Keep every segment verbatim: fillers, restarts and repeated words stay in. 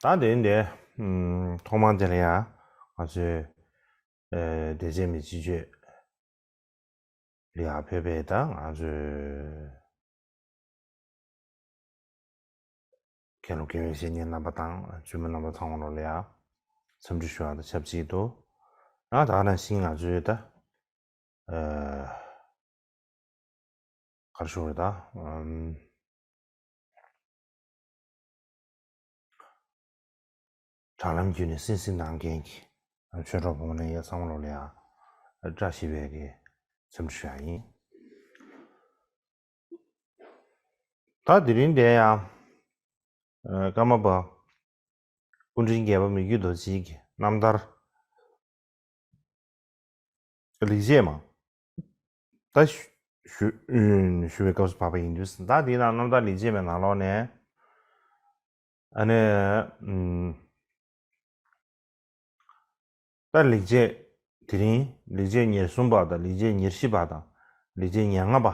ད་དེ་འདི་ཐོག་མ་དེ་ལ་ཡང་ང་ཚོས་སྡེ་ཚན་མི་སྤྱི་སྤྱོད་ལ་ཡང་ཕེབས་པའི་ད་ང་ཚོས་མཁན་སློབ་དགེ་བའི་བཤེས་གཉེན་རྣམ་པ་དང་བཙུན་མོ་རྣམ་པ་ཚང་མ་ལོ་ལ་ཡང་འཚམས་འདྲི་ཞུ་བ་དང་ཆབས་ཅིག་ཏུ། ཡང་ད་ག་ནང་བཞིན་ང་ཚོའི་ད་གར་ཞུ་བ་ད་དྲ་ལམ་བརྒྱུད་ནས་གསན་གཟིགས་གནང་མཁན་གྱི་ཆོས་གྲོགས་ཕོ་མོ་ལྷན་རྒྱས་ཚང་མ་ལོ་ལ་ཡང་བཀྲ་ཤིས་པའི་གི་འཚམས་འདྲི་ཞུ་ཡ་ཡིན། ད་དེ་རིང་འདིར་ཡང་ཀརྨ་པ་སྐུ་ཕྲེང་བརྒྱད་པ་མི་བསྐྱོད་རྡོ་རྗེ་གི་རྣམ་ཐར་ལེགས་བྱས་མ་ད་ཞུ་ཞུ་ཞུ་བའི་སྐབས་སུ་བབས་པ་ཡིན་དུས། ད་དེའི་ནང་རྣམ་ཐར་ལེགས་བྱས་མའི་ནང་ལོགས་ནས་ཨ་ནི་ད་ལེགས་བྱས་དེ་རིང་ལེགས་བྱས་ཉེར་གསུམ་པ་དང་ལེགས་བྱས་ཉེར་བཞི་པ་དང་ལེགས་བྱས་ཉེར་ལྔ་པ་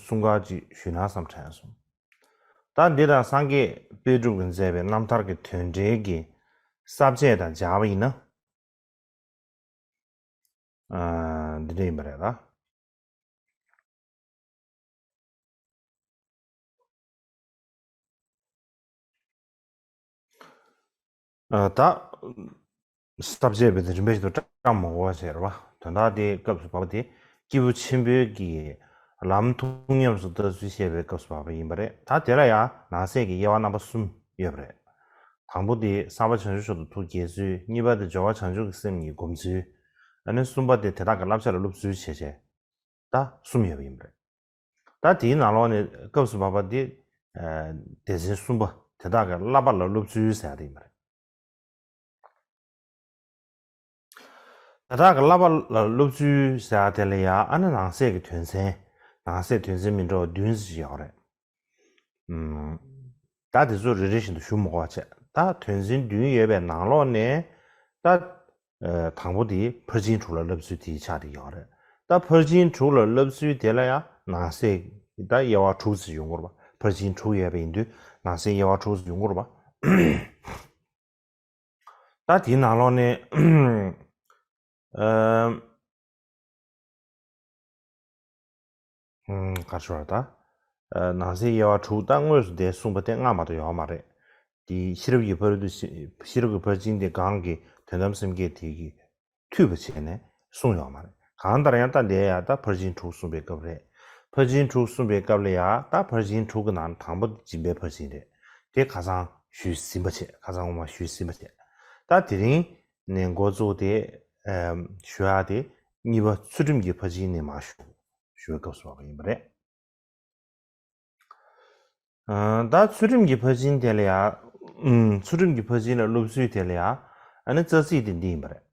གསུམ་ཀ་ཅིག་ཞུས་ན་བསམ་དྲན་སོང་། ད་འདི་དང་སངས་རྒྱས་དཔལ་སྤྲུལ་གྱིས་མཛད་པའི་རྣམ་ཐར་གྱི་དོན་འགྲེལ་གྱི་ས་བཅད་དང་སྦྱར་བ་ཡིན་ན། འདི་འདྲ་ཡིན་པ་རེད་ལ། ད་ས་བཅད་པའི་རིམ་པ་ཞིག་ཏུ་བཀྲམ་མ་དགོས་པ་བྱས་རེད་བ། དོན་དག་དེ་སྐབས་སུ་བབས་པ་དེ་སྐྱེས་བུ་ཆེན་པོའི་གི་ལམ་ཐུགས་ཉམས་སུ་བསྟར་ཚུལ་བཤད་པའི་སྐབས་སུ་བབས་པ་ཡིན་པ་རེད། ད་དེ་ལ་ཡང་ནང་གསེས་ཀྱི་དབྱེ་བ་རྣམ་པ་གསུམ་ཡོད་པ་རེད། དང་པོ་དེ་བསམ་པ་བྱང་ཆུབ་མཆོག་ཏུ་ཐུགས་དགྱེས་ཚུལ། གཉིས་པ་དེ་སྦྱོར་བ་བྱང་ཆུབ་ཀྱི་སེམས་ཀྱི་སྒོམ་ཚུལ། ཨ་ནི་གསུམ་པ་དེ་དེ་དག་གི་བསླབ་བྱ་ལ་སློབ་ཚུལ་བྱས་བྱས། ད་གསུམ་ཡོད་པ་ཡིན་པ་རེད། ད་དེའི་ནང་ལོགས་ནས་སྐབས་སུ་བབས་པ་དེ་སྡེ་ཚན་གསུམ་པ་དེ་དག་གི་བསླབ་པ་ལ་སློབ་ཚུལ་ཟེར་ཡ་དེ་ཡིན་པ་རེད། དེ་དག་གི་བསླབ་པ་ལ་སློབ་ཚུལ་ཟེར་ཡ་དེ་ལ་ཡང་ཨ་ནི་ནང་གསེས་ཀྱི་དོན་ཚན། ནང་གསེས་དོན་ཚན་མི་འདྲ་བ་བདུན་ཙམ་ཡོད་རེད། ད་དེ་ཚོ་རེ་རེ་བཞིན་དུ་ཞུ་མི་དགོས་པ་བྱས། ད་དོན་ཚན་བདུན་ཡོད་པའི་ནང་ལོགས་ནས་ད་དང་པོ་དེ་ཕར་ཕྱིན་དྲུག་ལ་བསླབ་ཚུལ་དེའི་ཆ་དེ་ཡོད་རེད། ད་ཕར་ཕྱིན་དྲུག་ལ་བསླབ་ཚུལ་དེ་ལ་ཡང་ནང་གསེས་ད་དབྱེ་བ་དྲུག་ཙམ་ཡོང་གི་རེད་པ། ཕར་ཕྱིན་དྲུག་ཡོད་པ་ཡིན་དུས་ནང་གསེས་དབྱེ་བ་དྲུག་ཙམ་ཡོང་གི་རེད་པ། ད་དེའི་ནང་ལོགས་ནས་ཨ་ཨམ། ག་རེ་ཞུ་བ་ད། ནང་གསེས་དབྱེ་བ་དྲུག་ད་དངོས་སུ་དེ་གསུངས་པ་དེ་ལྔ་མ་གཏོགས་ཡོད་མ་རེད། དེ་ཤེས་རབ་ཀྱི་ཕ་རོལ་ཏུ་ཕྱིན། ཤེས་རབ་ཀྱི་ཕར་ཕྱིན་དེ་གང་གི་དོན་དམ་སེམས་བསྐྱེད་དེ་གི་མཐུད་པ་བྱས་ནས་གསུངས་ཡོད་མ་རེད། གང་ལྟར་ཡང་ད་འདི་ཡ་ད་ཕར་ཕྱིན་དྲུག་གསུངས་པའི་སྐབས་རེད། ཕར་ཕྱིན་དྲུག་གསུངས་པའི་སྐབས་ལ་ཡ་ད་ཕར་ཕྱིན་དྲུག་གི་ནང་དང་པོ་སྦྱིན་པའི་ཕར་ཕྱིན་རེད། དེ་ཁ་སང་ཞུས་ཟིན་པ་བྱས། ཁ་སང་ངོ་མ་ཞུས་ཟིན་པ་བྱས། ད་དེ་རིང་ནས་འགོ་བཙུགས་ཏེ་ཞུ་ཡ་དེ་གཉིས་པ་ཚུལ་ཁྲིམས་ཀྱི་ཕར་ཕྱིན་ནས་མར་ཞུ་ཞུ་བའི་སྐབས་སུ་བབས་པ་ཡིན་པ་རེད། ད་ཚུལ་ཁྲིམས་ཀྱི་ཕར་ཕྱིན་དེ་ལ་ཡང་། ཚུལ་ཁྲིམས་ཀྱི་ཕར་ཕྱིན་ལ་སློབ་ཚུལ་དེ་ལ་ཡང་ཨ་ནི་རྩ་ཚིག་དེ་འདི་ཡིན་པ་རེད།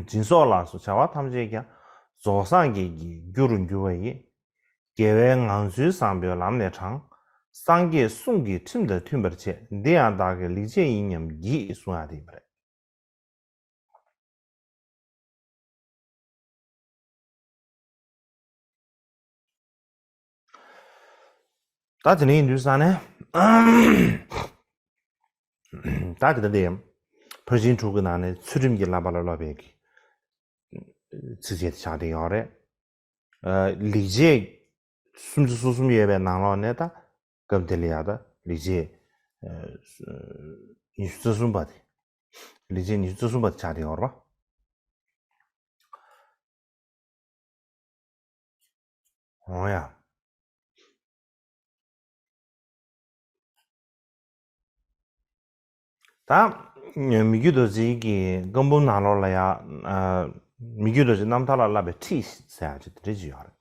སྦྱིན་སོགས་ལ་སོགས་བྱ་བ་ཐམས་ཅད་ཀྱང་རྫོགས་སངས་རྒྱས་ཀྱི་རྒྱུ་རུ་འགྱུར་བ་ཡི། དགེ་བའི་ངང་ཚུལ་བཟང་པོའི་ལམ་ལས་དྲངས། སངས་རྒྱས་གསུང་གི་ཁྲིམས་དང་མཐུན་པར་བྱེད། འདི་ཡང་བདག་གི་ལེགས་བྱས་ཡིན་སྙམ་བགྱིད་གསུང་ཡ་དེ་ཡིན་པ་རེད། ད་དེ་ནས་ཡིན་དུས་ས་ནས། ད་དེ་ལྟ་སྟེ། ཕར་ཕྱིན་དྲུག་གི་ནང་ནས་ཚུལ་ཁྲིམས་ཀྱི་བསླབ་པ་ལ་སློབ་པའི་གི་ཚིགས་བཅད་དེ་ཆགས་བསྡད་ཡོད་རེད། ལེགས་བྱས་སུམ་ཅུ་སོ་གསུམ་ཡོད་པའི་ནང་ལོགས་ནས་ད་སྐབས་དེ་ལ་ཡ་ད་ལེགས་བྱས་ཉི་ཤུ་རྩ་གསུམ་པ་དེ། ལེགས་བྱས་ཉི་ཤུ་རྩ་གསུམ་པ་དེ་ཆགས་བསྡད་ཡོད་རེད་པ། འོ་ཡ། ད་མི་བསྐྱོད་རྡོ་རྗེ་གི་བཀའ་འབུམ་ནང་ལོགས་ལ་ཡ། མི་བསྐྱོད་རྡོ་རྗེ་རྣམ་ཐར་ལ་བསླབ་པའི་ཁྲིད་ཟེར་ཡ་ཅིག་དེ་འདྲ་ཅིག་ཡོད་རེད།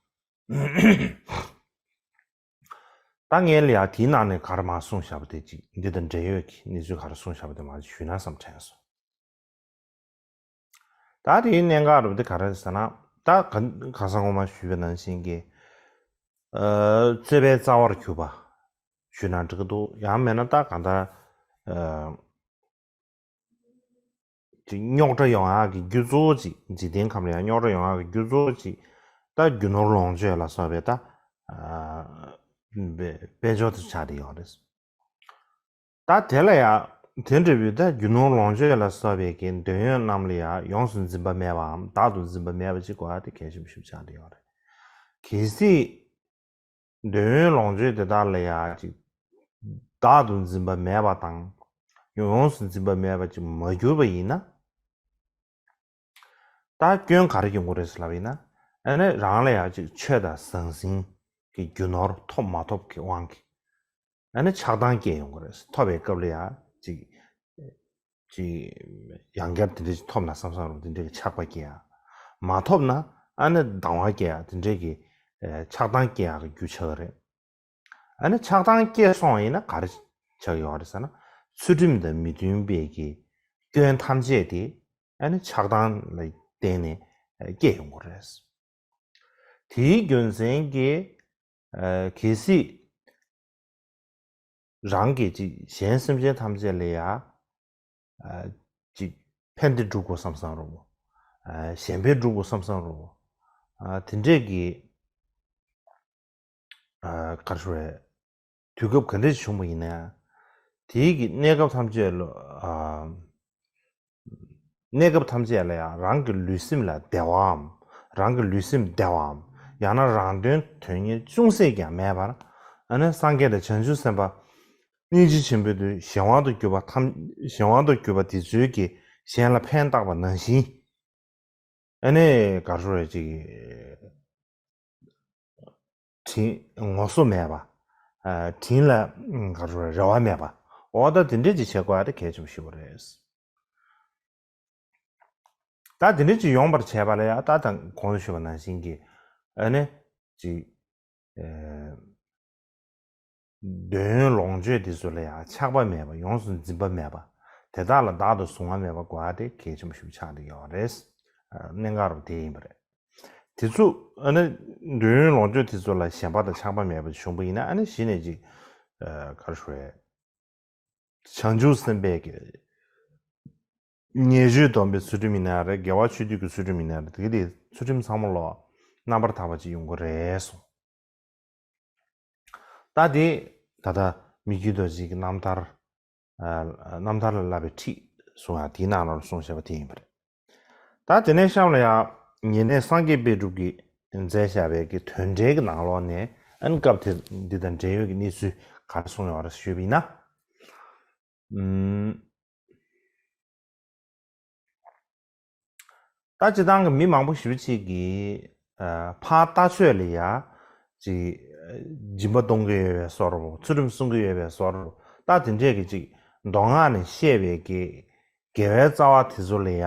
ད་ངས་ལ་ཡ་དེའི་ནང་ནས་ག་རེ་མར་གསུངས་བཞག་པ་དེ་ཅིག་འདི་དང་འབྲེལ་ཡོད་ཀྱི་གནས་ཚུལ་ག་རེ་གསུངས་བཞག་པ་དེ་མར་ཞུས་ན་བསམ་དྲན་སོང་། ད་དེའི་གནད་འགག་རུ་དེ་ག་རེ་ཟེར་ན། ད་ག་ག་ས་ངོ་མ་ཞུས་པ་ནང་བཞིན་གྱི། རྩོད་པའི་རྩ་བར་གྱུར་པ་ཞུས་ན་འགྲིག་གི་འདུག་ཡང་མིན་ན་ད་གང་ལྟར། ཅིག་རྙོག་དྲ་ཡོང་ཡག་གི་རྒྱུ་གཙོ་བོ་ཅིག་འཇིག་རྟེན་ཁམས་ལ་ཡང་རྙོག་དྲ་ཡོང་ཡག་གི་རྒྱུ་གཙོ་བོ་ཅིག་ད་རྒྱུ་ནོར་ལོངས་སྤྱོད་ལ་སོགས་པའི་ད་དཔལ་འབྱོར་དུ་ཆགས་བསྡད་ཡོད་རེད། ད་དེ་ལ་ཡང་ དེ་འདྲ་བའི་ད་རྒྱུ་ནོར་ལོངས་སྤྱོད་ལ་སོགས་པའི་གི་འདོད་ཡོན་རྣམས་ལ་ཡང་ཡོངས་སུ་འཛིན་པ་མེད་པའམ་བདག་ཏུ་འཛིན་པ་མེད་པ་ཅིག་དགོས་ཡ་དེ་གལ་ཆེན་པོ་ཞིག་ཆགས་བསྡད་ཡོད་རེད། གལ་སྲིད་འདོད་ཡོན་ལོངས་སྤྱོད་དེ་དག་ལ་ཡང་ཅིག་བདག་ཏུ་འཛིན་པ་མེད་པ་དང་ཡོངས་སུ་འཛིན་པ་མེད་པ་ཅིག་མ་གྱུར་པ་ཡིན་ན། ད་སྐྱོན་ག་རེ་ཡོང་གི་རེད་ཟེར་ལབ་ཡིན་ན། ཨ་ནི་རང་ལ་ཡང་ཅིག་ཆོས་དང་ཟང་ཟིང་གི་རྒྱུ་ནོར་ཐོབ་མ་ཐོབ་ཀྱི་དབང་གིས་ཨ་ནི་ཆགས་སྡང་སྐྱེ་ཡོང་གི་རེད། ཐོབ་པའི་སྐབས་ལ་ཡང་ཅིག་ཅིག་ཡང་བསྐྱར་དེ་འདྲ་ཅིག་ཐོབ་ན་བསམ་བསམ་རུང་དེ་འདྲ་གི་ཆགས་པ་སྐྱེ་ཡ། མ་ཐོབ་ན་ཨ་ནི་སྡང་བ་སྐྱེ་ཡ་དེ་འདྲ་གི་ཨེ་ཆགས་སྡང་སྐྱེ་ཡ་གི་རྒྱུ་ཆགས་ཀྱི་རེད། ཨ་ནི་ཆགས་སྡང་སྐྱེས་སོང་ཡིན་ན་ག་རེ་ཆགས་ཡོད་རེད་ཟེར་ན། ཚུལ་ཁྲིམས་དང་མི་མཐུན་པའི་གི་སྐྱོན་ཐམས་ཅད་དེ་ཨ་ནི་ཆགས་སྡང་ལ་བརྟེན་ནས་སྐྱེ་ཡོང་གི་རེད། དེའི་རྒྱུ་མཚན་གྱིས་གལ་སྲིད་རང་གིས་ཅིག་གཞན་སེམས་ཅན་ཐམས་ཅད་ལ་ཡ་ཅིག་ཕན་བདེ་སྒྲུབ་དགོས་བསམ་བསམ་རུང་། གཞན་ཕན་སྒྲུབ་དགོས་བསམ་བསམ་རུང་། དེ་འདྲས་ཀྱི་ག་རེ་ཞུ་རེད། དུས་སྐབས་ག་འདྲས་བྱུང་བ་ཡིན་ན་ཡང་། དེའི་གི་གནས་སྐབས་ཐམས་ཅད་ལ་གནས་སྐབས་ཐམས་ཅད་ལ་ཡང་རང་གི་ལུས་སེམས་ལ་བདེ་བའམ། རང་གི་ལུས་སེམས་བདེ་བའམ། ཡང་ན་རང་དོན་དོན་གཉེར་ཅུང་ཟད་ཀྱང་མེད་པར། ཨ་ནི་སངས་རྒྱས་དང་བྱང་ཆུབ་སེམས་དཔའ་སྙིང་རྗེ་ཆེན་པོའི་དུས་གཞན་དབང་དུ་གྱུར་པ་ཐམས་གཞན་དབང་དུ་གྱུར་པ་དེ་ཚོའི་གི་གཞན་ལ་ཕན་བཏགས་པ་ནང་བཞིན། ཨ་ནི་ག་རེ་ཞུ་རེད། ཅིག་དྲིན་ངོ་སོ་མེད་པ། ཨ་དྲིན་ལ་ག་རེ་ཞུ་རེད། རེ་བ་མེད་པ། འོ་ད་དེ་འདྲས་ཅིག་བྱེད་དགོས་ཡ་དེ་གལ་ཆེན་པོ་ཞིག་རེད། ད་དེ་འདྲས་ཅིག་ཡོང་བར་བྱས་པ་ལ་ཡ་ད་ད་གོང་དུ་ཞུས་པ་ནང་བཞིན་གྱི་ཨ་ནི་ཅིག་ཨེ། འདོད་ཡོན་ལོངས་སྤྱོད་དེ་ཚོ་ལ་ཡང་ཆགས་པ་མེད་པ། ཡོངས་སུ་འཛིན་པ་མེད་པ། དེ་དག་ལ་བདག་ཏུ་བཟུང་བ་མེད་པ་དགོས་པ་དེ་གལ་ཆེན་པོ་ཞིག་ཆགས་བསྡད་ཡོད་རེད། གནད་འགག་རུ་དེ་ཡིན་པ་རེད། དེ་ཚོ་ཨ་ནི་འདོད་ཡོན་ལོངས་སྤྱོད་དེ་ཚོ་ལ་ཞེན་པ་དང་ཆགས་པ་མེད་པ་བྱུང་བ་ཡིན་ན། ཨ་ནི་གཞི་ནས་ཅིག་ག་རེ་ཞུ་རེད། བྱང་ཆུབ་སེམས་དཔའི་གི་ཉེས་སྤྱོད་སྡོམ་པའི་ཚུལ་ཁྲིམས་ཡིན་ན་རེད། དགེ་བ་ཆོས་སྡུད་ཀྱི་ཚུལ་ཁྲིམས་ཡིན་ན་རེད། དེ་གི་དེ་ཚུལ་ཁྲིམས་ཚང་མ་ལོ་རྣམ་པར་དག་པ་ཅིག་ཡོང་གི་རེད་གསུངས། ད་དེ་ད་ལྟ་མི་བསྐྱོད་རྡོ་རྗེ་གི་རྣམ་ཐར། རྣམ་ཐར་ལ་བསླབ་པའི་ཁྲིད་གསུང་ཡ་དེའི་ནང་ལོགས་གསུངས་བཞག་པ་དེ་ཡིན་པ་རེད། ད་དེ་ནས་གཤམ་ལ་ཡང་ཉེ་གནས་སངས་རྒྱས་དཔལ་སྒྲུབ་ཀྱིས་མཛད་བཞག་པའི་གི་དོན་འགྲེལ་གྱི་ནང་ལོགས་ནས་ཨ་ནི་སྐབས་དེ་འདི་དང་འབྲེལ་ཡོད་ཀྱི་གནས་ཚུལ་ག་རེ་གསུངས་ཡོད་རེད་ཞུས་པ་ཡིན་ན། ད་སྤྱིར་བཏང་གི་མི་མང་པོ་ཞེ་པོ་ཅིག་གིས་ཕར་ལྟ་ཕྱོགས་ལ་ཡ་ཅིག་སྦྱིན་པ་གཏོང་གི་ཡོད་པའི་བཟོ་འདྲ་པོ། ཚུལ་ཁྲིམས་སྲུང་གི་ཡོད་པའི་བཟོ་འདྲ་པོ། ད་དེ་འདྲས་ཀྱི་ཅིག་མདོ་སྔགས་ནས་བཤད་པའི་གི་དགེ་བའི་རྩ་བ་དེ་ཚོ་ལ་ཡ་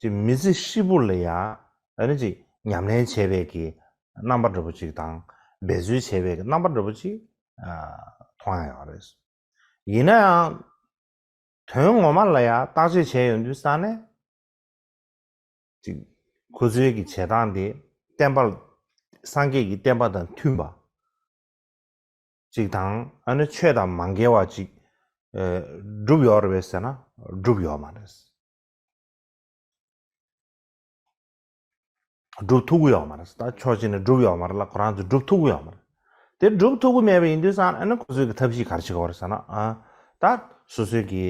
ཅིག་མི་ཚེ་ཧྲིལ་པོ་ལ་ཡ་ཨ་ནི་ཅིག་ཉམས་ལེན་བྱས་པའི་གི་རྣམ་པ་འདྲ་པོ་ཅིག་དང་འབད་རྩོལ་བྱས་པའི་གི་རྣམ་པ་འདྲ་པོ་ཅིག་མཐོང་ཡ་ཡོད་རེད། ཡིན་ན་ཡང་དོན་ངོ་མ་ལ་ཡ་བརྟག་དཔྱད་བྱས་ཡོང་དུས་ཙང་ནས་ཅིག་ཁོ་ཚོའི་གི་བྱེད་སྟངས་དེ་བསྟན་པ་སངས་རྒྱས་ཀྱི་བསྟན་པ་དང་མཐུན་པ་ཅིག་དང་། ཨ་ནི་ཆོས་དང་མ་འགལ་བ་ཅིག་ཨ་སྒྲུབ་ཡོད་རེད་པས་ཟེར་ན་སྒྲུབ་ཡོད་མ་རེད། སྒྲུབ་ཐུབ་ཀྱི་ཡོད་མ་རེད། ད་ཕྱོགས་གཅིག་ནས་སྒྲུབ་ཡོད་མ་རེད་ལ། ཁོ་རང་ཚོས་སྒྲུབ་ཐུབ་ཀྱི་ཡོད་མ་རེད། དེ་སྒྲུབ་ཐུབ་ཀྱི་མེད་པ་ཡིན་དུས་ཙང་ཨ་ནི་ཁོ་ཚོས་ཀྱི་ཐབས་ཤེས་ག་རེ་བྱེད་ཀྱི་ཡོད་རེད་ཟེར་ན། ཨ་ད་སོ་སོའི་གི་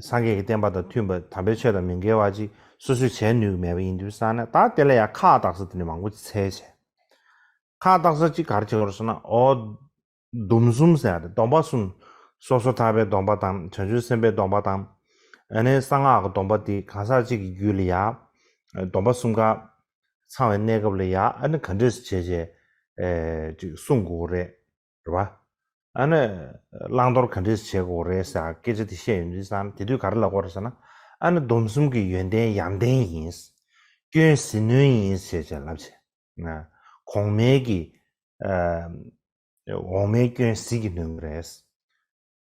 སངས་རྒྱས་ཀྱི་བསྟན་པ་དང་མཐུན་པ་དམ་པའི་ཆོས་དང་མི་འགལ་བ་ཅིག་སོ་སོས་བྱས་ནུས་ཀྱི་མེད་པ་ཡིན་དུས་ཙང་ནས་ད་དེ་ལ་ཡང་ཁག་བཏགས་ས་དེ་འདྲ་མང་པོ་ཅིག་འཚོལ་བྱས། ཁག་བཏགས་ས་ཅིག་ག་རེ་བྱེད་ཀྱི་ཡོད་རེད་ཟེར་ན། ཨོ། སྡོམ་གསུམ་ཟེར་ཡ་རེད། སྡོམ་པ་གསུམ། སོ་སོར་ཐར་པའི་སྡོམ་པ་དང་། བྱང་ཆུབ་སེམས་དཔའི་སྡོམ་པ་དང་། ཨ་ནི་གསང་སྔགས་ཀྱི་སྡོམ་པ་དེ་གང་ཟག་གཅིག་གི་རྒྱུད་ལ་ཡ་སྡོམ་པ་གསུམ་ཀ་ཚང་བའི་གནས་སྐབས་ལ་ཡ་ཨ་ནི་ག་འདྲས་སེ་བྱས་བྱས་ཨེ་ཅིག་སྲུང་དགོས་རེད། རེད་བ། ཨ་ནི་བླང་དོར་ག་འདྲས་སེ་བྱེད་དགོས་རེད་ཟེར་སྐད་ཆ་དེ་བཤད་ཡོང་དུས་ཙང་དེ་དུས་ག་རེ་ལབ་དགོས་རེད་ཟེར་ན། ཨ་ནི་སྡོམ་གསུམ་གྱི་ཡོན་ཏན་ཡོན་ཏན་ཡིན། སྐྱོན་ཟིལ་གནོན་ཡིན་ཟེར་བྱས་ལབ་བྱས། གོང་མའི་གི་ཨ་འོག་མའི་སྐྱོན་ཟིལ་གྱིས་གནོན་གྱི་རེད།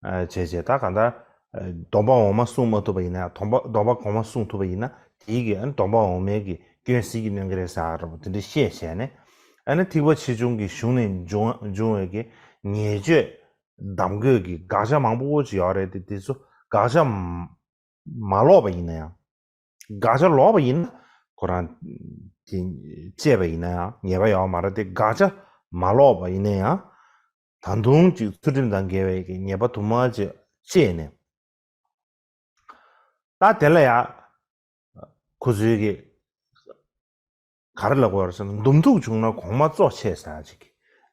ཨ་བྱས་བྱས་ད་གང་ལྟར་ཨ་སྡོམ་པ་འོག་མ་སྲུང་མ་ཐུབ་པ་ཡིན་ན། སྡོམ་པ་སྡོམ་པ་གོང་མ་སྲུང་ཐུབ་པ་ཡིན་ན་དེའི་གི་ཨ་ནི་སྡོམ་པ་འོག་མའི་གི་སྐྱོན་ཟིལ་གྱིས་གནོན་གྱི་རེད་ཟེར་བ་འདྲ་པོ་དེ་འདྲ་བཤད་བྱས་ནས། ཨ་ནི་ཐེག་པ་ཆེ་ཆུང་གི་གཞུང་ནས་འབྱུང་འབྱུང་བའི་གི་ཉེས་སྤྱོད་གདམས་དགོས་ཀྱི་དགག་བྱ་མང་པོ་ཅིག་ཡོད་རེད་དེ། དེ་ཚོ་དགག་བྱ་མ་ལོག་པ་ཡིན་ན་ཡང་། དགག་བྱ་ལོག་པ་ཡིན་ན་ཁོ་རང་དེ་བཅད་པ་ཡིན་ན་ཡང་ཉེས་པ་ཡོད་མ་རེད་དེ། དགག་བྱ་མ་ལོག་པ་ཡིན་ན་ཡང་ད་དུང་ཅིག་ཚུལ་ཁྲིམས་དང་འགལ་བའི་གི་ཉེས་པ་དུ་མ་ཅིག་བཅད་ནས། ད་དེ་ལ་ཡ་ཁོ་ཚོའི་གི་ག་རེ་ལབ་དགོས་རེད་ཟེར་ན། འདུམ་ཐུག་བྱུང་ན་གོང་མ་གཙོ་ཆེ་ཟེར་ཡ་ཅིག་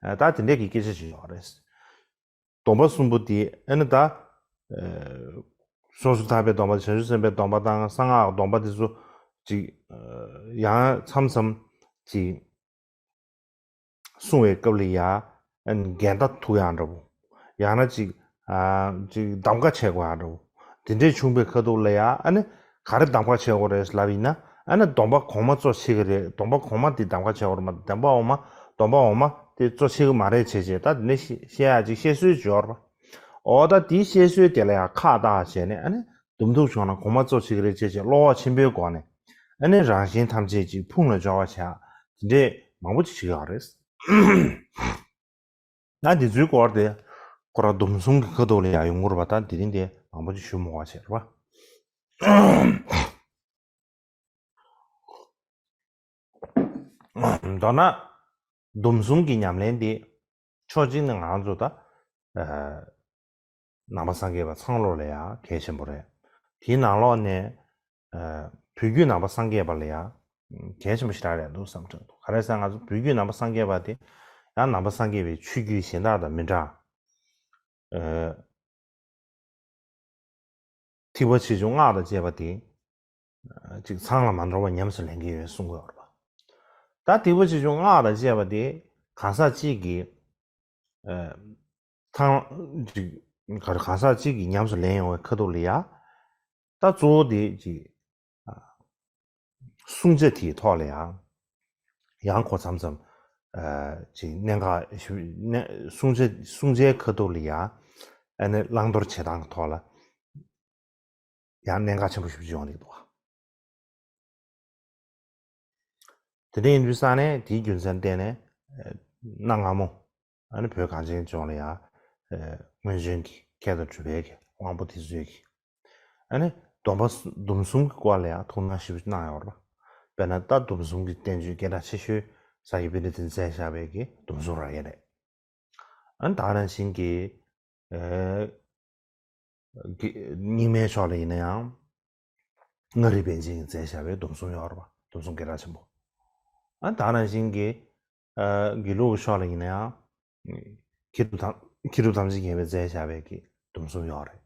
ད་དེ་འདྲའི་གི་སྐད་ཆ་ཞིག་ཡོད་རེད། སྡོམ་པ་གསུམ་པོ་དེ་ཨ་ནི་ད། སོ་སོར་ཐར་པའི་སྡོམ་པ། བྱང་ཆུབ་སེམས་དཔའི་སྡོམ་པ་དང་གསང་སྔགས་སྡོམ་པ་དེ་ཚོ་ཅིག་ཡང་མཚམས་མཚམས་ཅིག་གསུང་བའི་སྐབས་ལ་ཡ། ཨ་ནི་འགལ་ཟླ་ཐུག་ཡག་འདྲ་བོ། ཡང་ན་ཅིག་ཨ་ཅིག་གདམ་ཀ་བྱེད་དགོས་ཡག་འདྲ་བོ། དེ་འདྲས་བྱུང་བའི་ཁ་ཐུག་ལ་ཡ། ཨ་ནི་ག་རེ་གདམ་ཀ་བྱེད་དགོས་རེད་ལབ་ཡིན་ན། ཨ་ནི་སྡོམ་པ་གོང་མ་གཙོ་ཆེ་གི་རེད། སྡོམ་པ་གོང་མ་དེ་གདམ་ཀ་བྱེད་དགོས་རེད་མ། སྡོམ་པ་འོག་མ། སྡོམ་པ་འོག་མ་དེ་གཙོ་ཆེ་གི་མ་རེད་བྱས་བྱས། ད་དེ་ནས་བཤད་ཡག་ཅིག་བཤད་སྲོལ་ཅིག་ཡོད་རེད་པ། འོ་ད་དེའི་བཤད་སྲོལ་དེ་ལ་ཡང་ཁག་བཏགས་བྱས་ནས། ཨ་ནི་འདུམ་ཐུག་བྱུང་ན་གོང་མ་གཙོ་ཆེ་གི་རེད་བྱས་བྱས། བློ་ཁོག་ཆེན་པོའི་སྒོ་ནས། ཨ་ནི་རང་གཞན་ཐམས་ཅད་ཅིག་ཕུང་ལ་སྦྱོར་བ་བྱ། དེ་འདྲས་མང་པོ་ཅིག་བྱེད་ཡག་རེད། ད་འདི་ཚོའི་སྐོར་དེ་ཁོ་རང་འདུམ་གསུམ་གྱི་ཁ་ཐུག་ལ་ཡང་ཡོང་གི་རེད་པ། ད་དེ་རིང་དེ་མང་པོ་ཅིག་ཞུ་མི་དགོས་པ་བྱས་རེད་པ། མདོར་ན་འདུམ་གསུམ་གྱི་ཉམས་ལེན་དེ་ཕྱོགས་གཅིག་ནས་ང་རང་ཚོ་ད་ནང་པ་སངས་རྒྱས་པ་ཚང་ལོག་ལ་ཡང་གལ་ཆེན་པོ་རེད། དེའི་ནང་ལོགས་ནས་བོད་བརྒྱུད་ནང་པ་སངས་རྒྱས་པ་ལ་ཡང་གལ་ཆེན་པོ་ཞེ་དྲག་རེད་འདུག་བསམ་གྱི་འདུག་ག་རེ་ཟེར་ན། ང་ཚོ་བོད་བརྒྱུད་ནང་པ་སངས་རྒྱས་པ་དེ་ཡང་ནང་པ་སངས་རྒྱས་པའི་ཆོས་བརྒྱུད་གཞན་དག་དང་མི་འདྲ། ཐེག་པ་ཆེ་ཆུང་སྔགས་དང་བཅས་པ་དེ་ཅིག་ཚང་ལ་མ་འདོར་བར་ཉམས་སུ་ལེན་གྱི་ཡོད་གསུང་གི་ཡོད་རེད་པ། ད་ཐེག་པ་ཆེ་ཆུང་སྔགས་དང་བཅས་པ་དེ་གང་ཟག་གཅིག་གིས་ཚང་ཅིག་ག་རེ། གང་ཟག་གཅིག་གིས་ཉམས་སུ་ལེན་ཡོང་བའི་ཁ་ཐུག་ལ་ཡ། ད་གཙོ་བོ་དེ་ཅིག་སྲུང་བྱ་དེའི་ཐོག་ལ་ཡང་ཡང་ཁོ་མཚམས་མཚམས་ཅིག་གནད་འགག་ཞིག་གནད། སྲུང་བྱ། སྲུང་བྱའི་ཁ་ཐུག་ལ་ཡང་ཨ་ནི་བླང་དོར་བྱེད་སྟངས་ཀྱི་ཐོག་ལ་ཡང་གནད་འགག་ཆེན་པོ་ཞེ་པོ་ཅིག་ཡོང་གི་འདུག་བ། དེ་འདྲ་ཡིན་དུས་ཙང་ནས་དེའི་རྒྱུ་མཚན་བརྟེན་ནས་གནའ་སྔ་མོ་ཨ་ནི་བོད་གངས་ཅན་ལྗོངས་ལ་ཡང་སྔོན་བྱོན་གྱི་མཁས་དང་གྲུབ་པའི་གི་དབང་པོ་དེ་ཚོས་ཀྱི་ཨ་ནི་སྡོམ་པ་སྡོམ་གསུམ་གྱི་སྐོར་ལ་ཡང་ཐུགས་སྣང་ཞེ་པོ་གནང་ཡོད་རེད་པ། དཔེར་ན་ད་སྡོམ་གསུམ་གྱི་བསྟན་བཅོས་སྐད་གྲགས་ཆེ་ཤོས་ས་ཡི་པཎྜི་ཏས་མཛད་བཞག་པའི་གི་སྡོམ་གསུམ་རབ་དབྱེ་རེད། ཨ་ནི་ད་ག་ནང་བཞིན་གྱི་ཨེ་གི་རྙིང་མའི་ཕྱོགས་ལ་ཡིན་ན་ཡང་། མངའ་རིས་པཎ་ཆེན་གྱིས་མཛད་བཞག་པའི་སྡོམ་གསུམ་ཡོད་རེད་པ། སྡོམ་གསུམ་སྐད་གྲགས་ཆེན་པོ། ཨ་ད་ག་ནང་བཞིན་གྱི་ཨ་དགེ་ལུགས་ཀྱི་ཕྱོགས་ལ་ཡིན་ན་ཡང་། མཁས་གྲུབ་དམ། མཁས་གྲུབ་དམ་ཅན་མཁས་པས་མཛད་བཞག་པའི་གི་སྡོམ་གསུམ་ཡོད་རེད།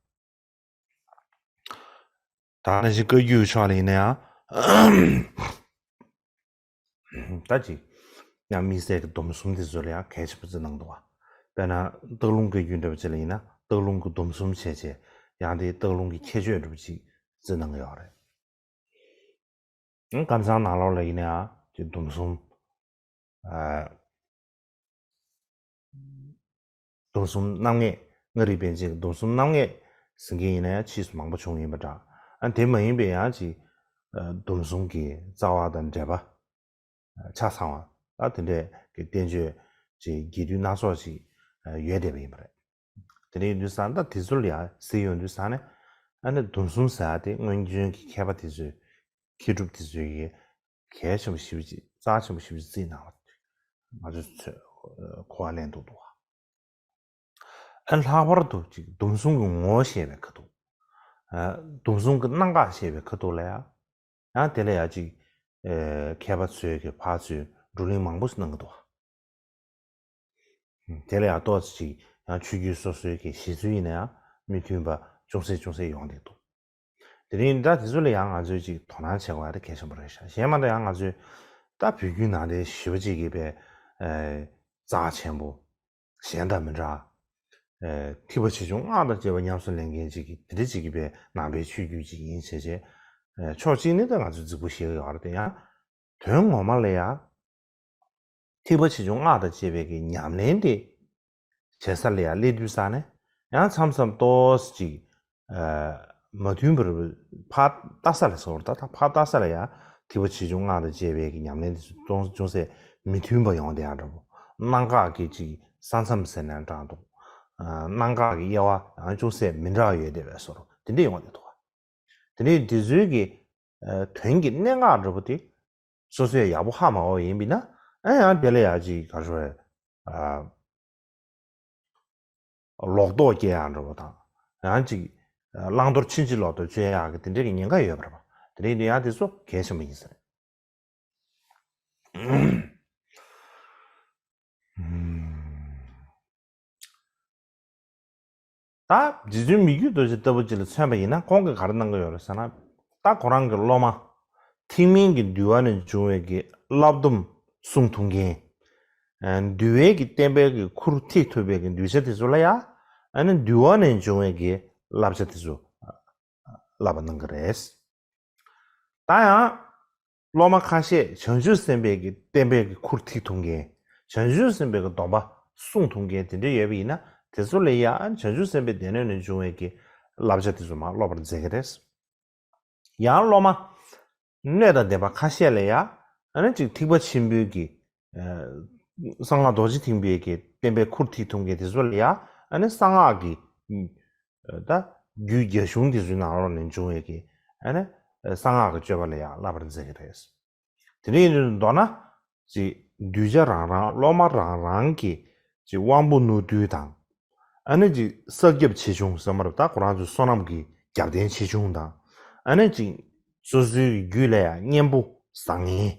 ད་ག་ནང་བཞིན་བཀའ་བརྒྱུད་ཀྱི་ཕྱོགས་ལ་ཡིན་ན་ཡང་། ད་ཅིག་ཡང་དམིགས་བསལ་གྱི་སྡོམ་གསུམ་དེ་ཚོ་ལ་ཡང་གལ་ཆེན་པོ་བརྩི་གནང་འདུག་བ། དཔེར་ན་སྟག་ལུང་བཀའ་བརྒྱུད་འདྲ་བོ་ཅིག་ལ་ཡིན་ན་སྟག་ལུང་གི་སྡོམ་གསུམ་བྱས་བྱས། ཡང་དེའི་སྟག་ལུང་གི་ཁྱད་ཆོས་འདྲ་བོ་ཅིག་བརྩི་གནང་གི་ཡོད་རེད། ཨང་། ཀམ་ཚང་ནང་ལོགས་ལ་ཡིན་ན་ཡང་ཅིག་སྡོམ་གསུམ། ཨ་སྡོམ་གསུམ་རྣམ་ངེས། མངའ་རིས་པཎ་ཆེན་གྱི་སྡོམ་གསུམ་རྣམ་ངེས་ཟེར་མཁན་ཡིན་ན་ཡང་ཕྱིས་སུ་མང་པོ་བྱུང་ཡིན་པ་འདྲ། ཨ་དེ་མ་ཡིན་པའི་ཡང་ཅིག་ཨ་སྡོམ་གསུམ་གྱི་རྩ་བ་དང་འགྲེལ་པ་ཆ་ཚང་བ། ཨ་དེ་འདྲའི་གི་བསྟན་བཅོས་ཅིག་རྒྱས་བསྡུས་སྣ་ཚོགས་ཤིག་ཡོད་བསྡད་པ་ཡིན་པ་རེད། དེ་འདྲ་ཡིན་དུས་ཙང་ད་དེ་ཚོ་ལ་ཡང་གཟིགས་ཡོང་དུས་ཙང་ནས། ཨ་ནི་སྡོམ་གསུམ་ཟེར་ཡ་དེ་སྔོན་བྱོན་གྱི་མཁས་པ་དེ་ཚོས། མཁས་གྲུབ་དེ་ཚོས་ཀྱི་གལ་ཆེན་པོ་ཞེ་པོ་ཅིག་རྩ་ཆེན་པོ་ཞེ་པོ་ཅིག་བརྩིས་གནང་བ་ང་ཚོས་ཚོད་གོ་བ་ལེན་ཐུབ་འདུག་བ། ཨ་ལྷག་པར་དུ་ཅིག་སྡོམ་གསུམ་གྱི་ངོ་བོ་བཤད་པའི་ཁ་ཐུག་ཨ་སྡོམ་གསུམ་གྱི་རྣམ་གཞག་བཤད་པའི་ཁ་ཐུག་ལ་ཡང་། ཡང་དེ་ལ་ཡང་ཅིག་ཨེ་མཁས་པ་ཚོས་ཀྱི་ཕར་ཚུར་བགྲོ་གླེང་མང་པོ་ཞིག་གནང་གི་འདུག་བ། དེ་ལ་ཡང་ཏོག་ཙམ་ཅིག་ཡང་ཆོས་བརྒྱུད་སོ་སོའི་གི་བཞེད་ཚུལ་ཡིན་ན་ཡང་མི་མཐུན་པ་ཅུང་ཟད་ཅུང་ཟད་ཡོང་བསྡད་འདུག་དེ་རིང་ད་དེ་ཚོ་ལ་ཡང་ང་ཚོས་ཅིག་དོ་སྣང་བྱེད་དགོས་ཡ་དེ་གལ་ཆེན་པོ་རེད་ཤག་གཞན་མ་གཏོགས་ཡང་ང་ཚོས་ད་བོད་བརྒྱུད་ནང་བསྟན་ཞེ་པོ་ཅིག་གི་པའི་ཨེ་རྩ་ཆེན་པོ། གཞན་དང་མི་འདྲ། ཨེ་ཐེག་པ་ཆེ་ཆུང་སྔགས་དང་བཅས་པ་ཉམས་སུ་ལེན་མཁན་ཅིག་གི་དེ་འདྲ་ཅིག་གི་པའི་ནང་པའི་ཆོས་བརྒྱུད་ཅིག་ཡིན་བྱས་བྱས། ཨེ་ཕྱོགས་གཅིག་ནས་ད་ང་ཚོས་རྫིག་པོ་བཤད་ཀྱི་ཡོད་རེད་དེ། ཡང་དོན་ངོ་མ་ལ་ཡང་ཐེག་པ་ཆེ་ཆུང་སྔགས་དང་བཅས་པའི་གི་ཉམས་ལེན་དེ་བྱེད་ས་ལ་ཡང་སླེབས་དུས་ཙང་ནས། ཡང་མཚམས་མཚམས་ཏོག་ཙམ་ཅིག་ཨ་མ་མཐུན་པར་ཕར་ལྟ་ས་ལ་ཟེར་བ་ད། ད་ཕར་ལྟ་ས་ལ་ཡང་ཐེག་པ་ཆེ་ཆུང་སྔགས་དང་བཅས་པའི་གི་ཉམས་ལེན་དེ་ཚོ་ཅུང་ཅུང་ཟད་མི་མཐུན་པ་ཡོང་བསྡད་ཡ་འདྲ་པོ། གནད་འགག་གི་ཅིག་ས་མཚམས་ཟེར་ན་འདྲ་འདུག་ཨ་གནད་འགག་གི་དབྱེ་བ་ཡང་ཅུང་ཟད་མི་འདྲ་བ་ཡོད་བསྡད་པའི་བཟོ་འདྲ་དེ་འདྲ་ཡོང་བསྡད་འདུག་ག་དེ་ནས་འདི་ཚོའི་གི་ཨ་དོན་གྱི་གནད་འགག་འདྲ་པོ་དེ་སོ་སོས་ཡག་པོ་ཧ་མ་གོ་བ་ཡིན་པས་ན། ཨ་ཡང་དེ་ལ་ཡང་ཅིག་ག་རེ་ཟེར། ཨ་ལོག་རྟོག་སྐྱེ་ཡག་འདྲ་པོ་དང་། ཡང་ཅིག་ བླང་དོར་ཕྱིན་ཅི་ལོག་ཏུ་སྤྱོད་ཡག་གི་དེ་འདྲའི་གི་ཉེན་ཁ་ཡོད་པ་རེད་པ། དེ་འདྲ་ཡིན་དུས་ཡང་དེ་ཚོ་གལ་ཆེན་པོ་ཡིན་ས་རེད། ད་རྗེ་བཙུན་མི་བསྐྱོད་རྡོ་རྗེ་ལྟ་བུ་ཅིག་ལ་མཚོན་པ་ཡིན་ན་ཁོང་གིས་ག་རེ་གནང་གི་ཡོད་རེད་ཟེར་ན། ད་ཁོ་རང་གི་སློབ་མ་ཐེག་དམན་གྱི་འདུལ་བ་ནས་འབྱུང་བའི་གི་བསླབ་སྡོམ་སྲུང་ཐུབ་མཁན། ཨ་འདུལ་བའི་གི་བསྟན་པའི་གི་ཁུར་ཐེག་ཐུབ་པའི་གི་གདུལ་བྱ་དེ་ཚོ་ལ་ཡ། ཨ་ནི་འདུལ་བ་ནས་འབྱུང་བའི་གི་བསླབ་བྱ་དེ་ཚོ་བསླབ་པ་གནང་གི་རེད། ད་ཡང་སློབ་མ་ཁ་ཤས་བྱང་ཆུབ་སེམས་དཔའི་གི་བསྟན་པའི་གི་ཁུར་ཐེག་ཐུབ་མཁན། བྱང་ཆུབ་སེམས་དཔའི་གི་སྡོམ་པ་སྲུང་ཐུབ་མཁན་དེ་འདྲ་ཡོད་པ་ཡིན་ན། དེ་ཚོ་ལ་ཡ་བྱང་ཆུབ་སེམས་དཔའི་སྡེ་སྣོད་ནས་འབྱུང་བའི་གི་བསླབ་བྱ་དེ་ཚོ་མར་སློབ་པར་མཛད་ཀྱི་རེད། ཡང་སློབ་མ་སྣོད་དང་ལྡན་པ་ཁ་ཤས་ལ་ཡ། ཨ་ནི་ཅིག་ཐེག་པ་ཆེན་པོའི་གི་ཨ་གསང་སྔགས་རྡོ་རྗེ་ཐེག་པའི་གི་བསྟན་པའི་ཁུར་ཐེག་ཐུབ་མཁན་དེ་ཚོ་ལ་ཡ། ཨ་ནི་གསང་སྔགས་ཀྱི་ཨ་ད་རྒྱུད་རྒྱ་གཞུང་དེ་ཚོའི་ནང་ལོགས་ནས་འབྱུང་བའི་གི་ཨ་ནི་གསང་སྔགས་ཀྱི་སྤྱོད་པ་ལ་ཡ་བསླབ་པར་མཛད་ཀྱི་རེད། དེ་འདྲ་ཡིན་དུས་མདོར་ན། ཅིག་གདུལ་བྱ་རང་རང་སློབ་མ་རང་རང་གི་ཅིག་དབང་པོ་རྣོ་རྟུལ་དང་། ཨ་ནི་ཅིག་གསར་སྐྱབས་ཆེ་ཆུང་ཟེར་མ་རེད། ད་ཁོ་རང་ཚོའི་བསོད་ནམས་ཀྱི་རྒྱབ་རྟེན་ཆེ་ཆུང་དང་། ཨ་ནི་ཅིག་སོ་སོའི་རྒྱུད་ལ་ཡང་གཉེན་པོ་བཟང་ངན་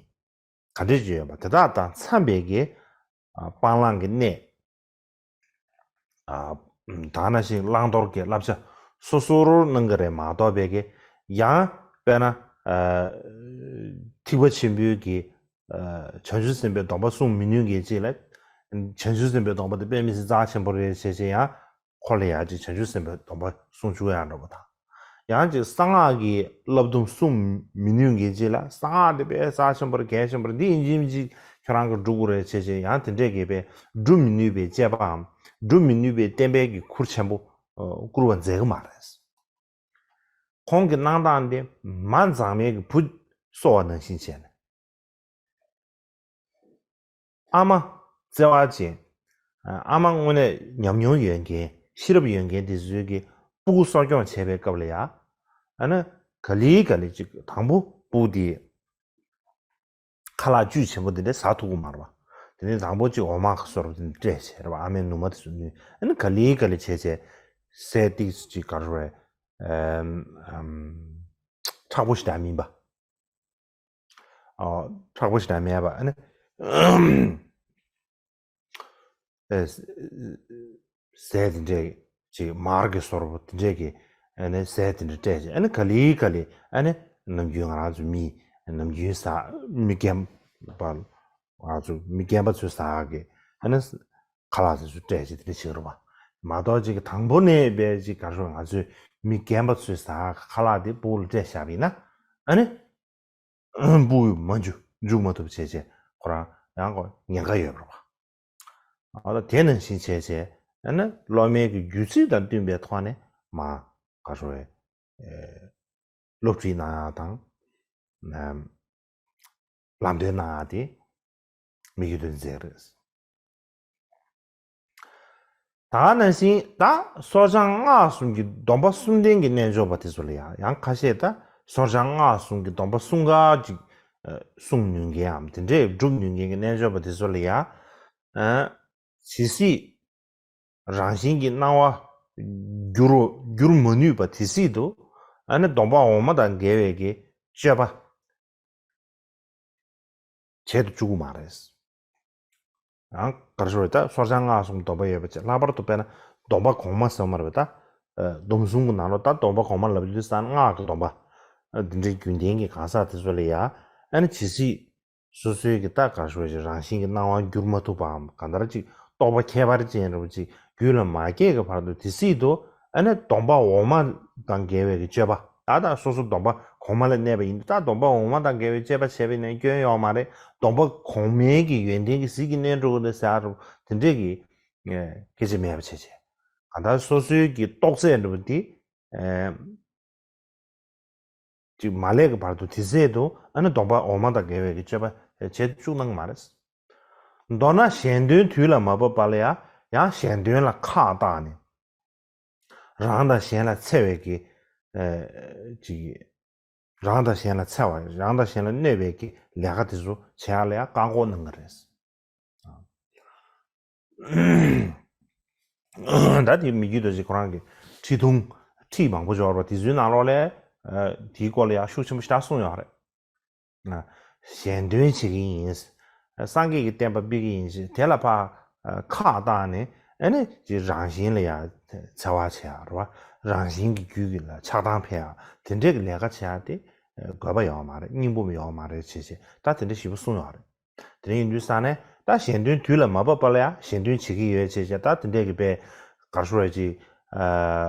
ག་འདྲས་ཅིག་ཡོད་པ་དེ་དག་དང་འཚམས་པའི་གི་ཨ་སྤང་བླང་གི་གནས། ཨ་ད་ག་ནང་བཞིན་བླང་དོར་གྱི་བསླབ་བྱ་སོ་སོར་གནང་གི་རེད་མ་གཏོགས་པའི་གི་ཡང་དཔེར་ན་ཨ་ཐེག་པ་ཆེན་པོའི་གི་ཨ་བྱང་ཆུབ་སེམས་དཔའི་སྡོམ་པ་སྲུང་མི་ནུས་མཁན་ཅིག་ལ། བྱང་ཆུབ་སེམས་དཔའི་སྡོམ་པ་དེ་དཔེ་མི་སྲིད་རྩ་ཆེན་པོ་རེད་བྱས་བྱས་ཡང་ཁོ་ལ་ཡང་ཅིག་བྱང་ཆུབ་སེམས་དཔའི་སྡོམ་པ་སྲུང་བཅུག་ཡང་འགྲོ་བ་དང་། ཡང་ཅིག་གསང་སྔགས་ཀྱི་བསླབ་སྡོམ་སྲུང་མི་ནུས་མཁན་ཅིག་ལ། གསང་སྔགས་དེ་དཔེ་རྩ་ཆེན་པོ་རེད། གལ་ཆེན་པོ་རེད། འདི་ཡིན་གཅིག་མིན་གཅིག་ཁྱོད་རང་གིས་སྒྲུབ་དགོས་རེད་བྱས་བྱས་ཡང་དེ་འདྲས་ཀྱི་དཔེ་སྒྲུབ་མི་ནུས་པའི་དཔྱད་པའམ་སྒྲུབ་མི་ནུས་པའི་བསྟན་པའི་གི་ཁུར་ཆེན་པོ་ཨ་བསྐུར་བ་མཛད་གི་མ་རེད། ཁོང་གི་གནང་སྟངས་དེ་མ་མཛངས་མའི་གི་བུ་གསོ་བ་ནང་བཞིན་བྱས་ནས། ཨ་མ་བརྩེ་བ་ཅན། ཨ་མ་དངོས་གནས་ཉམས་མྱོང་ཡོད་མཁན་ཤེས་རབ་ཡོད་མཁན་དེ་ཚོའི་གི་སྤུ་གུ་གསོ་སྐྱོང་བྱེད་པའི་སྐབས་ལ་ཡ། ཨ་ནི་ག་ལེ་ག་ལེ་ཅིག་དང་པོ་སྤུ་གུ་དེ་ཁ་ལག་བཅུད་ཆེན་པོ་དེ་འདྲ་ཟ་ཐུབ་ཀྱི་མ་རེད་པ། དེ་ནས་དང་པོ་ཅིག་འོ་མ་གི་བཟོ་འདྲ་དེ་འདྲ་སྤྲད་བྱས་རེད་པ། ཨ་མའི་ནུ་མ་དེ་ཚོ་བསྣུན། ཨ་ནི་ག་ལེ་ག་ལེ་བྱས་བྱས་ཟས་ཏིག་ཙམ་ཅིག་ག་རེ་རེད། ཨམ་ཨམ་མཁྲེགས་པོ་ཞེ་དྲག་མིན་པ། ཨ་མཁྲེགས་པོ་ཞེ་དྲག་མེད་པ། ཨ་ནི་ཨེ་ཟས་དེ་འདྲས་ཅིག་མར་གྱི་བཟོ་འདྲ་དེ་འདྲས་ཀྱི་ཨ་ནི་ཟས་དེ་འདྲ་སྤྲད་བྱས། ཨ་ནི་ག་ལེ་ག་ལེ་ཨ་ནི་ནམ་རྒྱུན་ང་རང་ཚོ་མི་ནམ་རྒྱུན་ཟ་མི་རྒན་པ་ང་ཚོ་མི་རྒན་པ་ཚོས་ཟ་གི་ཨ་ནི་ཁ་ལག་དེ་ཚོ་སྤྲད་བྱས་དེ་འདྲ་བྱེད་ཀྱི་རེད་པ། མ་གཏོགས་ཅིག་དང་པོ་ནས་བས་ཅིག་ག་རེ་ཟེར། ང་ཚོས་མི་རྒན་པ་ཚོས་ཟ་ཁ་ལག་དེ་སྤུ་གུ་ལ་སྤྲད་བཞག་པ་ཡིན་ན། ཨ་ནི་སྤུ་གུ་མ་འཇུ་འཇུ་མ་ཐུབ་བྱས་བྱས་ཁོ་རང་ཡང་ཁོ་ཉེན་ཁ་ཡོད་པ་རེད་པ། ཨ་ད་དེ་ནང་བཞིན་བྱས་བྱས་ཨ་ནི་སློབ་མའི་གི་རྒྱུད་ཚིག་དང་བསྟུན་པའི་ཐོག་ནས་མ་ག་རེ་ཟེར། ཨེ་སློབ་ཁྲིད་གནང་ཡག་དང་། ཨམ་ལམ་སྟོན་གནང་ཡག་དེ་མི་རྒྱུད་དོན་མཛད་རེད། ད་ག་ནང་བཞིན་ད་སོར་བྱང་སྔགས་གསུམ་གྱི་སྡོམ་པ་གསུམ་ལྡན་གྱི་རྣལ་འབྱོར་པ་དེ་ཚོ་ལ་ཡང་། ཡང་ཁ་ཤས་ད་སོར་བྱང་སྔགས་གསུམ་གྱི་སྡོམ་པ་གསུམ་ཀ་ཅིག་ཨ་སྲུང་ནུས་མཁན་འམ་དེ་འདྲས་སྒྲུབ་ནུས་མཁན་གྱི་རྣལ་འབྱོར་པ་དེ་ཚོ་ལ་ཡང་། ཨ་ཇི་སྲིད་རང་བཞིན་གྱི་སྣང་བ་འགྱུར་འགྱུར་མ་ནུས་པ་དེ་སྲིད་དུ་ཨ་ནི་སྡོམ་པ་འོག་མ་དང་འགལ་བའི་གི་སྤྱོད་པ་བྱེད་དུ་བཅུག་གི་མ་རེད། ཡང་ག་རེ་ཟེར་བ་ད་སོར་བྱང་སྔགས་གསུམ་སྡོམ་པ་ཡོད་པ་བྱས། ལྷག་པར་དུ་དཔེར་ན་སྡོམ་པ་གོང་མ་ཟེར་བ་མ་རེད་པ། ད་སྡོམ་གསུམ་གྱི་ནང་ལོགས་ད་སྡོམ་པ་གོང་མ་ལབ་དུས་ཙང་སྔགས་ཀྱི་སྡོམ་པ་འདི་འདྲའི་རྒྱུན་ལྡན་གྱི་གང་ཟག་དེ་ཚོ་ལ་ཡ། ཨ་ནི་ཇི་སྲིད་སོ་སོའི་གི་ད་ག་རེ་ཟེར་བ་ཞིག་རང་བཞིན་གྱི་སྣང་བ་འགྱུར་མ་ཐུབ་པའམ་གང་ལྟར་ཅིག་རྟོགས་པ་ཁྱད་པར་ཅན་འདྲ་པོ་ཅིག་རྒྱུད་ལ་མ་སྐྱེས་ཀྱི་བར་དུ་དེ་སྲིད་དུ་ཨ་ནི་སྡོམ་པ་འོག་མ་དང་འགལ་བའི་གི་སྤྱོད་པ། ད་ལྟ་སོ་སོ་སྡོམ་པ་གོང་མ་ལ་གནས་པ་ཡིན་དུས་ད་སྡོམ་པ་འོག་མ་དང་འགལ་བའི་སྤྱོད་པ་བྱས་པ་ཡིན་ན་སྐྱོན་ཡོད་མ་རེད། སྡོམ་པ་གོང་མའི་གི་ཡོན་ཏན་གྱིས་ཟིལ་གྱིས་གནོན་འགྲོ་གི་རེད་ཟེར་ཡག་དེ་འདྲས་ཀྱི་སྐད་ཆ་མེད་པ་བྱས་བྱས། གང་ལྟར་སོ་སོའི་གི་རྟོགས་ཚད་འདྲ་པོ་དེ་ཅིག་མ་སླེབས་ཀྱི་བར་དུ་དེ་སྲིད་དུ་ཨ་ནི་སྡོམ་པ་འོག་མ་དང་འགལ་བའི་གི་སྤྱོད་པ་བྱེད་དུ་བཅུག་གནང་གི་མ་རེད། མདོར་ན་གཞན་དོན་དུས་ལ་མ་བབ་པ་ལ་ཡང་ཡང་གཞན་དོན་ལ་ཁག་བཏགས་ནས། རང་དང་གཞན་ལ་འཚེ་བའི་གི་ཨ་ཅིག་རང་དང་གཞན་ལ་འཚེ་བ། རང་དང་གཞན་ལ་གནོད་པའི་གི་ལས་ཀ་དེ་ཚོ་བྱེད་ཡག་ལ་ཡང་བཀག་འགོག་གནང་གི་རེད། ད་དེ་མི་རྒྱུད་རྡོ་རྗེ་ཁོ་རང་གི་ཁྲི་ཐུང་ ཁྲིད་མང་པོ་འབྱོར་བ་དེ་ཚོའི་ནང་ལོགས་ལ་དེའི་སྐོར་ལ་ཡང་ཤུགས་ཆེན་པོ་ཞེ་དྲག་གསུངས་ཡོད་རེད། གཞན་དོན་བྱེད་ཀྱི་ཡིན། སངས་རྒྱས་ཀྱི་བསྟན་པ་སྤེལ་གྱི་ཡིན་ཞེས་དེ་ལ་ཕར་ཁག་བཏགས་ནས་ཨ་ནི་ཅིག་རང་བཞིན་ལ་ཡང་འཚེ་བ་བྱེད་ཡ་རེད་བ། རང་བཞིན་གྱི་རྒྱུད་ཀྱི་ལ་ཆགས་སྡང་འཕེལ་ཡ་དེ་འདྲས་ཀྱི་ལས་ཀ་བྱེད་ཡ་དེ་དགོས་པ་ཡོད་མ་རེད། སྙིང་པོ་ཡོད་མ་རེད་བྱས་བྱས་ད་དེ་འདྲས་ཞིབ་པོ་གསུངས་ཡོད་རེད། དེ་ཡིན་དུས་ས་ནས་ད་གཞན་དོན་དུས་ལ་མ་བབས་པ་ལ་ཡང་གཞན་དོན་བྱེད་ཀྱི་ཡོད་ཅེས་བྱས་ད་དེ་འདྲས་ཀྱི་དཔེ་གར་ཤོར་བའི་ཅིག་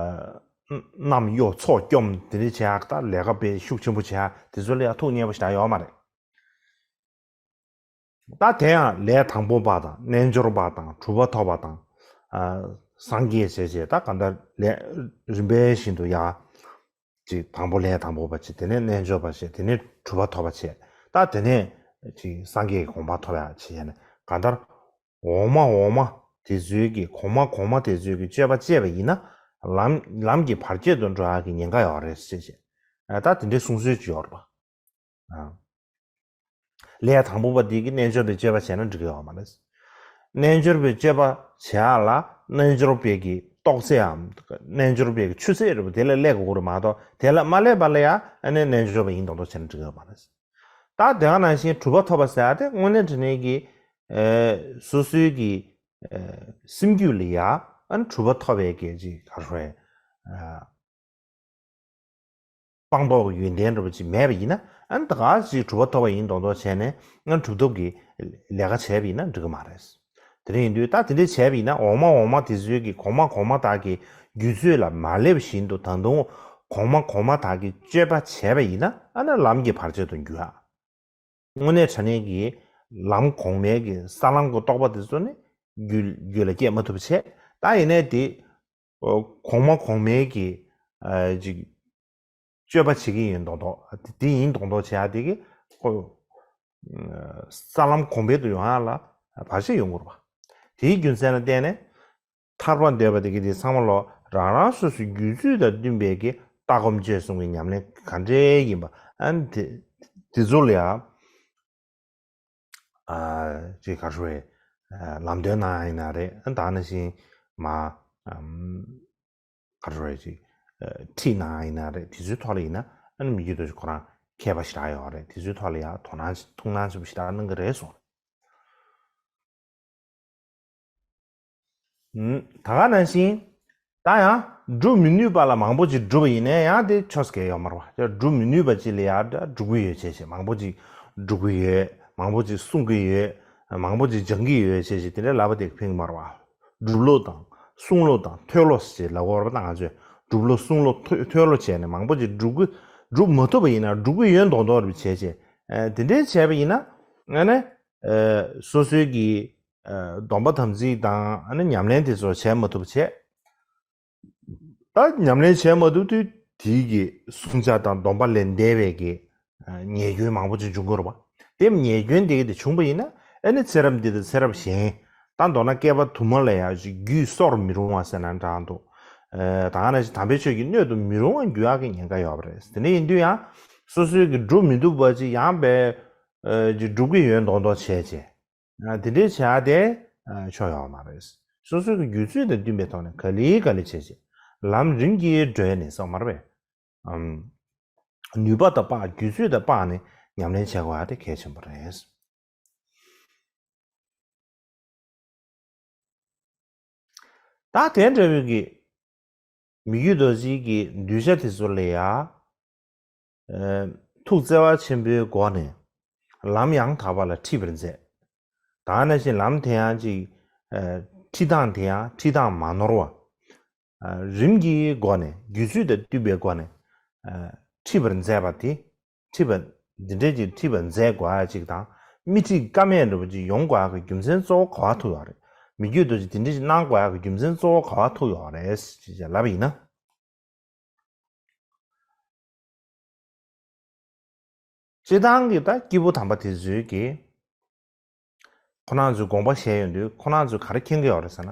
གནམ་གཡོ་མཚོ་སྐྱོམ་དེ་འདྲས་བྱེད་ཡག་ད་ལས་ཀ་དཔེ་ཤུགས་ཆེན་པོ་བྱེད་ཡག་དེ་ཚོ་ལ་ཡང་ཐུགས་མཉེས་པོ་ཞེ་དྲག་ཡོད་མ་རེད། ད་དེ་ཡང་ལས་དང་པོ་པ་དང་རྣལ་འབྱོར་པ་དང་གྲུབ་པ་ཐོབ་པ་དང་སངས་རྒྱས་བྱས་བྱས་ད་གང་ལྟར་ལས་རིམ་པས་བཞིན་དུ་ཡང་ཅིག་དང་པོ་ལས་དང་པོ་པ་བྱས། དེ་ནས་རྣལ་འབྱོར་པ་བྱས། དེ་ནས་གྲུབ་པ་ཐོབ་པ་བྱས། ད་དེ་ནས་ཅིག་སངས་རྒྱས་ཀྱི་གོ་འཕང་ཐོབ་ཡག་བྱས་ནས་གང་ལྟར་འོག་མ་འོག་མ་དེ་ཚོའི་གི་གོང་མ་གོང་མ་དེ་ཚོའི་གི་སྤྱོད་པ་སྤྱད་པ་ཡིན་ན་ལམ་ལམ་གྱི་བར་ཆད་དུ་འགྲོ་ཡག་གི་ཉེན་ཁ་ཡོད་རེད་ཟེར་བྱས། ད་དེ་འདྲའི་གསུང་སྲོལ་ཅིག་ཡོད་རེད་པ། ལས་དང་པོ་པ་འདི་གི་རྣལ་འབྱོར་པའི་སྤྱོད་པ་བྱས་ན་འགྲིག་གི་ཡོད་མ་རེད། རྣལ་འབྱོར་པའི་སྤྱོད་པ་བྱེད་ཡག་ལ་རྣལ་འབྱོར་པའི་གི་རྟོགས་ཚད་འམ་རྣལ་འབྱོར་པའི་གི་ཆུ་ཚད་རེད་པ། དེ་ལ་སླེབས་དགོས་རེད་མ་གཏོགས་དེ་ལ་མ་སླེབས་པ་ལ་ཡང་ཨ་ནི་རྣལ་འབྱོར་པ་ཡིན་མདོག་མདོག་བྱས་ན་འགྲིག་གི་ཡོད་མ་རེད། ད་དེ་ག་ནང་བཞིན་གྲུབ་པ་ཐོབ་པ་ཟེར་ཡག་དེ་དངོས་གནས་དྲང་གནས་ཀྱི་སོ་སོའི་གི་སེམས་རྒྱུད་ལ་ཡང་ཨ་ནི་གྲུབ་པ་ཐོབ་པའི་གི་ཅིག་ག་རེ་ཟེར། སྤངས་རྟོགས་ཀྱི་ཡོན་ཏན་འདྲ་པོ་ཅིག་མེད་པ་ཡིན་ན་ཨ་ནི་ད་ག་ཅིག་གྲུབ་པ་ཐོབ་པ་ཡིན་མདོག་མདོག་བྱས་ནས་ཨ་ནི་གྲུབ་ཐོབ་ཀྱི་ལས་ཀ་བྱས་པ་ཡིན་ན་འགྲིག་གི་མ་རེད། དེ་འདྲ་ཡིན་དུས་ད་དེ་འདྲ་བྱས་པ་ཡིན་ན་འོག་མ་འོག་མ་དེ་ཚོའི་གི་གོང་མ་གོང་མ་དག་གི་རྒྱུད་ཚོད་ལ་མ་སླེབས་བཞིན་དུ་ད་དུང་གོང་མ་གོང་མ་དག་གི་སྤྱོད་པ་བྱས་པ་ཡིན་ན་ཨ་ནི་ལམ་གྱི་བར་ཆད་དུ་འགྱུར་ཨ། དངོས་གནས་དྲང་གནས་ཀྱི་ལམ་གོང་མའི་གི་ས་ལམ་གྱི་རྟོགས་པ་དེ་ཚོ་ནི་རྒྱུད་རྒྱུད་ལ་སྐྱེ་མ་ཐུབ་པ་བྱས། ད་ཡིན་ནའི་དེ་གོང་མ་གོང་མའི་གི་ཅིག་སྤྱོད་པ་བྱེད་ཀྱི་ཡིན་མདོག་མདོག་དེ་ཡིན་མདོག་མདོག་བྱེད་ཡག་དེ་གི་ཁོ་ས་ལམ་གོང་འཕེལ་དུ་ཡོང་ཡག་ལ་བར་ཆད་ཡོང་གི་རེད་པ། དེའི་རྒྱུ་མཚན་ལ་བརྟེན་ནས། ཐར་པ་འདོད་པ་དེ་གི་དེ་ཚང་མ་ལོ་རང་རང་སོ་སོའི་རྒྱུད་ཚོད་དང་བསྟུན་པའི་གི་ལྟ་སྒོམ་སྤྱོད་གསུམ་གྱི་ཉམས་ལེན་ག་འདྲའི་ཡིན་པ་ཨ་ནི་དེ་དེ་ཚོ་ལ་ཡང་ཨ་ཅིག་ག་རེ་ཟེར་ལམ་སྟོན་གནང་ཡ་ཡིན་ན་རེད། ཨ་ད་ནང་བཞིན་མ་ཨམ་ག་རེ་ཟེར་ཅིག་ཁྲིད་གནང་ཡ་ཡིན་ན་རེད། དེ་ཚོའི་ཐོག་ལ་ཡིན་ན་ཨ་ནི་མི་རྒྱུད་དུ་ཁོ་རང་མཁས་པ་ཞེ་དྲག་ཡོད་རེད། དེ་ཚོའི་ཐོག་ལ་ཡང་དོ་སྣང་ཐུགས་སྣང་ཆེན་པོ་ཞེ་དྲག་གནང་གི་རེད་གསུངས། ད་ག་ནང་བཞིན་ད་ཡང་སྒྲུབ་མི་ནུས་པ་ལ་མང་པོ་ཅིག་སྒྲུབ་པ་ཡིན་ནའི་ཡང་དེ་ཆོས་སྐལ་ཡོད་མ་རེད་བ། སྒྲུབ་མི་ནུས་པ་ཅིག་ལ་ཡང་སྒྲུབ་ཀྱི་ཡོད་བྱས་བྱས་མང་པོ་ཅིག་སྒྲུབ་ཀྱི་ཡོད། མང་པོ་ཅིག་གསུང་གི་ཡོད། མང་པོ་ཅིག་སྦྱང་གི་ཡོད་བྱས་བྱས་དེ་འདྲའི་ལབ་པ་དེ་ཕན་གྱི་མ་རེད་བ། སྒྲུབ་ལུགས་དང་གསུང་ལུགས་དང་ཐོས་ལུགས་ཞེས་ལབ་དགོས་རེད་པ། ད་ང་ཚོས་སྒྲུབ་ལུགས་གསུང་ལུགས་ཐོས་ཐོས་ལུགས་བྱས་ནས་མང་པོ་ཅིག་སྒྲུབ་ཀྱི་སྒྲུབ་མ་ཐུབ་པ་ཡིན་ན་སྒྲུབ་ཀྱི་ཡོད་མདོག་མདོག་རེད་བྱས་བྱས་དེ་འདྲའི་བྱས་པ་ཡིན་ན་ཨ་ནི། སོ་སོའི་གི་སྡོམ་པ་དམ་ཚིག་དང་ཨ་ནི་ཉམས་ལེན་དེ་ཚོ་བྱས་མ་ཐུབ་བྱས། ད་ཉམས་ལེན་བྱས་མ་ཐུབ་དུས་དེའི་གི་བསྲུང་བྱ་དང་སྡོམ་པ་ལས་འདས་པའི་གི་ཉེས་སྐྱོན་མང་པོ་ཅིག་འབྱུང་གི་རེད་པ། དེ་ཉེས་སྐྱོན་དེ་གི་དེ་བྱུང་པ་ཡིན་ན་ཨ་ནི་ཚེ་རབས་འདི་དང་ཚེ་རབས་གཞན། ད་མདོར་ན་བསྐལ་པ་དུ་མ་ལ་ཡང་ཅིག་རྒྱུད་གསོར་མི་རུང་བ་ཟེར་ན་འདྲ་འདུག་ད་ག་ནང་བཞིན་དམ་པའི་ཆོས་ཀྱི་སྣོད་དུ་མི་རུང་བ་འགྱུར་ཡག་གི་ཉེན་ཁ་ཡོད་པ་རེད། དེ་འདྲ་ཡིན་དུས་ཡང་སོ་སོའི་གི་སྒྲུབ་མི་ཐུབ་པ་ཅིག་ཡང་བས་ཅིག་སྒྲུབ་ཀྱི་ཡོད་མདོག་མདོག་བྱས་བྱས། དེ་འདྲའི་བྱ་དེ་ཆོ་ཡོད་མ་རེད། སོ་སོའི་གི་རྒྱུད་ཚོད་དང་བསྟུན་པའི་ཐོག་ནས་ག་ལེ་ག་ལེ་བྱས་བྱས་ལམ་རིམ་གྱིས་བགྲོད་ནས་སོང་མ་རེད་པས། ནུས་པ་དང་དཔག་རྒྱུད་ཚོད་དང་དཔག་ནས་ཉམས་ལེན་བྱེད་དགོས་པ་དེ་གལ་ཆེན་པོ་རེད། ད་དེ་འདྲ་བའི་གི་མི་བསྐྱོད་རྡོ་རྗེ་གི་གདུལ་བྱ་དེ་ཚོ་ལ་ཡ། ཐུགས་བརྩེ་བ་ཆེན་པོའི་སྒོ་ནས་ལམ་ཡང་དག་པ་ལ་ཁྲིད་པར་མཛད། ད་ག་ནང་བཞིན་ལམ་དེ་ཡང་ཅིག་ཁྲིད་སྟངས་དེ་ཡང་ཁྲིད་སྟངས་མ་ནོར་བ། རིམ་གྱིས་སྒོ་ནས་རྒྱུད་ཚོད་དང་བསྟུན་པའི་སྒོ་ནས་ཁྲིད་པར་མཛད་པ་དེ། ཁྲིད་པ། འདི་འདྲའི་ཅིག་ཁྲིད་པར་མཛད་དགོས་ཡ་ཅིག་དང་། མི་ཁྲིད་ཀ་མེད་འདྲ་པོ་ཅིག་ཡོང་དགོས་ཡ་གི་རྒྱུ་མཚན་གཙོ་བོ་ག་བ་ཐུག་ཡོད་རེད། མི་བསྐྱོད་རྡོ་རྗེ་འདི་འདྲའི་ཅིག་གནང་དགོས་ཡ་གི་རྒྱུ་མཚན་གཙོ་བོ་ག་བ་ཐུག་ཡོད་རེད་ཅེས་ལབ་པ་ཡིན་ན། སྤྱིར་བཏང་གི་ད་སྐྱེས་བུ་དམ་པ་དེ་ཚོའི་གི་ཁོ་རང་ཚོའི་དགོངས་པ་བཞེས་ཡོང་དུས་ཁོ་རང་ཚོས་ག་རེ་མཁྱེན་གྱི་ཡོད་རེད་ཟེར་ན།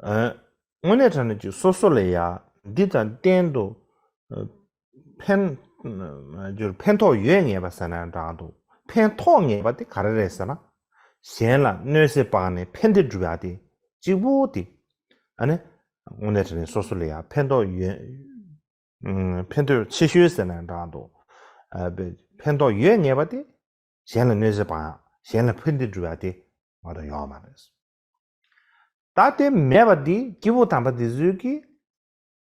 ཨ། དངོས་གནས་དྲང་གནས་ཀྱི་སོ་སོ་ལ་ཡ་འདི་དང་གཏན་དུ་ཨ། ཕན་ཨ། ཕན་ཐོགས་ཡོད་ངེས་པ་ཟེར་ན་འདྲ་འདུག་ཕན་ཐོགས་ངེས་པ་དེ་ག་རེ་རེད་ཟེར་ན། གཞན་ལ་གནོད་འཚེ་སྤངས་ནས་ཕན་བདེ་སྒྲུབ་ཡ་དེ་གཅིག་པུ་དེ། ཨ་ནི། དངོས་གནས་དྲང་གནས་སོ་སོ་ལ་ཡང་ཕན་ཐོགས་ཡོད། ཨུམ། ཕན་ཐོགས་ཆེ་ཤོས་ཟེར་ན་འདྲ་འདུག་ཨ། ཕན་ཐོགས་ཡོད་ངེས་པ་དེ་གཞན་ལ་གནོད་འཚེ་སྤང་ཡག་གཞན་ལ་ཕན་བདེ་སྒྲུབ་ཡག་དེ་མ་གཏོགས་ཡོད་མ་རེད། ད་དེ་མེད་པ་འདི་སྐྱེས་བུ་དམ་པ་འདི་ཚོས་ཀྱིས་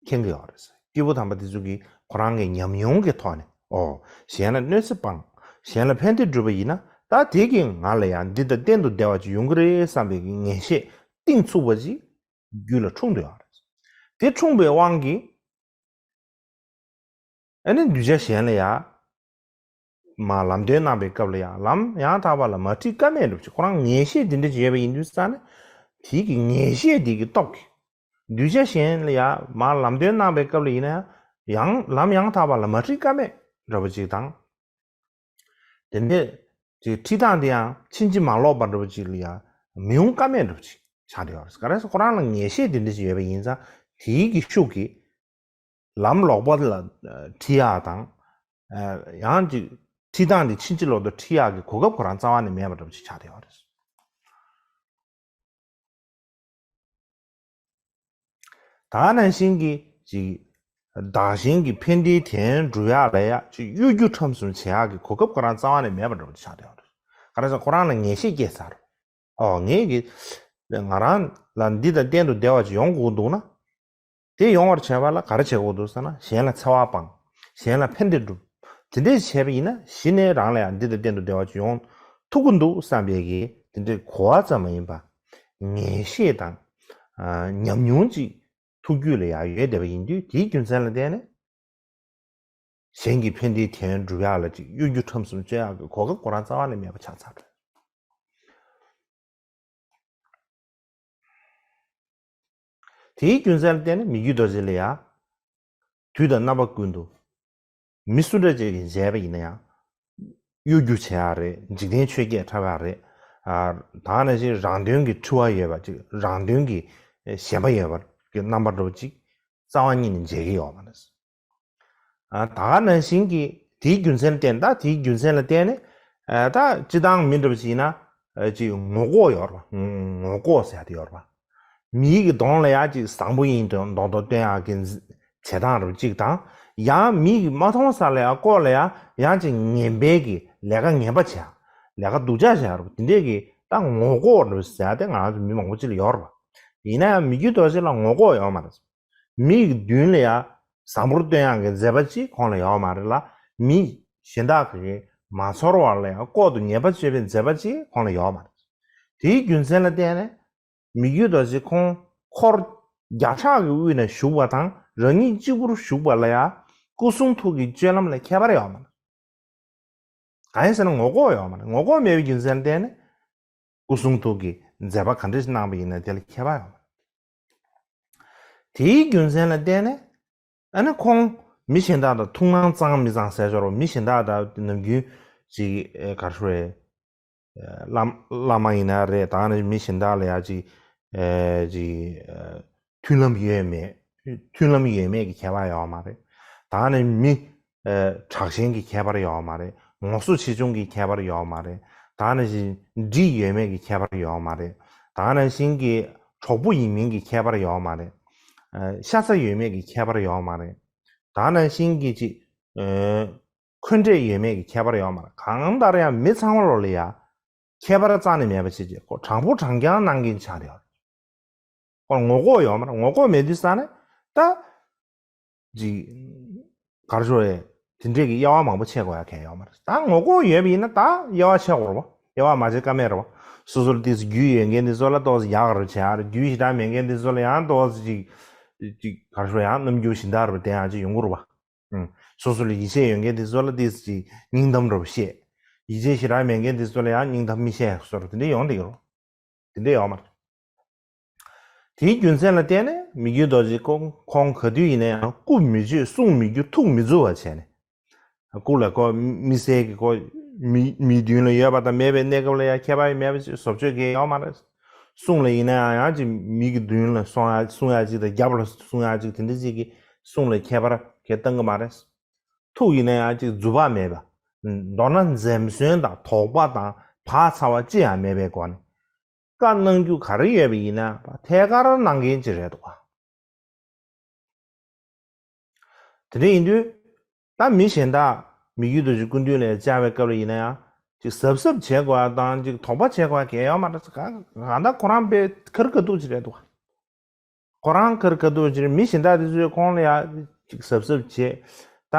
མཁྱེན་གྱི་ཡོད་རེད། སྐྱེས་བུ་དམ་པ་འདི་ཚོས་ཀྱིས་ཁོ་རང་གི་ཉམས་མྱོང་གི་ཐོག་ནས། ཨོ། གཞན་ལ་གནོད་འཚེ་སྤང་། གཞན་ལ་ཕན་བདེ་སྒྲུབ་པ་ཡིན་ན། ད་དེ་གིས་ང་ལ་ཡང་འདི་དང་གཏན་དུ་བདེ་བ་ཅིག་ཡོང་གི་རེད་བསམ་པའི་ངེས་ཤེས་གཏིང་ཚུགས་པ་ཅིག་རྒྱུད་ལ་འཁྲུངས་བསྡད་ཡོད་རེད། དེ་འཁྲུངས་པའི་དབང་གིས། ཨ་ནི་གདུལ་བྱ་གཞན་ལ་ཡང་། མར་ལམ་སྟོན་གནང་བའི་སྐབས་ལ་ཡང་ལམ་ཡང་དག་པ་ལ་མ་ཁྲིད་ཀ་མེད་འདྲ་པོ་ཅིག་ཁོ་རང་ངེས་ཤེས་འདི་འདྲ་ཅིག་ཡོད་པ་ཡིན་དུས་ཙང་ནས། དེའི་གི་ངེས་ཤེས་དེ་གི་སྟོབས་ཀྱིས། གདུལ་བྱ་གཞན་ལ་ཡང་མར་ལམ་སྟོན་གནང་བའི་སྐབས་ལ་ཡིན་ན་ཡང་ལམ་ཡང་དག་པ་ལ་མ་ཁྲིད་ཀ་མེད་འདྲ་པོ་ཅིག་དང་། དེ་འདྲའི་ཅིག་ཁྲིད་སྟངས་དེ་ཡང་ཕྱིན་ཅི་མ་ལོག་པ་འདྲ་པོ་ཅིག་ལ་ཡང་མི་ཡོང་ཀ་མེད་འདྲ་པོ་ཅིག་ཆགས་བསྡད་ཡོད་རེད། ག་རེ་ཟེར་ཁོ་རང་ལ་ངེས་ཤེས་དེ་འདྲ་ཅིག་ཡོད་པ་ཡིན་ཙང་དེའི་གི་ཤུགས་ཀྱིས། ལམ་ལོག་པ་ལ་ཁྲིད་ཡག་དང་། ཡང་ཅིག་ཁྲིད་སྟངས་དེ་ཕྱིན་ཅི་ལོག་ཏུ་ཁྲིད་ཡག་གི་གོ་སྐབས་ཁོ་རང་རྩ་བ་ནས་མེད་པ་འདྲ་པོ་ཅིག་ཆགས་བསྡད་ཡོད་རེད། ད་ནང་བཞིན་གྱི་ཅིག་བདག་གཞན་གྱི་ཕན་བདེའི་དོན་སྒྲུབ་ཡག་ལ་ཡ་ཅིག་གཡོ་སྒྱུ་ཁྲམ་གསུམ་བྱེད་ཡག་གི་གོ་སྐབས་ཁོ་རང་རྩ་བ་ནས་མེད་པ་འདྲ་པོ་ཅིག་ཆགས་བསྡད་ཡོད་རེད། ག་རེ་ཟེར་ཁོ་རང་ལ་ངེས་ཤེས་སྐྱེས་ཚར། ཨོ། ངས་ཀྱི་ང་རང་ལ་འདི་དང་གཏན་དུ་བདེ་བ་ཅིག་ཡོང་དགོས་འདུག་ན། དེ་ཡོང་བར་བྱེད་པ་ལ་ག་རེ་བྱེད་དགོས་འདུག་ཟེར་ན། གཞན་ལ་འཚེ་བ་སྤང་། གཞན་ལ་ཕན་བདེ་སྒྲུབ། དེ་འདྲས་བྱས་པ་ཡིན་ན་གཞི་ནས་རང་ལ་ཡང་འདི་དང་གཏན་དུ་བདེ་བ་ཅིག་ཡོང་ཐུབ་ཀྱི་འདུག་བསམ་པའི་གི་དེ་འདྲའི་གོ་བ་ཙམ་མ་ཡིན་པ། ངེས་ཤེས་དང་། ཨ། ཉམས་མྱོང་ཅིག་ཐུགས་རྒྱུད་ལ་ཡང་ཡོད་བསྡད་པ་ཡིན་དུས། དེའི་རྒྱུ་མཚན་ལ་བརྟེན་ནས། གཞན་གྱི་ཕན་བདེའི་དོན་སྒྲུབ་ཡག་ལ་ཅིག་གཡོ་སྒྱུ་ཁྲམ་གསུམ་སྤྱོད་ཡག་གི་གོ་སྐབས་ཁོ་རང་རྩ་བ་ནས་མེད་པ་ཆགས་ཚར། དེའི་རྒྱུ་མཚན་ལ་བརྟེན་ནས་མི་བསྐྱོད་རྡོ་རྗེ་ལ་ཡང་། དུས་དང་རྣམ་པ་ཀུན་ཏུ། མི་སུ་འདྲ་ཅིག་གིས་མཇལ་བ་ཡིན་ན་ཡང་། གཡོ་སྒྱུ་བྱེད་ཡག་རེད། འཇིག་རྟེན་ཆོས་བརྒྱད་འཁྲབ་ཡག་རེད། ཨ། ད་ག་ནང་བཞིན་རང་དོན་གྱི་འཁྲི་བ་ཡོད་པ་ཅིག་རང་དོན་གྱི་ཞེན་པ་ཡོད་པ་གི་རྣམ་པ་འདྲ་པོ་ཅིག་རྩ་བ་ཉིད་ནས་མཇལ་གྱི་ཡོད་མ་རེད། ཨ། ད་ག་ནང་བཞིན་གྱི་དེའི་རྒྱུ་མཚན་ལ་བརྟེན། ད་དེའི་རྒྱུ་མཚན་ལ་བརྟེན་ནས། ཨ། ད་སྤྱིར་བཏང་མི་འདྲ་པོ་ཞིག་ཡིན་ན། ཨ། ཅིག་ངོ་ལྐོག་ཡོད་རེད་པ། ངོ་ལྐོག་ཟེར་ཡག་དེ་ཡོད་རེད་པ། མིའི་གི་གདོང་ལ་ཡ་ཅིག་བཟང་པོ་ཡིན་མདོག་མདོག་སྟོན་ཡག་གི་བྱེད་སྟངས་རུ་གཅིག་དང་། ཡང་མིའི་གི་མ་མཐོང་ས་ལ་ཡ་ལྐོག་ལ་ཡ་ཡང་ཅིག་ངན་པའི་གི་ལས་ཀ་ངན་པ་བྱེད་ཡག་ལས་ཀ་སྡུག་ཅག་བྱེད་ཡག་རུ། དེ་འདྲས་གི་ད་ངོ་ལྐོག་རུ་ཟེར་ཡག་དེ་ང་རང་ཚོ་མི་མང་པོ་ཅིག་ལ་ཡོད་རེད་པ། ཡིན་ན་ཡང་མི་བསྐྱོད་རྡོ་རྗེ་ལ་ངོ་ལྐོག་ཡོད་མ་རེད། མིའི་མདུན་ལ་ཡ་བཟང་པོར་སྟོན་ཡག་གི་མཛད་པ་ཅིག་ཁོང་ལ་ཡོད་མ་རེད་ལ། མི་གཞན་དག་གིས་མ་ཚོར་བ་ལ་ཡ་ལྐོག་ཏུ་ཉེས་པ་སྤྱོད་པའི་མཛད་པ་ཅིག་ཁོང་ལ་ཡོད་མ་རེད། དེའི་རྒྱུ་མཚན་ལ་བརྟེན་ནས་མི་བསྐྱོད་རྡོ་རྗེ་ཁོང་འཁོར་བརྒྱ་ཕྲག་གི་དབུས་ན་བཞུགས་པ་དང་རང་ཉིད་གཅིག་པུར་བཞུགས་པ་ལ་ཡ་སྐུ་གསུང་ཐུགས་ཀྱི་སྤྱོད་ལམ་ལ་ཁྱད་པར་ཡོད་མ་རེད། གང་ཡིན་ཟེར་ན་ངོ་ལྐོག་ཡོད་མ་རེད། ངོ་ལྐོག་མེད་པའི་རྒྱུ་མཚན་ལ་བརྟེན་ནས་སྐུ་གསུང་ཐུགས་ཀྱི་མཛད་པ་ག་འདྲ་ཞིག་གནང་བ་ཡིན་ན་དེ་ལ་ཁྱད་པར་ཡོད་མ་རེད། དེའི་རྒྱུ་མཚན་ལ་བརྟེན་ནས། ཨ་ནི་ཁོང་མི་གཞན་དག་དང་ཐུགས་སྣང་གཙང་མི་གཙང་ཟེར་ཆོག་རོ། མི་གཞན་དག་དང་ནམ་རྒྱུན་ཅིག་ཨེ་ག་རེ་ཞུ་རེད། བླ་བླ་མ་ཡིན་ན་རེད། ད་ནི་མི་གཞན་དག་ལ་ཡ་ཅིག་ཨེ་ཅིག་ཨེ་མཐུན་ལམ་ཡོད་མེད། མཐུན་ལམ་ཡོད་མེད་ཀྱི་ཁྱད་པར་ཡོད་མ་རེད། ད་ནི་མི་ཨེ་དྲག་ཞན་གྱི་ཁྱད་པར་ཡོད་མ་རེད། ངོ་སོ་ཆེ་ཆུང་གི་ཁྱད་པར་ཡོད་མ་རེད། ད་ནི་འདི་ཡོད་མེད་ཀྱི་ཁྱད་པར་ཡོད་མ་རེད། ད་ནང་བཞིན་གྱི་གྲོགས་པོ་ཡིན་མིན་གྱི་ཁྱད་པར་ཡོད་མ་རེད། ཨ། ཤ་ཚ་ཡོད་མེད་ཀྱི་ཁྱད་པར་ཡོད་མ་རེད། ད་ནང་བཞིན་གྱི་ཅིག་ཨ། འཁོན་འགྲས་ཡོད་མེད་ཀྱི་ཁྱད་པར་ཡོད་མ་རེད། གང་ལྟར་ཡང་མི་ཚང་མ་ལོ་ལ་ཡ་ཁྱད་པར་རྩ་ནས་མེད་པ་བྱས་རྗེས་ཁོ་དྲང་པོ་དྲང་རྐྱང་གནང་མཁན་ཆགས་བསྡད་ཡོད་རེད། ཁོ་ངོ་ལྐོག་ཡོད་མ་རེད། ངོ་ལྐོག་མེད་དུས་ཙང་ནས་ད། ཅིག་ག་རེ་ཞུ་རེད། དེ་འདྲས་ཀྱི་དབྱེ་བ་མང་པོ་ཕྱེ་དགོས་ཡ་གང་ཡང་ཡོད་མ་རེད། ད་ངོ་ལྐོག་ཡོད་པ་ཡིན་ན་ད་དབྱེ་བ་ཕྱེ་དགོས་རེད་པ། དབྱེ་བ་མ་ཕྱེ་ཀ་མེད་རེད་པ། སོ་སོར་ཏོག་ཙམ་རྒྱུས་ཡོད་མཁན་དེ་ཚོ་ལ་ཏོག་ཙམ་ཡག་རུ་བྱེད་ཡ་རེད། རྒྱུས་ཞེ་དྲག་མེད་མཁན་དེ་ཚོ་ལ་ཡང་ཏོག་ཙམ་ཅིག་ཅིག་ག་རེ་ཞུ་ཡང་རྣམ་འགྱུར་གཞན་དག་རུ་བསྟན་ཡ་ཅིག་ཡོང་གི་རེད་པ། ཨུམ། སོ་སོ་ལ་ཡིད་ཆེས་ཡོད་མཁན་དེ་ཚོ་ལ་ཏོག་ཙམ་ཅིག་སྙིང་གཏམ་རུ་བཤད། ཡིད་ཆེས་ཞེ་དྲག་མེད་མཁན་དེ་ཚོ་ལ་ཡང་སྙིང་གཏམ་མི་བཤད་བཟོ་འདྲ་དེ་འདྲས་ཡོང་བསྡད་ཀྱི་རེད། དེ་འདྲས་ཡོད་མ་རེད། དེའི་རྒྱུ་མཚན་ལ་བརྟེན་ནས་མི་བསྐྱོད་རྡོ་རྗེ་ཁོང་ཁོང་ག་དུས་ཡིན་ན་ཡང་སྐུ་མི་བརྗོད་གསུང་མི་འགྱུར་ཐུགས་མི་འཛུལ་བ་བྱས་ནས། སྐུ་ལ་ཁོ་མི་གསལ་གྱི་ཁོ་མི་མི་མདུན་ལ་ཡོད་པ་དང་མེད་པའི་གནས་སྐབས་ལ་ཡང་ཁྱད་པར་མེད་པ་ཅིག་བཟོ་བཅོས་གང་ཡང་ཡོད་མ་རེད། གསུང་ལ་ཡིན་ན་ཡང་ཡང་ཅིག་མི་གི་མདུན་ལ་གསུང་ཡ་གསུང་ཡ་ཅིག་དང་རྒྱབ་ལ་གསུང་ཡ་ཅིག་དེ་འདྲ་ཅིག་གི་གསུང་ལ་ཁྱད་པར་གང་ཡང་གཏོང་གི་མ་རེད། ཐུགས་ཡིན་ན་ཡང་ཅིག་རྫུ་བག་མེད་པ། མདོར་ན་འཛེམ་ཟོན་དང་དོགས་པ་དང་བག་ཚ་བ་ཅི་ཡང་མེད་པའི་སྒོ་ནས། བཀའ་གནང་རྒྱུ་ག་རེ་ཡོད་པ་ཡིན་ན་ཐད་ཀར་གནང་མཁན་ཅིག་རེད་འདུག་ག། དེ་འདྲ་ཡིན་དུས། ད་མི་གཞན་དག་མི་བསྐྱོད་རྡོ་རྗེ་སྐུ་མདུན་ལ་བཅར་བའི་སྐབས་ལ་ཡིན་ན་ཡང་ཅིག་གཟབ་གཟབ་བྱེད་དགོས་པ་དང་ཅིག་དོགས་པ་བྱེད་དགོས་པ་གང་ཡང་ཡོད་མ་རེད། གང་ལྟར་ཁོ་རང་དཔེ་ཁ་རི་ཁ་ཐུག་ཅིག་རེད་འདུག་ཁོ་རང་ཁ་རི་ཁ་ཐུག་ཅིག་རེད། མི་གཞན་དག་དེ་ཚོས་ཁོང་ལ་ཡང་ཅིག་གཟབ་གཟབ་བྱེད། ད་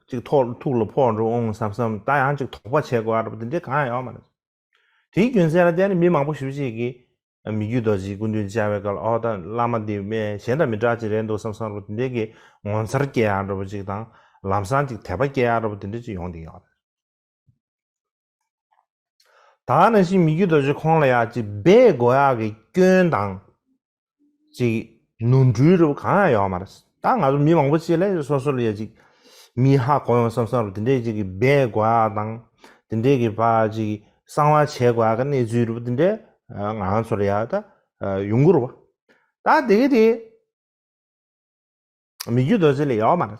ཅིག་ཐོག་ཐུགས་ལ་ཕོག་འགྲོ་འོང་བསམ་བསམ། ད་ཡང་ཅིག་དོགས་པ་བྱེད་དགོས་པ་རེད་པ། དེ་འདྲའི་གང་ཡང་ཡོད་མ་རེད། དེའི་རྒྱུ་མཚན་ལ་བརྟེན་ནས་མི་མང་པོ་ཞེ་པོ་ཅིག་གིས་མི་བསྐྱོད་རྡོ་རྗེ་སྐུ་མདུན་བཅར་བའི་སྐབས་ལ། ཨོ་ད་བླ་མ་འདི་མི་གཞན་དང་མི་འདྲ་ཅིག་རེད་འདུག་བསམ་བསམ་འདྲ་པོ་དེ་འདྲའི་གི་ངོ་མཚར་སྐྱེ་ཡག་འདྲ་པོ་ཅིག་དང་། ལམ་སང་ཅིག་དད་པ་སྐྱེ་ཡག་འདྲ་པོ་དེ་འདྲ་ཅིག་ཡོང་བསྡད་ཡོད་རེད། ད་ག་ནང་བཞིན་མི་བསྐྱོད་རྡོ་རྗེ་ཁོང་ལ་ཡང་ཅིག་འབད་དགོས་ཡག་གི་སྐྱོན་དང་། ཅིག་ནོར་འཁྲུལ་འདྲ་པོ་གང་ཡང་ཡོད་མ་རེད། ད་ང་ཚོ་མི་མང་པོ་ཅིག་ལ་སོ་སོ་ལ་ཡ་ཅིག་མི་ཧ་གོ་ཡོང་བསམ་བསམ་འདྲ་པོ་དེ་འདྲས་ཅིག་གི་འབད་དགོས་ཡག་དང་། དེ་འདྲས་ཀྱི་བ་ཅིག་གསང་བ་བྱེད་དགོས་ཡག་གི་གནས་ཚུལ་འདྲ་པོ་དེ་འདྲས་ང་ཚོ་ལ་ཡ་ད་ཡོང་གི་རེད་པ། ད་དེ་གི་དེ་མི་བསྐྱོད་རྡོ་རྗེ་ལ་ཡོད་མ་རེད།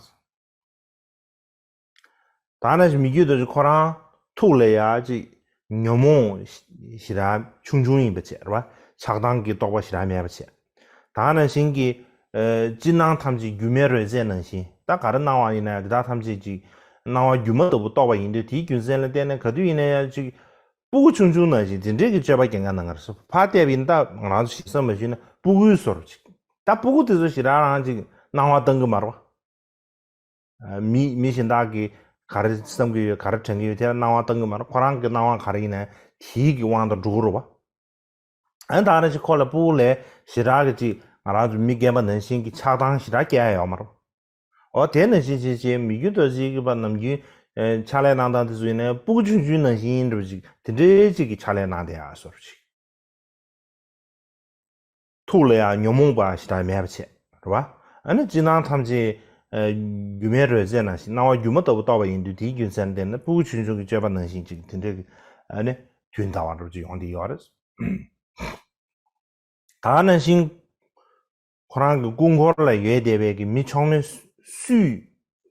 ད་ནང་བཞིན་མི་བསྐྱོད་རྡོ་རྗེ་ཁོ་རང་ཐུགས་ལ་ཡ་ཅིག་ཉོན་མོངས་ཞེ་དྲག་ཆུང་ཆུང་ཡིན་པ་བྱས་རེད་པ། ཆགས་སྡང་གི་རྟོག་པ་ཞེ་དྲག་མེད་པ་བྱས། ད་ནང་བཞིན་གྱི་ཨ་ཅིར་སྣང་ཐམས་ཅད་སྒྱུ་མའི་རོལ་རྩེད་ནང་བཞིན། ད་ག་རེ་སྣང་བ་ཡིན་ན་ཡང་དེ་དག་ཐམས་ཅད་ཅིག་སྣང་བ་སྒྱུ་མ་ལྟ་བུ་རྟོགས་པ་ཡིན་དུས། དེའི་རྒྱུ་མཚན་ལ་བརྟེན་ནས་ག་དུས་ཡིན་ན་ཡང་ཅིག་སྤུ་གུ་ཆུང་ཆུང་ནང་བཞིན་དེ་འདྲས་ཀྱི་སྤྱོད་པ་སྐྱེལ་མཁན་ནང་ང་རེད། ཕར་བལྟས་པ་ཡིན་ན་ད་ང་རང་ཚོ་ཞིག་བསམ་པ་ཞིག་ན་སྤུ་གུའི་བཟོ་འདྲ་ཅིག་ད་སྤུ་གུ་དེ་ཚོ་ཞེ་དྲག་རང་ཅིག་སྣང་བ་བཏང་གི་མ་རེད་པ། མི་མི་གཞན་དག་གིས་ག་རེ་བསམ་གྱི་ཡོད། ག་རེ་དྲན་གྱི་ཡོད། དེ་ལ་སྣང་བ་བཏང་གི་མ་རེད། ཁོ་རང་གི་སྣང་བ་ག་རེ་ཡིན་ན་དེའི་གི་དབང་དུ་འགྲོ་གི་རེད་པ། ཨ་ནི་ད་ག་ནང་བཞིན་ཁོ་ལ་སྤུ་གུ་ལ་ཞེ་དྲག་གི་ཅིག་ང་རང་ཚོ་མི་རྒན་པ་ནང་བཞིན་གྱི་ཆགས་སྡང་ཞེ་དྲག་སྐྱེ་ཡ་ཡོད་མ་རེད། འོ་དེ་ནང་བཞིན་བྱས་བྱས་མི་བསྐྱོད་རྡོ་རྗེ་གི་བ་ནམ་རྒྱུན་ཕྱག་ལས་གནང་སྟངས་དེ་ཚོ་ཡིན་ན་སྤུ་གུ་ཆུང་ཆུང་ནང་བཞིན་འདྲ་པོ་ཅིག་དེ་འདྲའི་ཅིག་གི་ཕྱག་ལས་གནང་བསྡད་ཡ་བཟོ་འདྲ་ཅིག་ཐུགས་ལ་ཡང་ཉོན་མོངས་པ་ཞེ་དྲག་མེད་པ་བྱས་རེད་པ། ཨ་ནི་ཅིར་སྣང་ཐམས་ཅད་ཨ་སྒྱུ་མའི་རོལ་རྩེད་ནང་བཞིན་སྣང་བ་སྒྱུ་མ་ལྟ་བུ་རྟོགས་པ་ཡིན་དུས། དེའི་རྒྱུ་མཚན་ལ་བརྟེན་ནས་སྤུ་གུ་ཆུང་ཆུང་གི་སྤྱོད་པ་ནང་བཞིན་ཅིག་དེ་འདྲའི་གི་ཨ་ནི་དུས་འདའ་བ་འདྲ་པོ་ཅིག་ཡོང་བསྡད་ཡོད་རེད། ད་ག་ནང་བཞིན་ཁོ་རང་གི་སྐུ་འཁོར་ལ་ཡོད་བསྡད་པའི་གི་མི་ཆུང་ངུ་སུས་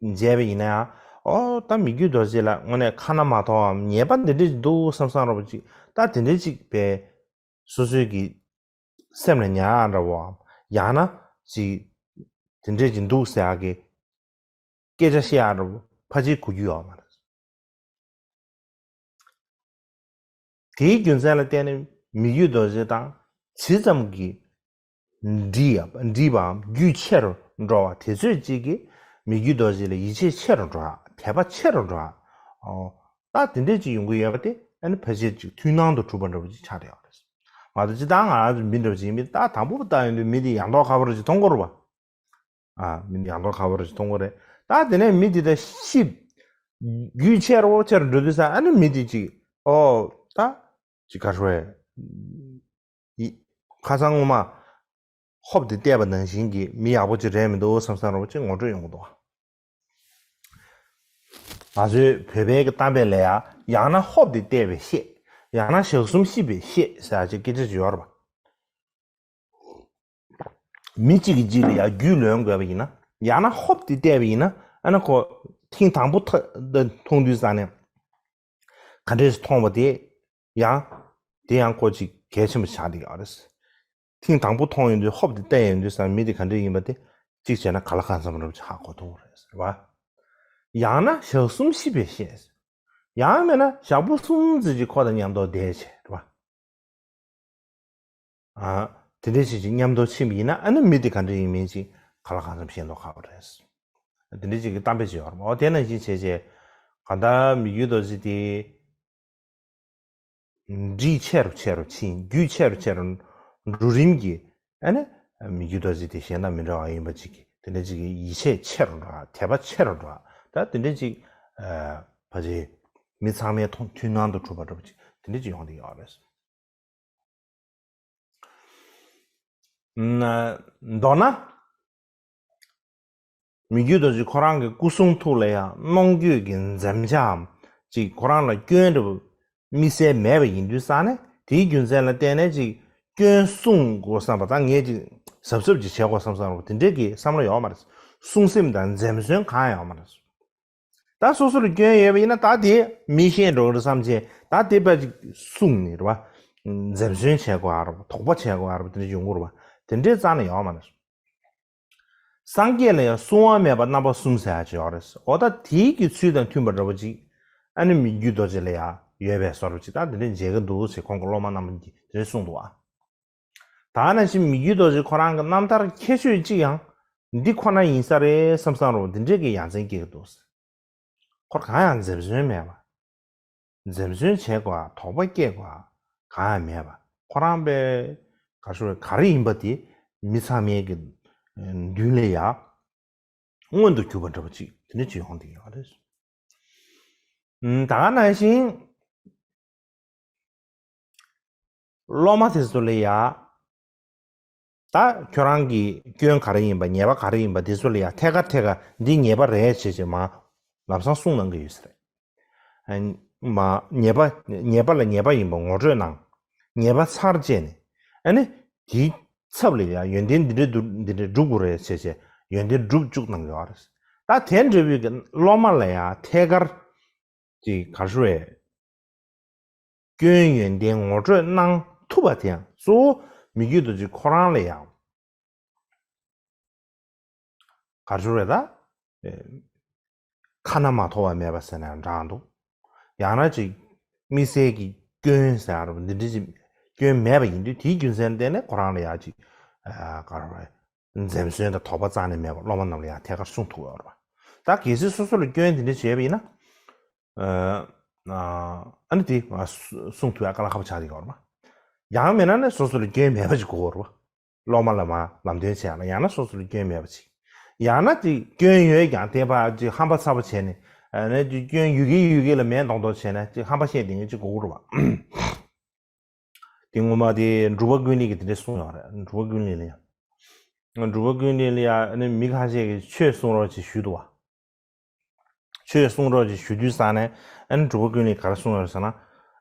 མཇལ་བ་ཡིན་ན་ཡང་། ཨོ་ད་མི་བསྐྱོད་རྡོ་རྗེ་ལ་དངོས་གནས་ཁ་ན་མ་ཐོ་བའམ་ཉེས་པ་འདི་འདྲ་ཅིག་འདུག་བསམ་བསམ་འདྲ་པོ་ཅིག་ད་དེ་འདྲ་ཅིག་པའི་སོ་སོའི་གི་སེམས་ལ་ཉར་ཡག་འདྲ་བོའམ། ཡང་ན་ཅིག་དེ་འདྲ་ཅིག་འདུག་ཟེར་ཡག་གི་སྐད་ཆ་བཤད་ཡག་འདྲ་བོ་ཕལ་ཆེར་གོ་རྒྱུ་ཡོད་མ་རེད། དེའི་རྒྱུ་མཚན་ལ་བརྟེན་ནས་མི་བསྐྱོད་རྡོ་རྗེ་དང་ཇི་ཙམ་གྱིས་འདྲིས་འདྲིས་པའམ་རྒྱུས་ཆེ་རུ་འགྲོ་བ་དེ་ཚོས་ཅིག་གིས་མི་བསྐྱོད་རྡོ་རྗེ་ལ་ཡིད་ཆེས་ཆེ་རུ་འགྲོ་ཡག་དད་པ་ཆེ་རུ་འགྲོ་ཡག་ཨོ། ད་དེ་འདྲས་ཅིག་ཡོང་གི་ཡོད་པ་དེ་ཨ་ནི་ཕལ་ཆེར་ཅིག་མཐུན་སྣང་དུ་གྲུབ་པ་འདྲ་བོ་ཅིག་ཆགས་བསྡད་ཡོད་རེད། མ་གཏོགས་ཇི་ལྟར་ང་རང་ཚོ་མི་འདྲ་བོ་ཅིག་ཡིན་མིན་ད་དང་པོ་བལྟ་ཡོང་དུས་མི་དེ་ཡང་དོག་ཁ་པོ་འདྲ་ཅིག་མཐོང་གི་རེད་པ། ཨ། མི་ཡང་དོག་ཁ་པོ་རེ་ཞིག་མཐོང་གི་རེད། ད་དེ་ནས་མི་དེ་ད་ཤི་རྒྱུས་ཆེ་རུ་ཆེ་རུ་འགྲོ་དུས་ཙང་ཨ་ནི་མི་དེ་ཅིག་ཨོ་ད་ཅིག་ག་རེ་ཟེར། ཡི་ཁ་སང་སྔོན་མ་ཧོབ་དེ་བལྟས་པ་ནང་བཞིན་གྱི་མི་ཡག་པོ་ཅིག་རེད་མི་འདུག་བསམ་བསམ་འདྲ་བོ་ཅིག་ངོ་སྤྲོད་ཡོང་གི་འདུག་ང་ཚོའི་བོད་པའི་གི་གཏམ་དཔེ་ལ་ཡ་ཡང་ན་ཧོབ་དེ་བལྟས་པས་ཤེས། ཡང་ན་ཞག་གསུམ་ཤི་བས་ཤེས་ཟེར་ཡག་ཅིག་སྐད་ཆ་ཅིག་ཡོད་རེད་པ། མི་གཅིག་གིས་གཅིག་ལ་ཡ་རྒྱུས་ལོན་དགོས་པ་ཡིན་ན། ཡང་ན་ཧོབ་སྟེ་བལྟས་པ་ཡིན་ན་ཨ་ན་ཁོ་ཐེངས་དང་པོ་ཐ་མཐོང་དུས་ཙང་ནས་ག་འདྲས་མཐོང་བ་དེ་ཡང་དེ་ཡང་ཁོ་ཅིག་གལ་ཆེན་པོ་ཆགས་བསྡད་ཡོད་རེད། ཐེངས་དང་པོ་མཐོང་ཡོང་དུས་ཧོབ་སྟེ་བལྟས་ཡོང་དུས་ཙང་མི་དེ་ག་འདྲས་ཡིན་པ་དེ་གཅིག་བྱས་ན་ག་ལ་གང་འཚམ་རབ་ཅིག་ཧ་གོ་ཐུབ་རེད་ཟེར་བ། ཡང་ན་ཞག་གསུམ་ཤི་བས་ཤེས། ཡང་མེད་ན་ཞག་པོ་གསུམ་ཙམ་ཅིག་ཁོ་དང་མཉམ་དུ་བསྡད་བྱས་རེད་བ། ཨ། དེ་འདྲའི་ཞིག་ཅིག་མཉམ་དུ་ཕྱིན་པ་ཡིན་ན་ཨ་ནི་མི་དེ་ག་འདྲ་ཡིན་མིན་ཅིག་ག་ལ་གང་འཚམ་ཤེས་མདོག་ཁ་པོ་རེད། དེ་འདྲའི་ཅིག་གི་གཏམ་དཔེ་ཅིག་ཡོད་རེད་མོད། དེ་ནང་བཞིན་བྱས་བྱས་གང་ལྟར་མི་བསྐྱོད་རྡོ་རྗེ་དེ་འདྲིས་ཆེ་རུ་ཆེ་རུ་ཕྱིན། རྒྱུས་ཆེ་རུ་ཆེ་རུ་འགྲོ་རིམ་གྱིས་ཨ་ནི་མི་བསྐྱོད་རྡོ་རྗེ་དེ་གཞན་དང་མི་འདྲ་བ་ཡིན་པ་ཅིག་གི་དེ་འདྲ་ཅིག་གི་ཡིད་ཆེས་ཆེ་རུ་འགྲོ་བ། དད་པ་ཆེ་རུ་འགྲོ་བ། ད་དེ་འདྲ་ཅིག་ཨ་ཕལ་ཆེར་མི་ཚང་མའི་མཐོང་མཐུན་སྣང་དུ་གྲུབ་པ་འདྲ་པོ་ཅིག་དེ་འདྲ་ཅིག་ཡོང་བསྡད་ཡོད་རེད། མདོར་ན། མི་བསྐྱོད་རྡོ་རྗེ་ཁོ་རང་གི་སྐུ་གསུང་ཐུགས་ལ་ཡང་གནོང་འགྱོད་ཀྱི་འཛེམ་བྱའམ་ཅིག་ཁོ་རང་ལ་སྐྱོན་འདྲ་པོ་དམིགས་བསལ་མེད་པ་ཡིན་དུས་ཙང་ནས་དེའི་རྒྱུ་མཚན་ལ་བརྟེན་ནས་ཅིག་སྐྱོན་གསུང་དགོས་བསམ་པ་དང་ངས་ཅིག་གཟབ་གཟབ་ཅིག་བྱེད་དགོས་བསམ་བསམ་རུང་དེ་འདྲའི་གི་བསམ་བློ་ཡོད་མ་རེད། གསུང་སེམས་དང་འཛེམ་ཟོན་གང་ཡང་ཡོད་མ་རེད། ད་སོ་སོར་སྐྱོན་ཡོད་པ་ཡིན་ན་ད་དེ་མི་ཤེས་འགྲོ་གི་རེད་བསམ་བྱས་ད་དེ་དཔེ་ཅིག་གསུངས་ནས་རེད་བ། འཛེམ་ཟོན་བྱེད་དགོས་ཨ་རེད་བ། དོགས་པ་བྱེད་དགོས་ཨ་རེད་བ། དེ་འདྲ་ཡོང་གི་རེད་བ། དེ་འདྲའི་རྩ་ནས་ཡོད་མ་རེད། སངས་རྒྱས་ལ་ཡང་བསྲུང་བ་མེད་པ་རྣམ་པ་གསུམ་ཟེར་ཡག་ཅིག་ཡོད་རེད། འོ་ད་དེའི་གི་ཚུལ་དང་མཐུན་པ་འདྲ་པོ་ཅིག་ཨ་ནི་མི་བསྐྱོད་རྡོ་རྗེ་ལ་ཡང་ཡོད་པའི་བཟོ་འདྲ་ཅིག་ད་དེ་འདྲ་མཇལ་གི་འདུག་ཟེར་ཁོང་གི་སློབ་མ་རྣམས་ཀྱིས་དེ་འདྲ་གསུངས་འདུག་ཨ། ད་ནང་བཞིན་མི་བསྐྱོད་རྡོ་རྗེ་ཁོ་རང་གི་རྣམ་ཐར་ཁྱད་ཆོས་གཅིག་ཡང་འདི་ཁོ་ན་ཡིན་ས་རེད་བསམ་བསམ་རུ་འདི་འདྲས་ཀྱི་ཡ་མཚན་སྐྱེ་གི་འདུག་ཁོར་གང་ཡང་འཛེམ་ཟོན་མེད་པ། འཛེམ་ཟོན་བྱེད་དགོས་དོགས་པ་སྐྱེ་དགོས་གང་ཡང་མེད་པ། ཁོ་རང་པའི་ག་ཞུ་ག་རེ་ཡིན་པ་དེ་མི་ཚང་མའི་གི་མདུན་ལ་ཡ་མངོན་དུ་གྱུར་པ་འདྲ་པོ་ཅིག་དེ་འདྲ་ཅིག་ཡོང་བསྡད་ཡོད་རེད། ད་ག་ནང་བཞིན། སློབ་མ་དེ་ཚོ་ལ་ཡ། ད་ཁྱོད་རང་གི་སྐྱོན་ག་རེ་ཡིན་པ་ཉེས་པ་ག་རེ་ཡིན་པ་དེ་ཚོ་ལ་ཡ་ཐད་ཀར་ཐད་ཀར་འདི་ཉེས་པ་རེད་བྱས་བྱས་མ་ལམ་སང་གསུངས་གནང་གི་ཡོད་ས་རེད། མ་ཉེས་པ་ཉེས་པ་ལ་ཉེས་པ་ཡིན་པ་ངོ་སྤྲོད་གནང་། ཉེས་པ་ཚར་བཅད་ནས་ཨ་ནི་དེའི་ཚབ་ལ་ཡ་ཡོན་ཏན་འདི་འདྲ་འདུག་འདི་འདྲ་སྒྲུབ་དགོས་རེད་བྱས་བྱས་ཡོན་ཏན་སྒྲུབ་བཅུག་གནང་ཡོད་རེད། ད་དེ་འདྲ་བའི་གི་སློབ་མ་ལ་ཡ་ཐད་ཀར་གྱི་ག་རེ་ཞུ་བས། སྐྱོན་ཡོན་ཏན་ངོ་སྤྲོད་གནང་ཐུབ་པ་དེ་ཡང་གཙོ་བོ་མི་བསྐྱོད་རྡོ་རྗེ་ཁོ་རང་ལ་ཡང་ག་རེ་ཞུ་རེད་ད། ཁ་ན་མ་ཐོ་བ་མེད་པ་ཟེར་ན་ཡང་འདྲ་འདུག་ཡང་ན་ཅིག་དམིགས་བསལ་གྱི་སྐྱོན་ཟེར་ཡ་རེད་འདི་འདྲ་ཅིག་སྐྱོན་མེད་པ་ཡིན་དུས་དེའི་རྒྱུ་མཚན་བརྟེན་ནས་ཁོ་རང་ལ་ཡང་ཅིག་ག་རེ་རེད། འཛེམ་ཟོན་དང་དོགས་པ་རྩ་ནས་མེད་པར་སློབ་མ་རྣམས་ལ་ཡང་ཐད་ཀར་གསུང་ཐུབ་ཡོད་རེད་པ། ད་གལ་སྲིད་སོ་སོ་ལ་སྐྱོན་དེ་འདྲ་བྱས་པ་ཡིན་ན། ཨ་ནི་དེ་གསུང་ཐུབ་ཡ་དཀའ་ལས་ཁག་པོ་ཆགས་ཀྱི་ཡོད་རེད་པ། ཡང་མིན་ན་ནི་སོ་སོ་ལ་སྐྱོན་མེད་པ་ཅིག་དགོས་ཀྱི་ཡོད་རེད་པ། སློབ་མ་ལ་མ་ལམ་སྟོན་བྱེད་ཡ་ལ་ཡང་ན་སོ་སོ་ལ་སྐྱོན་མེད་པ་ཅིག་ཡང་ན་དེ་སྐྱོན་ཡོད་ཀྱང་དེ་ཕར་ཅིག་ཧམ་པ་ཚ་པོ་བྱས་ནས་ཨ་ནི་དེ་སྐྱོན་ཡོད་ཀྱི་ཡོད་ཀྱི་ལ་མེད་མདོག་མདོག་བྱས་ནས་ཅིག་ཧམ་པ་བཤད་བསྡད་མཁན་ཅིག་དགོས་ཀྱི་རེད་པ། དེ་སྔོན་མ་དེ་འབྲུག་པ་ཀུན་ལེགས་ཀྱིས་དེ་འདྲས་གསུངས་ཡོད་རེད། འབྲུག་པ་ཀུན་ལེགས་ལ་ཡ། འབྲུག་པ་ཀུན་ལེགས་ལ་ཡ་ཨ་ནི་མི་ཁ་ཤས་ཀྱིས་ཆོས་གསུང་རོགས་ཅིག་ཞུས་འདུག་བ། ཆོས་གསུང་རོགས་ཅིག་ཞུ་དུས་ཙང་ནས་ཨ་ནི་འབྲུག་པ་ཀུན་ལེགས་ག་རེ་གསུངས་ཡོད་རེད་ཟེར་ན།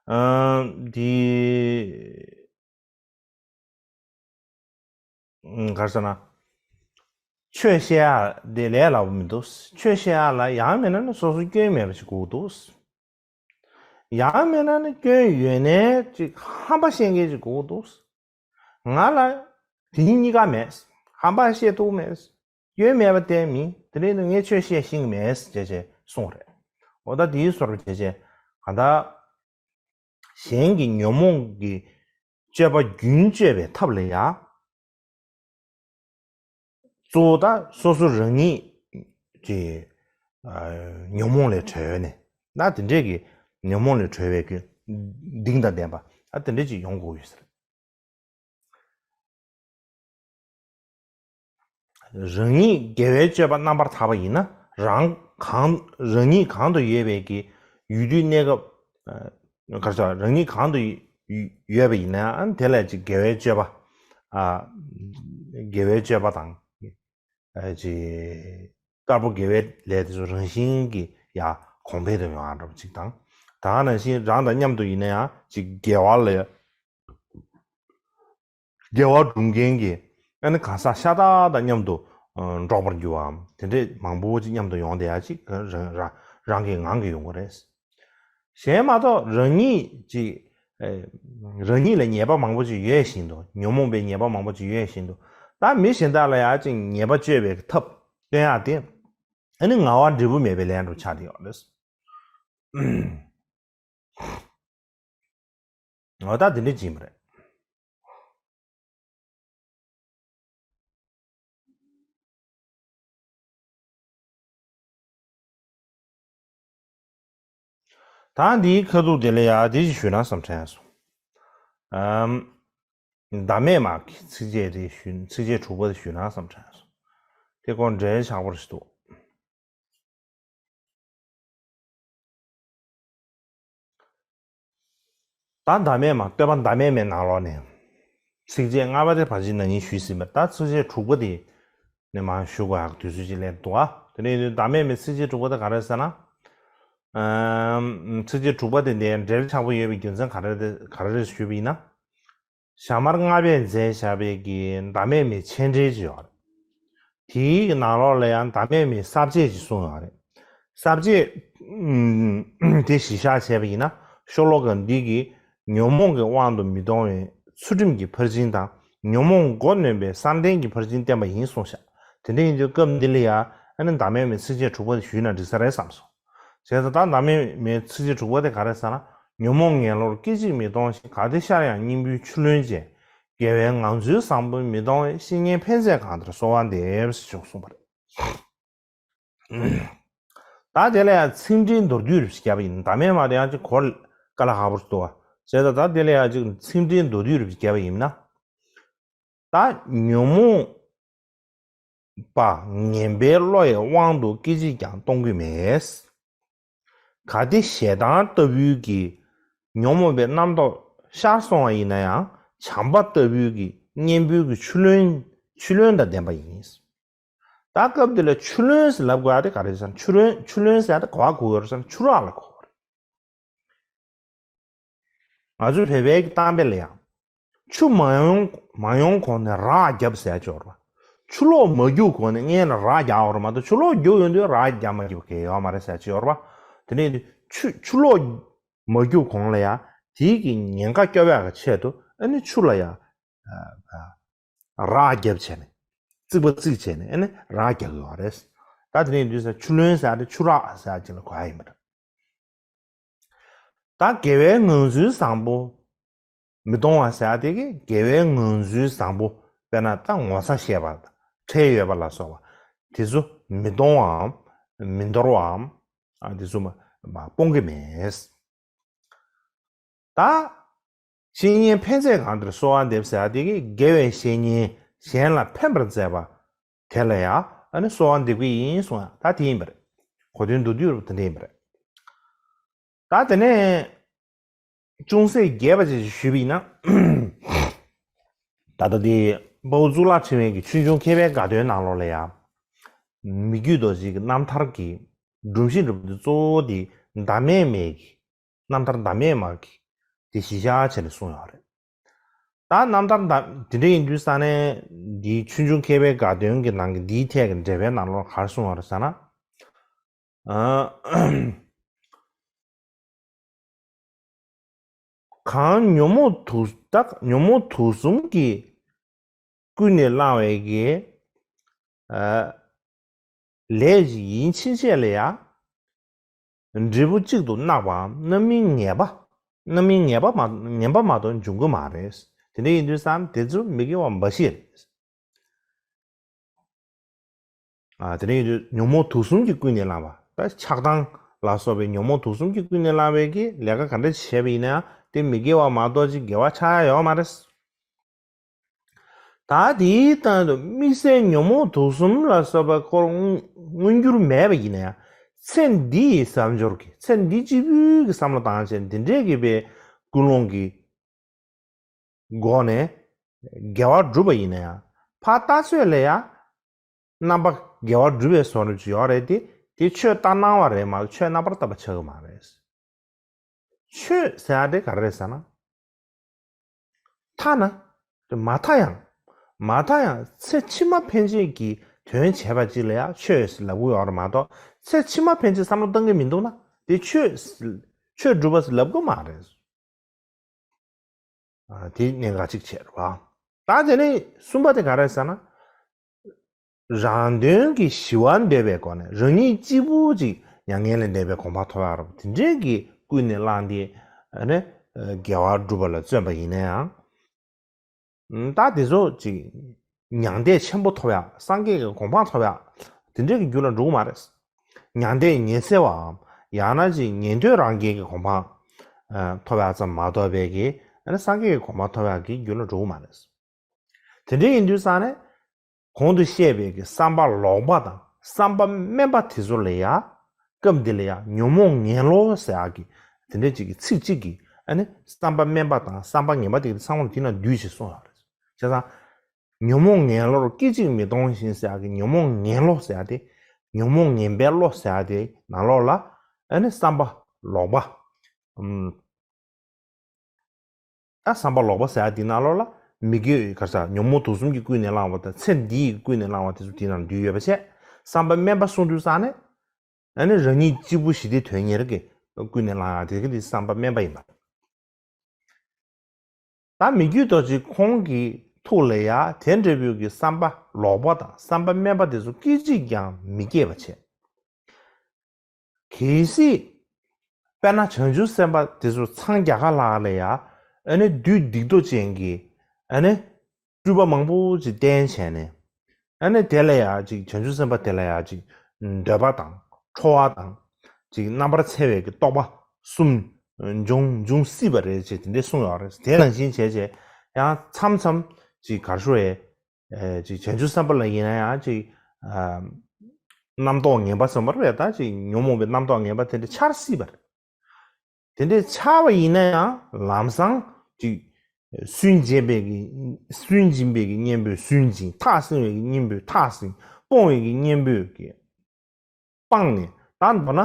ཨ་དེ་ག་རེ་ཟེར་ན། ཆོས་བཤད་ཡ་དེ་ལས་སླ་པོ་མི་འདུག་ཆོས་བཤད་ཡ་ལ་ཡང་མིན་ན་ནི་སོ་སོ་སྐྱོན་མེད་པ་ཞིག་དགོས་འདུག་ཡང་མིན་ན་ནི་སྐྱོན་ཡོད་ནའི་ཅིག་ཧམ་པ་བཤད་མཁན་ཅིག་དགོས་འདུག་ང་ལ་དེ་གཉིས་ཀ་མེད། ཧམ་པ་བཤད་ཐུབ་མེད། སྐྱོན་མེད་པ་གཏན་མིན། དེ་རིང་ནི་ངས་ཆོས་བཤད་ཤེས་ཀྱི་མེད་ཅེས་བྱས་གསུངས་རེད། འོ་ད་དེའི་བཟོ་འདྲ་བྱས་བྱས་གང་ལྟར། གཞན་གྱི་ཉོན་མོངས་ཀྱི་སྤྱོད་པ་རྒྱུན་གཅོད་པའི་ཐབས་ལ་ཡ། གཙོ་བོ་ད་སོ་སོ་རང་ཉིད་ཀྱི་ཨ་ཉོན་མོངས་ལས་གྲོལ་ནས་ད་དེ་འདྲས་ཀྱི་ཉོན་མོངས་ལས་གྲོལ་བའི་གི་གདེང་དང་ལྡན་པ་ད་དེ་འདྲས་ཅིག་ཡོང་དགོས་ཡོད་ཟེར། རང་ཉིད་དགེ་བའི་སྤྱོད་པ་རྣམ་པར་དག་པ་ཡིན་ན་རང་གང་རང་ཉིད་གང་དུ་ཡོད་པའི་གི་ཡུལ་དུས་གནས་སྐབས་ཨ་ག་རེ་ཟེར་རང་ཉིད་གང་དུ་ཡོད་པ་ཡིན་ནའང་དེ་ལ་ཅིག་དགེ་བའི་སྤྱོད་པ་ཨ་དགེ་བའི་སྤྱོད་པ་དང་། ཨ་ཅིག་དཀར་པོ་དགེ་བའི་ལས་དེ་ཚོ་རང་བཞིན་གྱིས་ཡ་གོང་འཕེལ་དུ་ཡོང་ཡ་འདྲ་པོ་ཅིག་དང་། ད་ག་ནང་བཞིན་རང་དང་མཉམ་དུ་ཡིན་ན་ཡང་ཅིག་དགེ་བ་ལས་དགེ་བ་སྒྲུབ་མཁན་གྱི་ཨ་ནི་གང་ཟག་ཤ་སྟག་དང་མཉམ་དུ་ཨ་འགྲོགས་པར་འགྱུར་བའམ་དེ་འདྲས་མང་པོ་ཅིག་མཉམ་དུ་ཡོང་བསྡད་ཡ་ཅིག་རང་རང་རང་གི་ངང་གིས་ཡོང་གི་རེད། གཞན་མ་གཏོགས་རང་ཉིད་ཅིག་ཨེ་རང་ཉིད་ལ་ཉེས་པ་མང་པོ་ཅིག་ཡོད་བཞིན་དུ་ཉོན་མོངས་པའི་ཉེས་པ་མང་པོ་ཅིག་ཡོད་བཞིན་དུ་ད་མི་གཞན་དག་ལ་ཡང་ཅིག་ཉེས་པ་གཅོད་པའི་ཐབས་སྟོན་ཡག་དེ་ཨ་ནི་ངག་དབང་འབྲས་བུ་མེད་པའི་ལས་འགྲོ་ཆགས་བསྡད་ཡོད་རེད། འོ་ད་དེ་འདྲ་ཅིག་ཡིན་པ་རེད། ད་འདིའི་ཁ་ཐུག་དེ་ལ་ཡ་དེ་ཞིག་ཞུས་ན་བསམ་དྲན་སོང་། ཨམ། ཟླ་མེད་མ་གི་ཚིགས་བཅད་དེ་ཞུས་ཚིགས་བཅད་དྲུག་པ་དེ་ཞུས་ན་བསམ་དྲན་སོང་། དེ་ཁོ་འགྲེལ་ཆགས་པོ་ཞིག་འདུག་ད་ཟླ་མེད་མ་བསྟོད་པ་ཟླ་མེད་མའི་ནང་ལོགས་ནས་ཚིགས་བཅད་ལྔ་པ་དེ་ཕལ་ཆེར་ན་ནིང་ཞུས་ཟིན་པ་ད་ཚིགས་བཅད་དྲུག་པ་དེ་ནས་མར་ཞུ་དགོས་ཡག་དུས་ཚོད་ཅིག་སླེབས་འདུག་ཨ། དེ་ནས་ཟླ་མེད་མའི་ཚིགས་བཅད་དྲུག་པ་དེ་ག་རེ་ཟེར་ན། ཨམ། ཚིགས་བཅད་དྲུག་པ་དེ་འདིར་འགྲེལ་ཆགས་པོ་ཡོད་པའི་རྒྱུ་མཚན་ག་རེ་རེད་ག་རེ་རེད་ཞུས་པ་ཡིན་ན། ཞྭ་དམར་ལྔ་པས་མཛད་བཞག་པའི་གི་ཟླ་མེད་མའི་མཆན་འགྲེལ་ཅིག་ཡོད་རེད། དེའི་ནང་ལོགས་ལ་ཡང་ཟླ་མེད་མའི་ས་བཅད་ཅིག་གསུངས་ཡོད་རེད། ས་བཅད་ཨུམ་དེ་གཞི་བཞག་བྱས་པ་ཡིན་ན་ཤོ་ལོ་ཀ་འདི་གིས་ཉོན་མོངས་ཀྱི་དབང་དུ་མི་གཏོང་བའི་ཚུལ་ཁྲིམས་ཀྱི་ཕར་ཕྱིན་དང་ཉོན་མོངས་མགོ་གནོན་པའི་བསམ་གཏན་གྱི་ཕར་ཕྱིན་བསྟན་པ་ཡིན་གསུངས་ཤག་དེ་འདྲ་ཡིན་དུས་སྐབས་འདི་ལ་ཡ་ཨ་ནི་བདག་མེད་མའི་ཚིགས་བཅད་དྲུག་པ་དེ་ཞུས་ན་འགྲིག་ས་རེད་བསམ་སོང་། བྱས་ཙང་ད་བདག་མེད་མའི་ཚིགས་བཅད་དྲུག་པ་དེ་ག་རེ་ཟེར་ན། ཉོན་མོངས་ངན་བློར་སྐད་ཅིག་མི་གཏོང་ཞིང་། གལ་ཏེ་ཤར་ཡང་གཉེན་པོའི་ཆུ་ལོན་ཅན། དགེ་བའི་ངང་ཚུལ་བཟང་པོ་མི་གཏོང་བས། བཤེས་གཉེན་ཕན་མཛད་གང་དེར་གསོལ་བ་འདེབས། ཞེས་གསུངས་པ་རེད། ད་དེ་ལ་ཡང་ཚིག་འགྲེལ་མདོར་བསྡུས་རེ་བརྒྱབ་པ་ཡིན། བདག་མེད་མ་དེ་ཡང་ཅིག་གོ་ལ་དཀའ་ལས་ཁག་པོ་འདུག་བ། བྱས་ཙང་ད་དེ་ལ་ཡང་ཅིག་ཚིག་འགྲེལ་མདོར་བསྡུས་རེ་བརྒྱབ་པ་ཡིན་ན། ད་ཉོན་མོངས་པ་ངན་པའི་བློ་ཡི་དབང་དུ་སྐད་ཅིག་ཀྱང་གཏོང་གི་མེད། གལ་ཏེ་ཞེ་སྡང་ལྟ་བུའི་གི་ཉོན་མོངས་པའི་རྣམ་རྟོག་ཤར་སོང་བ་ཡིན་ན་ཡང་། བྱམས་པ་ལྟ་བུའི་གི་གཉེན་པོའི་གི་ཆུ་ལོན་ཆུ་ལོན་དང་ལྡན་པ་ཡིན། ད་སྐབས་འདི་ལ་ཆུ་ལོན་ཟེར་ལབ་དགོས་ཡ་དེ་ག་རེ་ཟེར་ན། ཆུ་ལོན་ཆུ་ལོན་ཟེར་ཡ་དེ་ག་བ་གོ་དགོས་རེད་ཟེར་ན། ཆུ་རགས་ལ་གོ་དགོས་རེད། ང་ཚོའི་བོད་པའི་གཏམ་དཔེ་ལ་ཡང་། ཆུ་མ་ཡོང་མ་ཡོང་གོང་ནས་རགས་བརྒྱབ་ཟེར་ཡ་ཅིག་ཡོད་རེད་པ། ཆུ་ལོག་མ་རྒྱུག་གོང་ནས་སྔོན་ལ་རགས་རྒྱག་ཡོད་རེད་མ་གཏོགས། ཆུ་ལོག་རྒྱུག་ཡོང་དུས་རགས་རྒྱག་མ་རྒྱུག་གི་ཡོད་མ་རེད་ཟེར་ཡ་ཅིག་ཡོད་རེད་པ། དེ་ནས་ཆུ་ཆུ་ལོག་མ་རྒྱུག་གོང་ལ་ཡང་དེའི་གི་ཉེན་ཁ་སྐྱོབ་ཡག་གི་ཆེད་དུ་ཨ་ནི་ཆུ་ལ་ཡང་རགས་བརྒྱབ་བྱས་ནས། རྩིག་པ་རྩིག་བྱས་ནས་ཨ་ནི་རགས་རྒྱག་གི་ཡོད་རེད། ད་དེ་ནས་དུས་ས་ཆུ་ལོན་ཟེར་ཡ་དེ་ཆུ་རགས་ཟེར་ཡ་ཅིག་ལ་གོ་ཡ་ཡིན་པ་རེད། ད་དགེ་བའི་ངང་ཚུལ་བཟང་པོ་མི་གཏོང་བ་ཟེར་ཡ་དེ་གི་དགེ་བའི་ངང་ཚུལ་བཟང་པོ། དཔེར་ན་ད་ངོ་ཚ་ཤེས་པ། ཁྲེལ་ཡོད་པ་ལ་སོགས་པ་དེ་ཚོ་མི་གཏོང་བའམ་མི་འདོར་བའམ། ཨ་དེ་ཚོ་མ་མ་སྤོང་གི་མེད། ད་བཤེས་གཉེན་ཕན་མཛད་གང་དེར་གསོལ་བ་འདེབས་ཟེར་ཡ་དེ་གི་དགེ་བའི་བཤེས་གཉེན་གཞན་ལ་ཕན་པར་མཛད་པ་དེ་ལ་ཡང་ཨ་ནི་གསོལ་བ་འདེབས་ཀྱི་ཡིན་གསུང་ཡ། ད་དེ་ཡིན་པ་རེད། གོ་དོན་མདོར་བསྡུས་རུ་དེ་འདྲ་ཡིན་པ་རེད། ད་དེ་ནས་ཅུང་ཟད་རྒྱས་པ་ཅིག་ཞུས་པ་ཡིན་ན། ད་ལྟ་དེ་དཔའ་བོ་གཙུག་ལག་ཕྲེང་བའི་གི་ཆོས་འབྱུང་མཁས་པའི་དགའ་སྟོན་ནང་ལོགས་ལ་ཡང་། མི་བསྐྱོད་རྡོ་རྗེ་གི་རྣམ་ཐར་གྱི་སྒྲོམ་གཞི་འདྲ་པོ་དེ་གཙོ་བོ་དེ་བདག་མེད་མའི་གི་རྣམ་ཐར་བདག་མེད་མ་གི་དེ་གཞི་བཞག་བྱས་ནས་གསུངས་ཡོད་རེད། ད་རྣམ་ཐར་ད་དེ་འདྲ་ཡིན་དུས་ས་ནས་འདིའི་ཆོས་འབྱུང་མཁས་པའི་དགའ་སྟོན་གྱི་ནང་གི་འདིའི་ཐད་ཀྱི་འགྲེལ་པའི་ནང་ལོགས་ག་རེ་གསུངས་ཡོད་རེད་ཟེར་ན། ཨ། གང་ཉོན་མོངས་དུག་དག་ཉོན་མོངས་དུག་གསུམ་གྱིས་ཀུན་ནས་བསླངས་པའི་གི། ཨ། ལས་ཤིག་ཡིན་ཕྱིན་ཆད་ལ་ཡང་། འབྲས་བུ་གཅིག་ཏུ་བརྣག་པའམ་རྣམ་སྨིན་ངན་པ། རྣམ་སྨིན་ངན་པ་མ་ངན་པ་མ་གཏོགས་འབྱུང་གི་མ་རེད། དེ་འདྲ་ཡིན་དུས་ཙང་དེ་ཚོ་མི་དགེ་བ་འབའ་ཞིག་རེད། ཨ། དེ་འདྲ་ཡིན་དུས་ཉོན་མོངས་དུག་གསུམ་གྱིས་ཀུན་ནས་བསླངས་པ། ད་ཆགས་སྡང་ལ་སོགས་པའི་ཉོན་མོངས་དུག་གསུམ་གྱིས་ཀུན་ནས་བསླངས་པའི་གི་ལས་ཀ་ག་འདྲ་བྱས་པ་ཡིན་ན་ཡང་དེ་མི་དགེ་བ་མ་གཏོགས་ཅིག་དགེ་བ་ཆགས་ཡ་ཡོད་མ་རེད། ད་དེའི་སྟེང་དུ་དམིགས་བསལ་ཉོན་མོངས་དུག་གསུམ་ལ་སོགས་པའི་སྐོར་མངོན་མངོན་གྱུར་མེད་པ་ཡིན་ན་ཡང་། ཚེ་འདི་ཡི་བསམ་སྦྱོར་གྱིས། ཚེ་འདི་གཅིག་པུའི་གི་བསམ་བློ་བཏང་བྱས་འདི་འདྲའི་གི་པའི་ཀུན་སློང་གི་སྒོ་ནས་དགེ་བ་བསྒྲུབས་པ་ཡིན་ན་ཡང་། ཕར་ལྟ་ཚོད་ལ་ཡང་རྣམ་པ་དགེ་བ་བསྒྲུབས་པའི་བཟོ་འདྲ་ཅིག་ཡོད་རེད་དེ། དེ་ཆོས་ལྟར་སྣང་བ་རེད་མ་གཏོགས་ཆོས་རྣམ་པར་དག་པ་ཆགས་ཀྱི་མ་རེད། ཆོས་ཟེར་ཡ་དེ་ག་རེ་རེད་ཟེར་ན། ཐ་ན། མ་ཐ་ཡང་། མ་ཐ་ཡང་ཚེ་ཕྱི་མ་ཕན་ཆད་ཀྱི་དོན་བྱས་པ་ཅིག་ལ་ཡང་ཆོས་ཟེར་ལབ་ཀྱི་ཡོད་རེད་མ་གཏོགས། ཚེ་ཕྱི་མ་ཕན་ཆད་བསམ་བློ་བཏང་གི་མི་འདུག་ན་དེ་ཆོས་ཆོས་སྒྲུབ་པ་ཟེར་ལབ་ཀྱི་མ་རེད། ཨ། དེ་གནད་འགག་ཅིག་བྱས་རེད་བ། ད་དེ་ནས་གསུམ་པ་དེ་ག་རེ་ཟེར་ན། རང་དོན་གྱི་ཞི་བ་འདོད་པའི་སྒོ་ནས་རང་ཉིད་གཅིག་པུ་ཅིག་མྱ་ངན་ལས་འདས་པའི་གོ་འཕང་ཐོབ་ཡག་རེད་བ། དེ་འདྲའི་གི་ཀུན་ནས་བསླངས་ཏེ་ཨ་ནི་དགེ་བ་བསྒྲུབ་པ་ལ་བརྩོན་པ་ཡིན་ན་ཡང་། ད་དེ་ཚོ་ཅིག་མྱང་འདས་ཆེན་པོ་ཐོབ་ཡག་སངས་རྒྱས་ཀྱི་གོ་འཕང་ཐོབ་ཡག་དེ་འདྲའི་གི་རྒྱུ་ལ་འགྲོ་གི་མ་རེད། མྱང་འདས་ཉི་ཚེ་བའམ་ཡང་ན་ཅིག་ཉན་ཐོས་རང་རྒྱལ་གྱི་གོ་འཕང་ཐོབ་ཡག་ཙམ་མ་གཏོགས་པའི་གི་ཨ་ནི་སངས་རྒྱས་ཀྱི་གོ་འཕང་ཐོབ་ཡག་གི་རྒྱུ་ལ་འགྲོ་གི་མ་རེད། དེ་འདྲ་ཡིན་དུས་ཙང་ནས། གོང་དུ་བཤད་པའི་གི་བསམ་པ་ལོག་པ་དང་བསམ་པ་དམན་པ་དེ་ཚོ་ལ་ཡ། སྐབས་འདི་ལ་ཡ་ཉོན་མོངས་ངན་བློ་ཟེར་ཡག་གི་དེ་འདྲ་ཅིག་གི་ཚིག་གཅིག་གིས་ཨ་ནི་བསམ་པ་དམན་པ་དང་བསམ་པ་ངན་པ་དེ་གི་ཚང་མ་དེ་ན་འདུས་ཞེས་གསུངས་ཡོད་རེད། བྱས་ཙང་། ཉོན་མོངས་ངན་བློར་སྐད་ཅིག་མི་གཏོང་ཞིང་ཟེར་ཡག་གི་ཉོན་མོངས་ངན་བློ་ཟེར་ཡག་དེ། ཉོན་མོངས་ངན་པའི་བློ་ཟེར་ཡག་དེ་ནང་ལོགས་ལ་ཨ་ནི་བསམ་པ་ལོག་པ། ཨུམ། ད་བསམ་པ་ལོག་པ་ཟེར་ཡག་དེ་ནང་ལོགས་ལ་མི་དགེ་བའི་ག་རེ་ཟེར་ཉོན་མོངས་དུག་གསུམ་གྱིས་ཀུན་ནས་བསླངས་པ་དང་ཚེ་འདི་ཡི་ཀུན་ནས་བསླངས་པ་དེ་ཚོ་དེ་ནང་འདུས་ཡོད་པ་བྱས། བསམ་པ་དམན་པ་གསུངས་དུས་ཙང་ནས། ཨ་ནི་རང་ཉིད་གཅིག་པུ་ཞི་བདེ་དོན་གཉེར་གྱི་ཀུན་ནས་བསླངས་ཡག་དེ་གི་དེ་བསམ་པ་དམན་པ་ཡིན་པ། ད་མི་བསྐྱོད་རྡོ་རྗེ་ཁོང་གིས་ ཐུགས་ལ་ཡ་དེ་འདྲ་བོའི་གི་བསམ་པ་ལོག་པ་དང་བསམ་པ་དམན་པ་དེ་ཚོ་སྐད་ཅིག་ཀྱང་མི་སྐྱེ་བ་བྱས། གལ་སྲིད་དཔེར་ན་བྱང་ཆུབ་སེམས་དཔའ་དེ་ཚོ་འཚང་རྒྱ་གར་ལ་ལ་ཡ་ཨ་ནི་བདུད་སྡིག་ཏོ་ཅན་གྱི་ཨ་ནི་སྤྲུལ་པ་མང་པོ་ཅིག་བསྟན་བྱས་ནས། ཨ་ནི་དེ་ལ་ཡ་ཅིག་བྱང་ཆུབ་སེམས་དཔའ་དེ་ལ་ཡ་ཅིག་འདོད་པ་དང་ཁྲོ་བ་དང་ཅིག་རྣམ་པར་འཚེ་བའི་གི་རྟོག་པ་གསུམ་འབྱུང་འབྱུང་སྲིད་པ་རེད་ཅེས་དེ་འདྲས་གསུངས་ཡོད་རེད། དེ་ནང་བཞིན་བྱས་བྱས་ཡང་མཚམས་མཚམས་ཅིག་གར་ཤོར་ཡས་ཅིག་བྱང་ཆུབ་སེམས་དཔའ་ལ་ཡིན་ན་ཡང་ཅིག་རྣམ་རྟོག་ངན་པ་ཟེར་བ་རེད། ད་ཅིག་ཉོན་མོངས་པའི་རྣམ་རྟོག་ངན་པ་དེ་འདྲ་འཆར་སྲིད་པ་རེད། དེ་འདྲའི་འཆར་བ་ཡིན་ན་ཡང་ལམ་སང་ཅིག་སུན་འབྱིན་པའི་གི་སུན་འབྱིན་པའི་གི་གཉེན་པོས་སུན་འབྱིན། ཐག་བསྲིང་བའི་གི་གཉེན་པོས་ཐག་བསྲིང་། སྤོང་བའི་གི་གཉེན་པོས་གི་སྤངས་ནས། ད་མདོར་ན་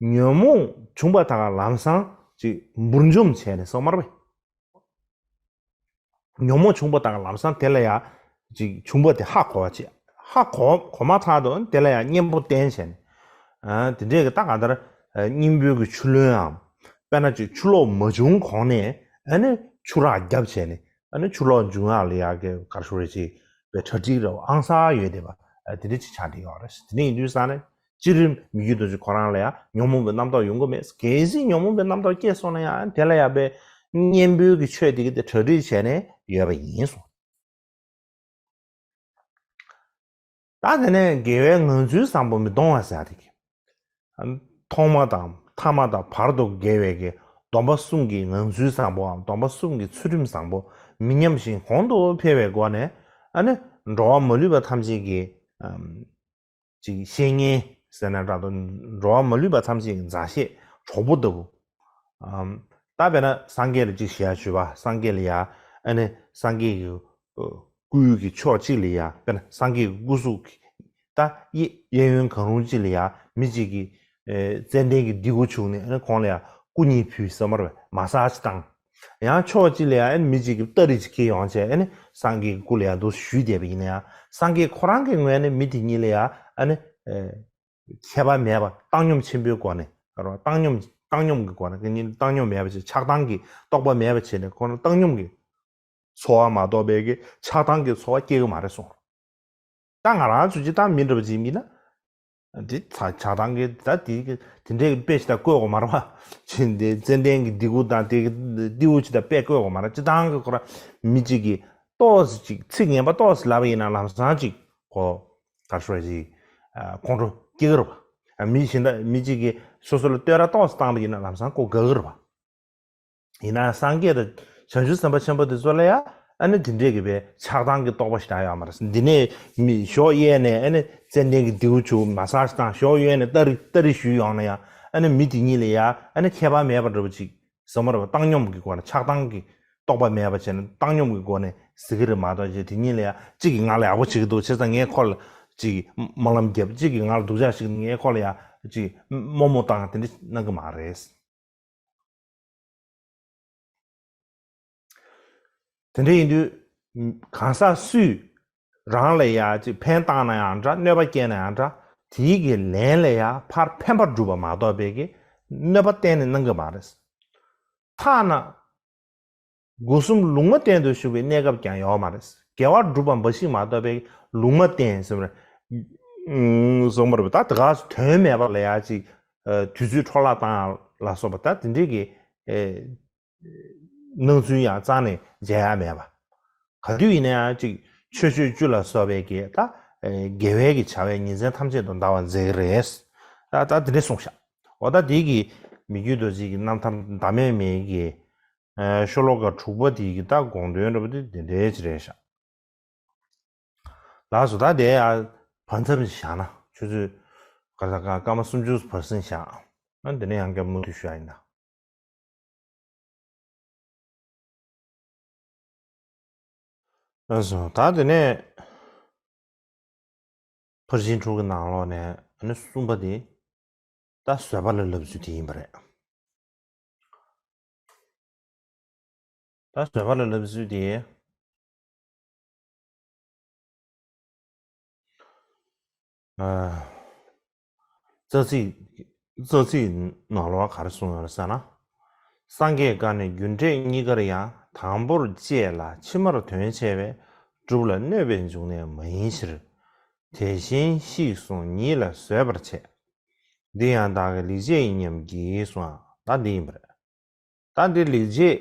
ཉོན་མོངས་བྱུང་བ་དག་ལམ་སང་ཅིག་འབུར་འཇོམས་བྱས་ནས་སོང་མ་རེད་པས། ཉོན་མོངས་བྱུང་བ་དག་ལམ་སང་དེ་ལ་ཡང་ཅིག་བྱུང་བ་དེ་ཧ་གོ་བ་བྱས། ཧ་གོ་གོ་མ་ཐག་ཏུ་དེ་ལ་ཡང་གཉེན་པོ་བསྟེན་བྱས་ནས། ཨ་དེ་འདྲས་ཀྱི་ད་ག་ལྟར་ཨ་སྙིང་པོའི་གི་ཆུ་ལོན་འམ། དཔེར་ན་ཅིག་ཆུ་ལོག་མ་བྱུང་གོང་ནས་ཨ་ནི་ཆུ་རགས་བརྒྱབ་བྱས་ནས་ཨ་ནི་ཆུ་ལོག་འབྱུང་ཡག་ལ་ཡག་གི་ག་རེ་ཞུ་རེད། ཅིག་པའི་གྲ་སྒྲིག་རེ་ཨང་གསར་ཡོད་བསྡད་པ་ཨ་དེ་འདྲས་ཅིག་ཆགས་བསྡད་ཡོད་རེད། དེ་འདྲས་ཡིན་དུས་ཙང་ནས། སྤྱིར་མི་རྒྱུད་རྡོ་རྗེ་ཁོ་རང་ལ་ཡང་ཉོན་མོངས་པའི་རྣམ་རྟོག་ཡོང་གི་མེད། གལ་སྲིད་ཉོན་མོངས་པའི་རྣམ་རྟོག་སྐྱེས་སོང་ན་ཡང་དེ་ལ་ཡང་པའི་གཉེན་པོའི་གི་ཆོས་དེ་གི་དེ་གྲ་སྒྲིག་བྱས་ནས་ཡོད་པ་ཡིན་གསུངས། ད་དེ་ནས་དགེ་བའི་ངང་ཚུལ་བཟང་པོ་མི་གཏོང་བ་ཟེར་ཡ་དེ་གི། ཐོག་མ་དང་ཐ་མ་དང་བར་དུ་དགེ་བའི་གི་སྡོམ་པ་གསུམ་གྱི་ངང་ཚུལ་བཟང་པོའམ་སྡོམ་པ་གསུམ་གྱི་ཚུལ་ཁྲིམས་བཟང་པོ་མི་ཉམས་ཤིང་གོང་དུ་འཕེལ་བའི་སྒོ་ནས་ཨ་ནི་འགྲོ་བ་མ་ལུས་པ་ཐམས་ཅད་ཀྱི། ཅིག་བཤེས་གཉེན་ཟེར་ན་འདྲ་འདུག་འགྲོ་བ་མ་ལུས་པ་ཐམས་ཅད་ཀྱི་མཛའ་བཤེས་གྲོགས་པོ་ལྟ་བུ། ཨམ། ད་དཔེར་ན་སངས་རྒྱས་ལ་ཅིག་ཞལ་ཞུ་བ། སངས་རྒྱས་ལ་ཡ་ཨ་ནི་སངས་རྒྱས་ཀྱི་ཨ་སྐུའི་གི་ཕྱོགས་གཅིག་ལ་ཡ་དཔེར་ན་སངས་རྒྱས་ཀྱི་སྐུ་གཟུགས་ཀྱི་ད་གཡས་གཡས་གཡོན་གང་རུང་གཅིག་ལ་ཡ་མི་གཅིག་གིས་ཨེ་ཙན་དན་གྱི་ལྡེ་གུ་བྱུགས་ནས་ཨ་ནི་ཁོང་ལ་ཡ་སྐུ་གཉིས་ཕུལ་ཟེར་མ་རེད་པས། མ་སཱཇ་བཏང་། ཡང་ཕྱོགས་གཅིག་ལ་ཡང་ཨ་ནི་མི་གཅིག་གིས་སྟ་རེ་ཅིག་འཁྱེར་ཡོང་བྱས་ཨ་ནི་སངས་རྒྱས་ཀྱི་སྐུ་ལ་ཡང་འདུག་ཞུས་བསྡད་པ་ཡིན་ན་ཡང་སངས་རྒྱས་ཁོ་རང་གི་ངོས་ནས་མི་དེ་གཉིས་ལ་ཡང་ཨ་ནི་ཨེ་ཁྱད་པར་མེད་པ་བཏང་སྙོམས་ཆེན་པོའི་སྒོ་ནས་བཏང་སྙོམས་བཏང་སྙོམས་ཀྱི་སྒོ་ནས་ཀྱི་ཉིད་བཏང་སྙོམས་མེད་པ་བྱས། ཆགས་སྡང་གི་རྟོག་པ་མེད་པ་བྱས་ནས་ཁོ་རང་བཏང་སྙོམས་ཀྱི་ཚོར་བ་མ་གཏོགས་པའི་གི་ཆགས་སྡང་གི་ཚོར་བ་སྐྱེ་གི་མ་རེད་གསུངས། ད་ང་རང་ཚོ་སྤྱིར་བཏང་མི་འདྲ་བ་ཅིག་ཡིན་ན། འདི་ཚ་ཆགས་སྡང་གི་ད་དེ་དེ་འདྲའི་དཔེ་ཞིག་ད་བཀོད་དགོས་མ་རེད་པ། ཅི་འདི་ཙན་དན་གྱི་ལྡེ་གུ་དང་དེ་གི་ལྡེའུ་ཅིག་ད་དཔེ་བཀོད་དགོས་མ་རེད། སྤྱིར་བཏང་གི་ཁོ་རང་མི་གཅིག་གིས་ཏོག་ཙམ་ཅིག་ཚིག་ངན་པ་ཏོག་ཙམ་ལབ་པ་ཡིན་ན་ལམ་སང་ཅིག་གོ་ག་རེ་ཞུ་ར་ཅིག་ཁོང་ཁྲོ་སྐྱེ་གི་རེད་པ། མི་གཞན་དག་མི་གཅིག་གིས་སོ་སོ་ལ་བསྟོད་ར་ཏོག་ཙམ་བཏང་པ་ཡིན་ན་ལམ་སང་ཁོ་དགའ་གི་རེད་པ། ཡིན་ན་སངས་རྒྱས་དང་བྱང་ཆུབ་སེམས་དཔའ་ཆེན་པོ་དེ་ཚོ་ལ་ཡང་ཨ་ནི་དེ་འདྲས་ཀྱི་པའི་ཆགས་སྡང་གི་རྟོག་པ་ཞིག་ད་ཡོད་མ་རེད། འདི་ནས་མི་ཞོགས་གཡས་ནས་ཨ་ནི་ཙན་དན་གྱི་ལྡེའུ་བྱུག་མ་སཱཇ་དང་ཞོགས་གཡོན་ནས་སྟ་རེ་སྟ་རེ་གཞུས་ཡོང་ན་ཡང་ཨ་ནི་མི་དེ་གཉིས་ལ་ཡང་ཨ་ནི་ཁྱད་པར་མེད་པ་འདྲ་པོ་ཅིག་ཟེར་མ་རེད་པ། བཏང་སྙོམས་ཀྱི་སྒོ་ནས་ཆགས་སྡང་གི་རྟོག་པ་མེད་པ་བྱས་ནས་བཏང་སྙོམས་ཀྱི་སྒོ་ནས་ཟེར་གི་རེད་མ་གཏོགས་ཅིག་དེ་གཉིས་ལ་ཡང་གཅིག་གིས་ང་ལ་ཡག་པོ་བྱེད་ཀྱི་འདུག་བྱས་ཙང་ངས་ཁོ་ལ་ཅིག་སྨོན་ལམ་རྒྱབ། གཅིག་གིས་ང་ལ་སྡུག་ཅག་བྱེད་ཀྱི་འདུག་ངས་ཁོ་ལ་ཡང་ཅིག་དམོད་མོ་བཏང་། དེ་འདྲ་གནང་གི་མ་རེད། དེ་འདྲ་ཡིན་དུས་གང་ཟག་སུས་རང་ལ་ཡ་ཅིག་ཕན་བཏགས་ན་ཡང་འདྲ། གནོད་པ་བསྐྱལ་ན་ཡང་འདྲ། དེའི་གི་ལན་ལ་ཡ་ཕར་ཕན་པ་སྒྲུབ་པ་མ་གཏོགས་པའི་གི་གནོད་པ་གཏན་ནས་གནང་གི་མ་རེད། ཐ་ན་སྒོ་གསུམ་ལུང་མ་བསྟན་དུ་བཞུགས་པའི་གནས་སྐབས་ཀྱང་ཡོད་མ་རེད། དགེ་བ་སྒྲུབ་པ་འབའ་ཞིག་མ་གཏོགས་པའི་ལུང་མ་བསྟན་ཟེར་བ་རེད། གསུངས་པ་རེད། ད་དེ་ག་དོན་མེད་པ་ལ་ཡ་ཅིག་དུས་ཚོད་འཕྲོ་བརླག་བཏང་ལ་སོགས་པ་ད་དེ་འདྲའི་གི་སྣང་ཚུལ་ཡང་རྩ་ནས་མཇལ་ཡ་མེད་པ། ག་དུས་ཡིན་ན་ཡང་ཅིག་ཆོས་སྤྱོད་བཅུ་ལ་སོགས་པའི་གི་ད་དགེ་བའི་གི་བྱ་བས་ཉིན་མཚན་ཐམས་ཅད་དུ་འདའ་བར་མཛད་ཀྱི་རེད། ད་ད་དེ་འདྲ་གསུངས་ཤག་འོ་ད་དེ་གི་མི་རྒྱུད་རྡོ་རྗེ་གི་རྣམ་ཐར་ཟླ་མེད་མའི་གི་ཤོ་ལོ་ཀ་དྲུག་པ་དེ་གི་ད་དགོངས་དོན་འདྲ་པོ་དེ་དེ་འདྲའི་ཅིག་རེད་ཤག་ལགས་སོ། ད་དེ་ཡ་བར་མཚམས་ཤིག་བཞག་ན་ཆུ་ཚོད་ག་ས་ག་སྐར་མ་སུམ་ཅུ་བར་གསེང་བཞག་ཨ་དེ་ནས་ཡང་བསྐྱར་མུ་མཐུད་ཞུ་ཡ་ཡིན་ད། ལགས་སོ། ད་དེ་ནས་ཕར་ཕྱིན་དྲུག་གི་ནང་ལོགས་ནས་ཨ་ནི་གསུམ་པ་དེ་ད་བཟོད་པ་ལ་ལབ་ཚུལ་དེ་ཡིན་པ་རེད། ད་བཟོད་པ་ལ་ལབ་ཚུལ་དེ། ཨ། རྩ་ཚིག་རྩ་ཚིག་ནང་ལོགས་ག་རེ་གསུངས་ཡོད་རེད་ཟེར་ན། སངས་རྒྱས་བཀའ་ནི་རྒྱུ་འབྲས་གཉིས་ཀར་ཡང་ དང་པོར་བཅད་ལ་ཕྱི་མར་དོན་བྱས་པས་སྒྲུབ་ལ་གནོད་པའི་འབྱུང་གནས་མ་ཡིན་ཕྱིར། དེ་བཞིན་གཤེགས་གསུངས་ཉིད་ལ་བཟོད་པར་བྱེད། འདི་ཡང་བདག་གི་ལེགས་བྱས་ཡིན་སྙམ་བགྱིད་གསུངས། ད་འདི་ཡིན་པ་རེད། ད་འདི་ལེགས་བྱས་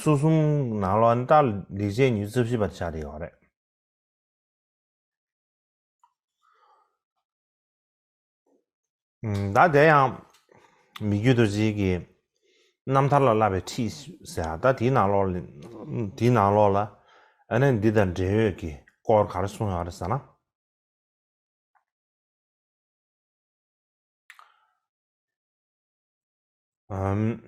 སོ་གསུམ་ནང་ལོགས་ནས་ད་ལེགས་བྱས་ཉི་ཤུ་རྩ་བཞི་པ་ཆགས་བསྡད་ཡོད་རེད། ད་དེ་ཡང་མི་བསྐྱོད་རྡོ་རྗེ་གི་རྣམ་ཐར་ལ་བསླབ་པའི་ཁྲིད་ཟེར་ཡ། ད་དེའི་ནང་ལོགས་ལ་དེའི་ནང་ལོགས་ལ་ཨ་ནི་འདི་དང་འབྲེལ་ཡོད་ཀྱི་སྐོར་ག་རེ་གསུངས་ཡོད་རེད་ཟེར་ན། ཨམ།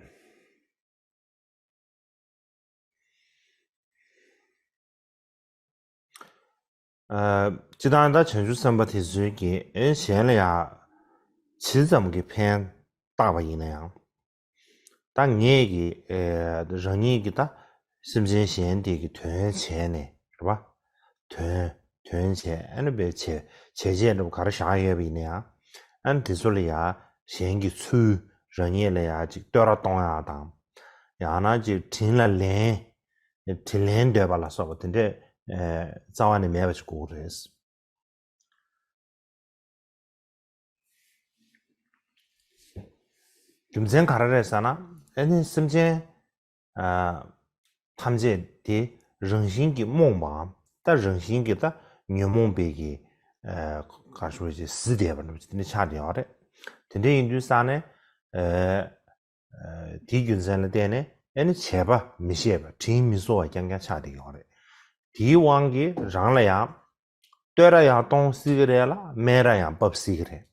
ཨ། སྤྱིར་བཏང་ད་བྱང་ཆུབ་སེམས་དཔའ་དེ་ཚོའི་གི་ཨེ་གཞན་ལ་ཡང་ཇི་ཙམ་གྱི་ཕན་བཏགས་པ་ཡིན་ན་ཡང་། ད་ངས་ཀྱི་ཨེ་རང་ཉིད་ཀྱི་ད་སེམས་ཅན་གཞན་དེ་གི་དོན་བྱས་ནས་རེད་པ། དོན་དོན་བྱས་ཨ་ནི་བྱས་བྱས་རྗེས་འགྲུབ་ག་རེ་བཞག་ཡོད་པ་ཡིན་ན་ཡང་། ཨ་ནི་དེ་ཚོ་ལ་ཡང་གཞན་གྱི་ཚུལ་རང་ཉིད་ལ་ཡང་ཅིག་བསྟོད་ར་གཏོང་ཡག་དང་། ཡང་ན་ཅིག་དྲིན་ལ་ལན། དྲིན་ལན་འདེབས་པ་ལ་སོགས་པ་དེ་འདྲས་ཨེ་རྩ་བ་ནས་མེད་པ་ཞིག་དགོས་ཀྱི་རེད། རྒྱུ་མཚན་ག་རེ་རེད་ཟེར་ན། ཨེ་ནི་སེམས་ཅན་ཨ་ཐམས་ཅད་དེ་རང་བཞིན་གྱིས་རྨོངས་པའམ་ད་རང་བཞིན་གྱིས་ད་ཉོན་མོངས་པའི་གི་ཨ་ག་རེ་ཞུ་དགོས་ཀྱི་གཟི་ལྡན་པ་འདྲ་པོ་ཅིག་དེ་འདྲ་ཆགས་བསྡད་ཡོད་རེད། དེ་འདྲ་ཡིན་དུས་ཙང་ནས་ཨ། དེའི་རྒྱུ་མཚན་ལ་བརྟེན་ནས་ཨེ་ནི་བྱས་པ་མི་ཤེས་པ་དྲིན་མི་གཟོ་བ་རྐྱང་རྐྱང་ཆགས་བསྡད་ཀྱི་ཡོད་རེད། དེའི་དབང་གིས་རང་ལ་ཡང་བསྟོད་ར་ཡང་གཏོང་སྲིད་ཀྱི་རེད་ལ་སྨད་ར་ཡང་བབས་སྲིད་ཀྱི་རེད།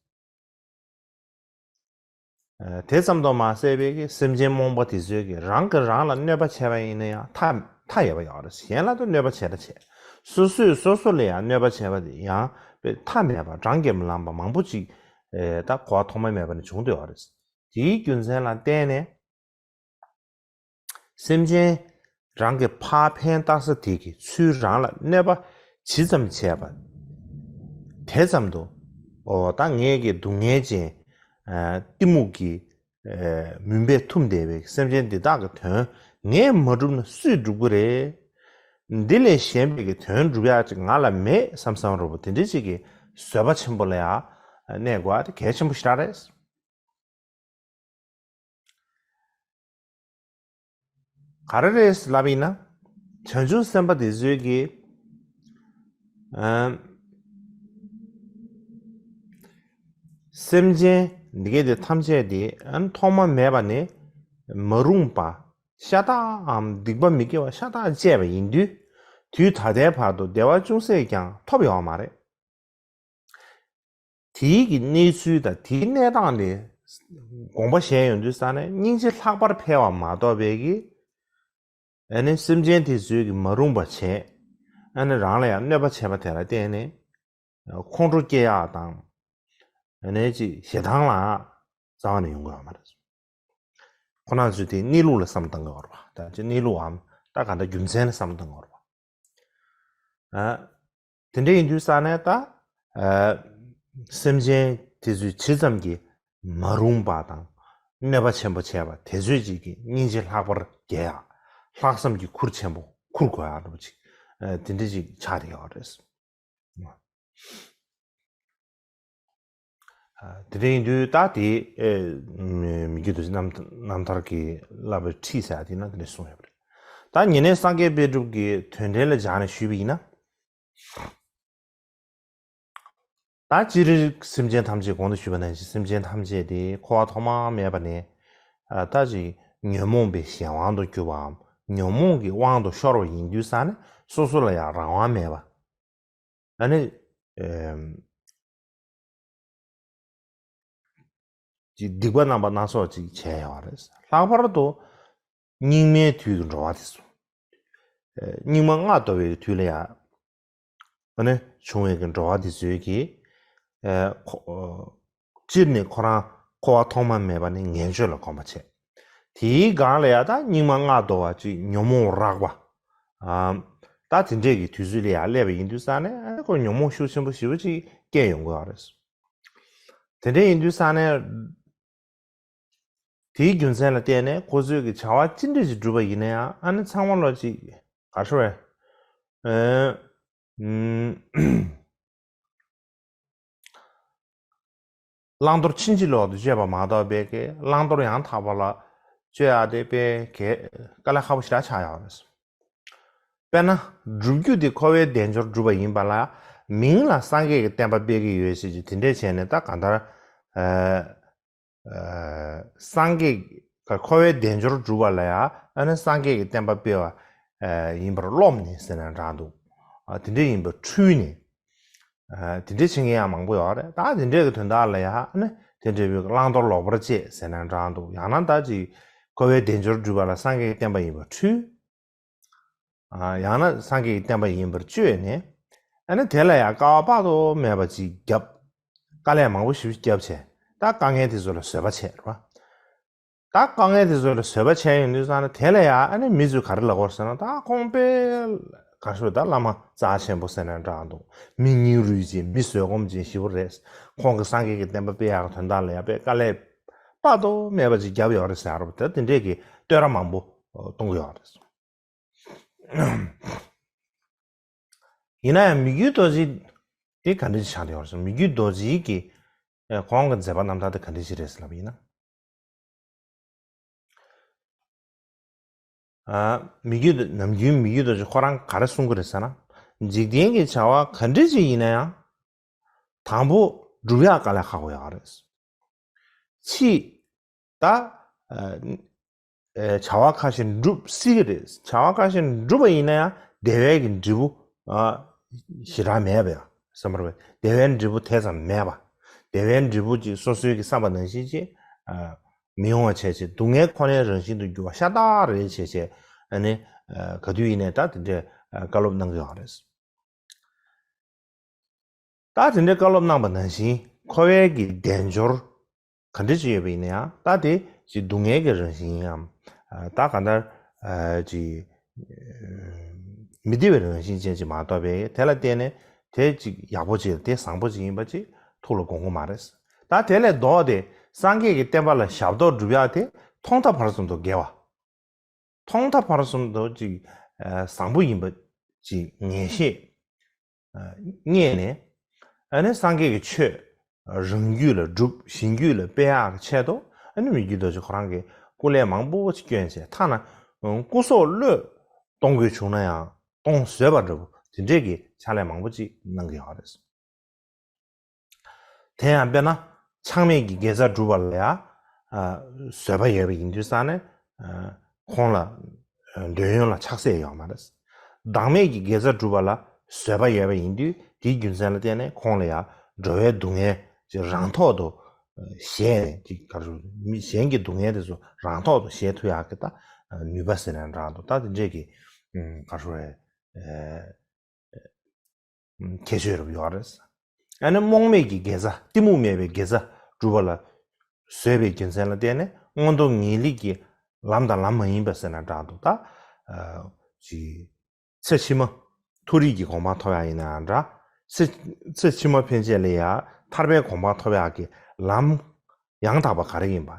ཨ། དེ་ཙམ་དུ་མ་ཟད་པའི་གི་སེམས་ཅན་རྨོངས་པ་དེ་ཚོས་གི་རང་གིས་རང་ལ་གནོད་པ་བྱས་པ་ཡིན་ན་ཡང་མཐའ་མཐའ་ཡས་པ་ཡོད་རེད། གཞན་ལ་ད་གནོད་པ་བྱས་ར་བྱས། སོ་སོས་སོ་སོ་ལ་ཡང་གནོད་པ་བྱས་པ་དེ་ཡང་དཔེ་མཐའ་མེད་པ་བགྲང་གིས་མི་ལང་པ་མང་པོ་ཅིག་ཨེ་ད་གོ་བ་ཐོག་མ་མེད་པ་ནས་བྱུང་བསྡད་ཡོད་རེད། དེའི་རྒྱུ་མཚན་ལ་བརྟེན་ནས་སེམས་ཅན་རང་གི་ཕར་ཕན་བཏགས་ས་དེ་གི་ཚུལ་རང་ལ་གནོད་པ་ཇི་ཙམ་བྱས་པ་དེ་ཙམ་དུ། འོ་ད་ངས་ཀྱི་སྡུག་བསྔལ་ཅན་ཨ་གཏི་མུག་གི་ཨ་མུན་པས་འཐུམས་བསྡད་པའི་སེམས་ཅན་འདི་དག་གི་དོན་ངས་མ་བསྒྲུབས་ན་སུས་བསྒྲུབ་ཀྱི་རེད། འདི་ལས་གཞན་པའི་གི་དོན་སྒྲུབ་ཡག་ཅིག་ང་ལ་མེད་བསམ་བསམ་འདྲ་པོ་དེ་འདྲ་ཅིག་གི་བཟོད་པ་ཆེན་པོ་ལ་ཡང་གནས་དགོས་པ་དེ་གལ་ཆེན་པོ་ཞེ་དྲག་རེད། ག་རེ་རེད་ལབ་ཡིན་ན། བྱང་ཆུབ་སེམས་དཔའ་དེ་ཚོས་ཀྱི་ཨ་སེམས་ཅན་འདི་གས་དེ་ཐམས་ཅད་དེ་ཨ་ཐོག་མ་མེད་པ་ནས་མ་རུངས་པ་ཤ་སྟག་གམ་སྡིག་པ་མི་དགེ་བ་ཤ་སྟག་སྤྱད་པ་ཡིན་དུས། དུས་ད་ལྟའི་བར་དུ་བདེ་བ་ཅུང་ཟད་ཀྱང་ཐོབ་ཡོད་མ་རེད། དེའི་གི་གནས་ཚུལ་དང་དེའི་གནས་སྟངས་ལས་དགོངས་པ་བཞེས་ཡོང་དུས་ཙང་ནས་སྙིང་རྗེ་ལྷག་པར་འཕེལ་བ་མ་གཏོགས་པའི་གི་ཨ་ནི་སེམས་ཅན་དེ་ཚོའི་གི་མ་རུངས་པ་བྱས། ཨ་ནི་རང་ལ་ཡང་གནོད་པ་བྱས་པ་དེ་ལ་བརྟེན་ནས་ཁོང་ཁྲོ་སྐྱེ་ཡག་དང་། ཨ་ནི་ཅིག་ཞེ་སྡང་ལ་རྩ་བ་ནས་ཡོང་གི་ཡོད་མ་རེད། ཁོ་རང་ཚོས་དེ་གནས་ལུགས་ལ་བསམ་བཏང་གི་ཡོད་རེད་པ། ད་ཅི་གནས་ལུགས་འམ་ད་ག་འདྲ་རྒྱུ་མཚན་ལ་བསམ་བཏང་གི་ཡོད་རེད་པ། ཨ། དེ་འདྲ་ཡིན་དུས་ཙང་ནས་ད། ཨ། སེམས་ཅན་དེ་ཚོས་ཇི་ཙམ་གྱིས་མ་རུངས་པ་དང་གནོད་པ་ཆེན་པོ་བྱས་པ་དེ་ཚོས་ཅིག་གི་སྙིང་རྗེ་ལྷག་པར་རྒྱས་ཡག་ལྷག་བསམ་གྱི་ཁུར་ཆེན་པོ་ཁུར་དགོས་ཡག་འདྲ་པོ་ཅིག་ཨ། དེ་འདྲ་ཅིག་ཆགས་བསྡད་ཡོད་རེད། དེ་འདྲ་ཡིན་དུས་ད་དེ་ཨེ་མི་བསྐྱོད་རྡོ་རྗེ་རྣམ་རྣམ་ཐར་གྱི་བསླབ་པའི་ཁྲིད་ཟེར་ཡ་དེ་ན་དེ་འདྲ་གསུངས་ཡོད་པ་རེད། ད་ཉེ་གནས་སངས་རྒྱས་དཔལ་སྒྲུབ་ཀྱི་དོན་འགྲེལ་ལ་སྦྱར་ནས་ཞུས་པ་ཡིན་ན། ད་སྤྱིར་སེམས་ཅན་ཐམས་ཅད་གོང་དུ་ཞུས་པ་ནང་བཞིན་སེམས་ཅན་ཐམས་ཅད་དེ་འཁོར་བ་ཐོག་མ་མེད་པ་ནས་ད་ཅིག་ཉོན་མོངས་པའི་གཞན་དབང་དུ་གྱུར་པའམ་ཉོན་མོངས་ཀྱི་དབང་དུ་ཤོར་བ་ཡིན་དུས་ཙང་ནས་སོ་སོ་ལ་ཡང་རང་དབང་མེད་པ། ཨ་ནི། ཨེམ། ཅིག་སྡིག་པ་རྣམ་པ་སྣ་ཚོགས་ཅིག་བྱས་ཡོད་རེད། ལྷག་པར་དུ་སྙིགས་མའི་དུས་ཀྱི་འགྲོ་བ་དེ་ཚོ། ཨེ། སྙིགས་མ་ལྔ་བདོ་བའི་དུས་ལ་ཡང་། ཨ་ནི་བྱུང་བའི་གི་འགྲོ་བ་དེ་ཚོའི་གི། ཨེ། ཁོ། སྤྱིར་ནས་ཁོ་རང་འཁོར་བ་ཐོག་མ་མེད་པ་ནས་ངན་སྤྱོད་ལ་གོམས་པ་བྱས། དེའི་སྒང་ལ་ཡང་ད་སྙིགས་མ་ལྔ་བདོ་བ་ཅིག་ཉོན་མོངས་རགས་པ། ཨམ། ད་དེ་འདྲས་ཀྱི་དུས་ཚོད་ལ་ཡང་སླེབས་པ་ཡིན་དུས་ཙང་ནས་ཨ་ཁོ་ཉོན་མོངས་ཤུགས་ཆེན་པོ་ཞེ་པོ་ཅིག་སྐྱེས་ཡོང་གི་ཡོད་རེད། དེ་འདྲས་ཡིན་དུས་ཙང་ནས། དེའི་རྒྱུ་མཚན་ལ་བརྟེན་ནས་ཁོ་ཚོས་ཀྱི་བྱ་བ་ཅི་འདྲ་ཞིག་བསྒྲུབས་པ་ཡིན་ན་ཡང་ཨ་ནི་ཚང་མ་ལོ་ཅིག་ག་རེ་ཞུ་དགོས་རེད། ཨེ། ཨུམ། བླང་དོར་ཕྱིན་ཅི་ལོག་ཏུ་སྤྱོད་པ་མ་གཏོགས་པའི་གི་བླང་དོར་ཡང་དག་པ་ལ་སྤྱོད་ཡག་དེ་དཔེ་གལ་དཀའ་ལས་ཁག་པོ་ཞེ་དྲག་ཆགས་ཡོད་རེད། དཔེར་ན། སྒྲུབ་རྒྱུ་དེ་འཁོར་བའི་དལ་འབྱོར་སྒྲུབ་པ་ཡིན་པ་ལ་མིང་ལ་སངས་རྒྱས་ཀྱི་བསྟན་པ་སྤེལ་གྱི་ཡོད་ཟེར་གྱི་དེ་འདྲས་བྱས་ནས་ད་གང་ལྟར། ཨ། ཨ། སངས་རྒྱས་ཀྱི་འཁོར་བའི་དལ་འབྱོར་སྒྲུབ་པ་ལ་ཡང་ཨ་ནི་སངས་རྒྱས་ཀྱི་བསྟན་པ་སྤེལ་བ་ཡིན་པར་རློམ་ནས་ཟེར་ན་འདྲ་འདུག་ཨ། དེ་འདྲས་ཡིན་པར་འཁྲུལ་ནས། ཨ། དེ་འདྲས་བྱེད་མཁན་ཡང་མང་པོ་ཡོད་རེད། ད་དེ་འདྲས་ཀྱི་དོན་དག་ལ་ཡང་ཨ་ནི་དེ་འདྲས་པའི་བླང་དོར་ལོག་པར་སྤྱད་ཟེར་ན་འདྲ་འདུག་ཡང་ན་ད་ཅིག་འཁོར་བའི་དལ་འབྱོར་སྒྲུབ་པ་ལ་སངས་རྒྱས་ཀྱི་བསྟན་པ་ཡིན་པར་འཁྲུལ། ཨ། ཡང་ན་སངས་རྒྱས་ཀྱི་བསྟན་པ་ཡིན་པར་བཅོས་ནས། ཨ་ནི་དེ་ལ་ཡང་དཀའ་བ་དཔག་ཏུ་མེད་པ་ཅིག་བརྒྱབ། དཀའ་ལས་མང་པོ་ཞིག་བརྒྱབ་བྱས། ད་དཀའ་ངལ་དེ་ཚོ་ལ་བཟོད་པ་བྱས་རེད་བ། ད་དཀའ་ངལ་དེ་ཚོ་ལ་བཟོད་པ་བྱས་ཡོང་དུས་ཙང་ནས་དེ་ལ་ཡང་ཨ་ནི་མི་ཚོས་ག་རེ་ལབ་ཀྱི་ཡོད་རེད་ཟེར་ན། ད་ཁོང་དཔེ་ག་རེ་ཞུ་དགོས་རེད། ད་བླ་མ་རྩ་ཆེན་པོ་ཟེར་ན་འདྲ་འདུག་མི་སྙིང་རུས་ཅན། མི་བཟོད་སྒོམ་ཅན་ཞེ་པོ་རེད། ཁོང་གིས་སངས་རྒྱས་ཀྱི་བསྟན་པ་སྤེལ་ཡག་གི་དོན་དག་ལ་ཡང་དཔེ་དཀའ་ལས་དཔག་ཏུ་མེད་པ་ཅིག་བརྒྱབ་ཡོད་རེད་ཟེར་བ། ད་དེ་འདྲས་ཀྱི་བསྟོད་ར་མང་པོ་གཏོང་གི་ཡོད་རེད། ཡིན་ན་ཡང་མི་བསྐྱོད་རྡོ་རྗེ་དེ་ག་འདྲ་ཞིག་ཆགས་བསྡད་ཡོད་རེད་ཟེར། མི་བསྐྱོད་རྡོ་རྗེ་གི་ཁོང་གི་མཛད་པ་རྣམ་ཐར་དེ་ག་འདྲ་ཞིག་རེད་ཟེར་ལབ་པ་ཡིན་ན། ཨ། མི་བསྐྱོད་རྡོ། ནམ་རྒྱུན་མི་བསྐྱོད་རྡོ་རྗེ་ཁོ་རང་ག་རེ་གསུང་གི་རེད་ཟེར་ན། འཇིག་རྟེན་གྱི་བྱ་བ་ག་འདྲ་ཞིག་ཡིན་ན་ཡང་དང་པོ་སྒྲུབ་ཡག་དཀའ་ལས་ཁག་པོ་ཡོད་རེད། ཕྱིས་ད། ཨ། ཨེ། བྱ་བ་ཁ་ཤས་འགྲུབ་སྲིད་ཀྱི་རེད། བྱ་བ་ཁ་ཤས་འགྲུབ་པ་ཡིན་ན་ཡང་བདེ་བའི་གི་འབྲས་བུ། ཨ། ཞེ་དྲག་མེད་པ་ཡང་བསམ་པར་བས། བདེ་བའི་འབྲས་བུ་དེ་ཙམ་མེད་པ། བདེ་བའི་འབྲས་བུ་ཅིག་སོ་སོའི་གི་བསམ་པ་ནང་བཞིན་ཅིག་ཨ། མི་ཡོང་བ་བྱས་བྱས། སྡུག་བསྔལ་ཁོ་ནའི་རང་བཞིན་དུ་འགྱུར་བ་ཤ་སྟག་རེད་བྱས་བྱས། ཨ་ནི། ཨ། ག་དུས་ཡིན་ནའི་ད་དེ་འདྲའི་བཀའ་སློབ་གནང་གི་ཡོད་རེད། ད་དེ་འདྲའི་བཀའ་སློབ་གནང་བ་ནང་བཞིན་འཁོར་བའི་གི་དལ་འབྱོར་ག་འདྲ་ཅིག་ཡོད་པ་ཡིན་ན་ཡང་ད་དེ་ཅིག་སྡུག་བསྔལ་གྱི་རང་བཞིན་ཡིན་ཡང་། ད་གང་ལྟར་ཅིག་མི་བདེ་བའི་རང་བཞིན་ཅན་ཅིག་མ་གཏོགས་པའི་དེ་ལ་བརྟེན་ནས་དེ་ཅིག་ཡག་པོ་ཅིག་དེ་བཟང་པོ་ཅིག་ཡིན་པ་ཅིག་ཐུགས་ལ་དགོངས་ཀྱི་མ་རེད། ད་དེ་ལས་ལྡོག་སྟེ་སངས་རྒྱས་ཀྱི་བསྟན་པ་ལ་ཞབས་ཏོག་སྒྲུབ་ཡག་དེ་ཐོག་མཐའ་བར་གསུམ་དུ་དགེ་བ། ཐོག་མཐའ་བར་གསུམ་དུ་ཅིག་ཨ། བཟང་པོ་ཡིན་པ་ཅིག་ངེས་ཤེས་ཨ། རྙེད་ནས། ཨ་ནི་སངས་རྒྱས་ཀྱི་ཆོས་རང་རྒྱུད་ལ་སྒྲུབ། གཞན་རྒྱུད་ལ་སྤེལ་ཡག་གི་ཆེད་དུ། ཨ་ནི་མི་བསྐྱོད་རྡོ་རྗེ་ཁོ་རང་གིས་སྐུ་ལས་མང་པོ་ཅིག་བསྐྱོན་བྱས། ཐ་ན་སྐུ་སྲོག་བློས་གཏོང་དགོས་བྱུང་ན་ཡང་གཏོང་བཟོད་པ་འདྲ་པོ་དེ་འདྲས་ཀྱི་ཕྱག་ལས་མང་པོ་ཅིག་གནང་གི་ཡོད་རེད། དེ་ཡང་དཔེར་ན་ཆགས་མེད་ཀྱི་དགེ་རྩ་སྒྲུབ་པ་ལ་ཡང་ཨ། བཟོད་པ་ཡོད་པ་ཡིན་དུས་ཙང་ནས། ཨ། ཁོང་ལ། ཨ། འདོད་ཡོན་ལ་ཆགས་སྲེད་ཡོད་མ་རེད། བདག་མེད་ཀྱི་དགེ་རྩ་སྒྲུབ་པ་ལ་བཟོད་པ་ཡོད་པ་ཡིན་དུས་དེའི་རྒྱུ་མཚན་ལ་བརྟེན་ནས་ཁོང་ལ་ཡང་འགྲོ་བའི་སྡུག་བསྔལ་ཅིག་རང་ཐོག་ཏུ་བཞེས་ནས། ཅིག་ག་རེ་ཞུ། མི་གཞན་གྱི་སྡུག་བསྔལ་དེ་ཚོ་རང་ཐོག་ཏུ་བཞེས་ཐུབ་ཡག་གི་ད་ནུས་པ་ཟེར་ན་འདྲ་འདུག་ད་དེ་འདྲས་ཀྱི་ག་རེ་ཞུ་རེད། ཨ། ཁྱད་ཆོས་རབ་ཡོད་རེད། ཨ་ནི་རྨོངས་མེད་ཀྱི་དགེ་རྩ། གཏི་མུག་མེད་པའི་དགེ་རྩ་སྒྲུབ་པ་ལ་བཟོད་པའི་རྒྱུ་མཚན་ལ་བརྟེན་ནས་མངོན་མཐོ་ངེས་ལེགས་ཀྱི་ལམ་དང་ལམ་མ་ཡིན་པ་ཟེར་ན་འདྲ་འདུག་ད་ཨ། ཅིག་ཚེ་ཕྱི་མ་མཐོ་རིས་ཀྱི་གོ་འཕང་ཐོབ་ཡག་ཡིན་ན་ཡང་འདྲ། ཚེ་ཚེ་ཕྱི་མ་ཕན་ཆད་ལ་ཡང་ཐར་པའི་གོ་འཕང་ཐོབ་ཡག་གི་ལམ་ཡང་དག་པ་ག་རེ་ཡིན་པ།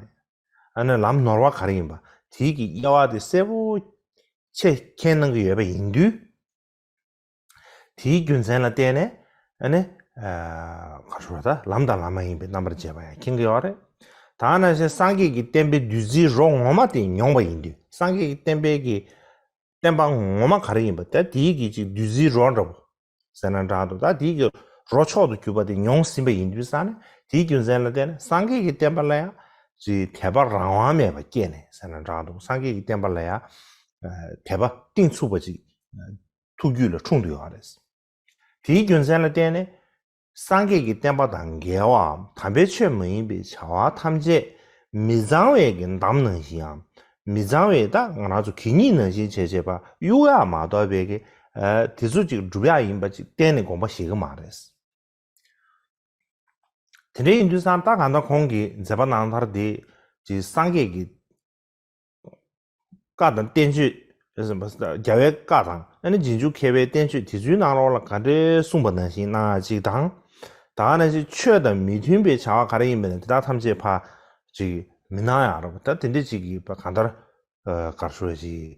ཨ་ནི་ལམ་ནོར་བ་ག་རེ་ཡིན་པ། དེའི་གི་དབྱེ་བ་དེ་གསལ་པོ་ཆེ་མཁྱེན་གནང་གི་ཡོད་པ་ཡིན་དུས། དེའི་རྒྱུ་མཚན་ལ་བརྟེན་ནས་ཨ་ནི། ཨ། ག་རེ་ཞུ་དགོས་རེད། ད་ལམ་དང་ལམ་མ་ཡིན་པའི་རྣམ་པར་འབྱེད་པ་ཡང་མཁྱེན་གྱི་ཡོད་རེད། ད་ནང་བཞིན་སངས་རྒྱས་ཀྱི་བསྟན་པའི་བདུད་རྩིའི་རོ་ངོ་མ་དེ་མྱོང་བ་ཡིན་དུས། སངས་རྒྱས་ཀྱི་བསྟན་པའི་གི་བསྟན་པ་ངོ་མ་ག་རེ་ཡིན་པ། ད་དེའི་གི་ཅིག་བདུད་རྩིའི་རོ་འདྲ་པོ་ཟེར་ན་འདྲ་འདུག་ད་དེའི་གི་རོ་མཆོག་ཏུ་གྱུར་པ་དེ་མྱོང་ཟིན་པ་ཡིན་དུས་ཙང་ནས། དེའི་རྒྱུ་མཚན་ལ་བརྟེན་ནས་སངས་རྒྱས་ཀྱི་བསྟན་པ་ལ་ཡང་ཅིག་དད་པ་རང་དབང་མེད་པ་སྐྱེས་ནས་ཟེར་ན་འདྲ་འདུག་སངས་རྒྱས་ཀྱི་བསྟན་པ་ལ་ཡང་དད་པ་གཏིང་ཚུགས་པ་ཅིག་ཐུགས་རྒྱུད་ལ་འཁྲུངས་བསྡད་ཡོད་རེད། དེའི་རྒྱུ་མཚན་ལ་བརྟེན་ནས་སངས་རྒྱས་ཀྱི་བསྟན་པ་དང་འགལ་བའམ་དམ་པའི་ཆོས་མ་ཡིན་པའི་བྱ་བ་ཐམས་ཅད་མི་གཙང་བའི་གི་འདམ་ནང་བཞིན་ཡང་། མི་གཙང་བའི་ད་ང་རང་ཚོ་གད་སྙིགས་ནང་བཞིན་བྱས་བྱས་པ་གཡུག་ཡག་མ་གཏོགས་པའི་གི་ཨ། དེ་ཚོ་ཅིག་སྒྲུབ་ཡག་ཡིན་པ་ཅིག་གཏན་ནས་དགོངས་པ་བཞེས་ཀྱི་མ་རེད། དེ་འདྲ་ཡིན་དུས་ཙང་ད་གང་ལྟར་ཁོང་གི་མཛད་པ་རྣམ་ཐར་དེ་ཅིག་སངས་རྒྱས་ཀྱི་བཀའ་དང་བསྟན་བཅོས། རྒྱལ་བའི་བཀའ་དང་ཨ་ནི་རྗེས་འཇུག་མཁས་པའི་བསྟན་བཅོས་དེ་ཚོའི་ནང་ལོགས་ལ་ག་འདྲའི་གསུངས་པ་ནང་བཞིན་གནང་ཡག་ཅིག་དང་། ད་ག་ནང་བཞིན་ཆོས་དང་མི་མཐུན་པའི་བྱ་བ་ག་རེ་ཡིན་པ་ན་དེ་དག་ཐམས་ཅད་ཕར་ཅིག་ མི་སྣང་ཡག་རེད་པ། ད་དེ་འདྲ་ཅིག་གི་གང་ལྟར་ག་རེ་ཞུ་དགོས་རེད།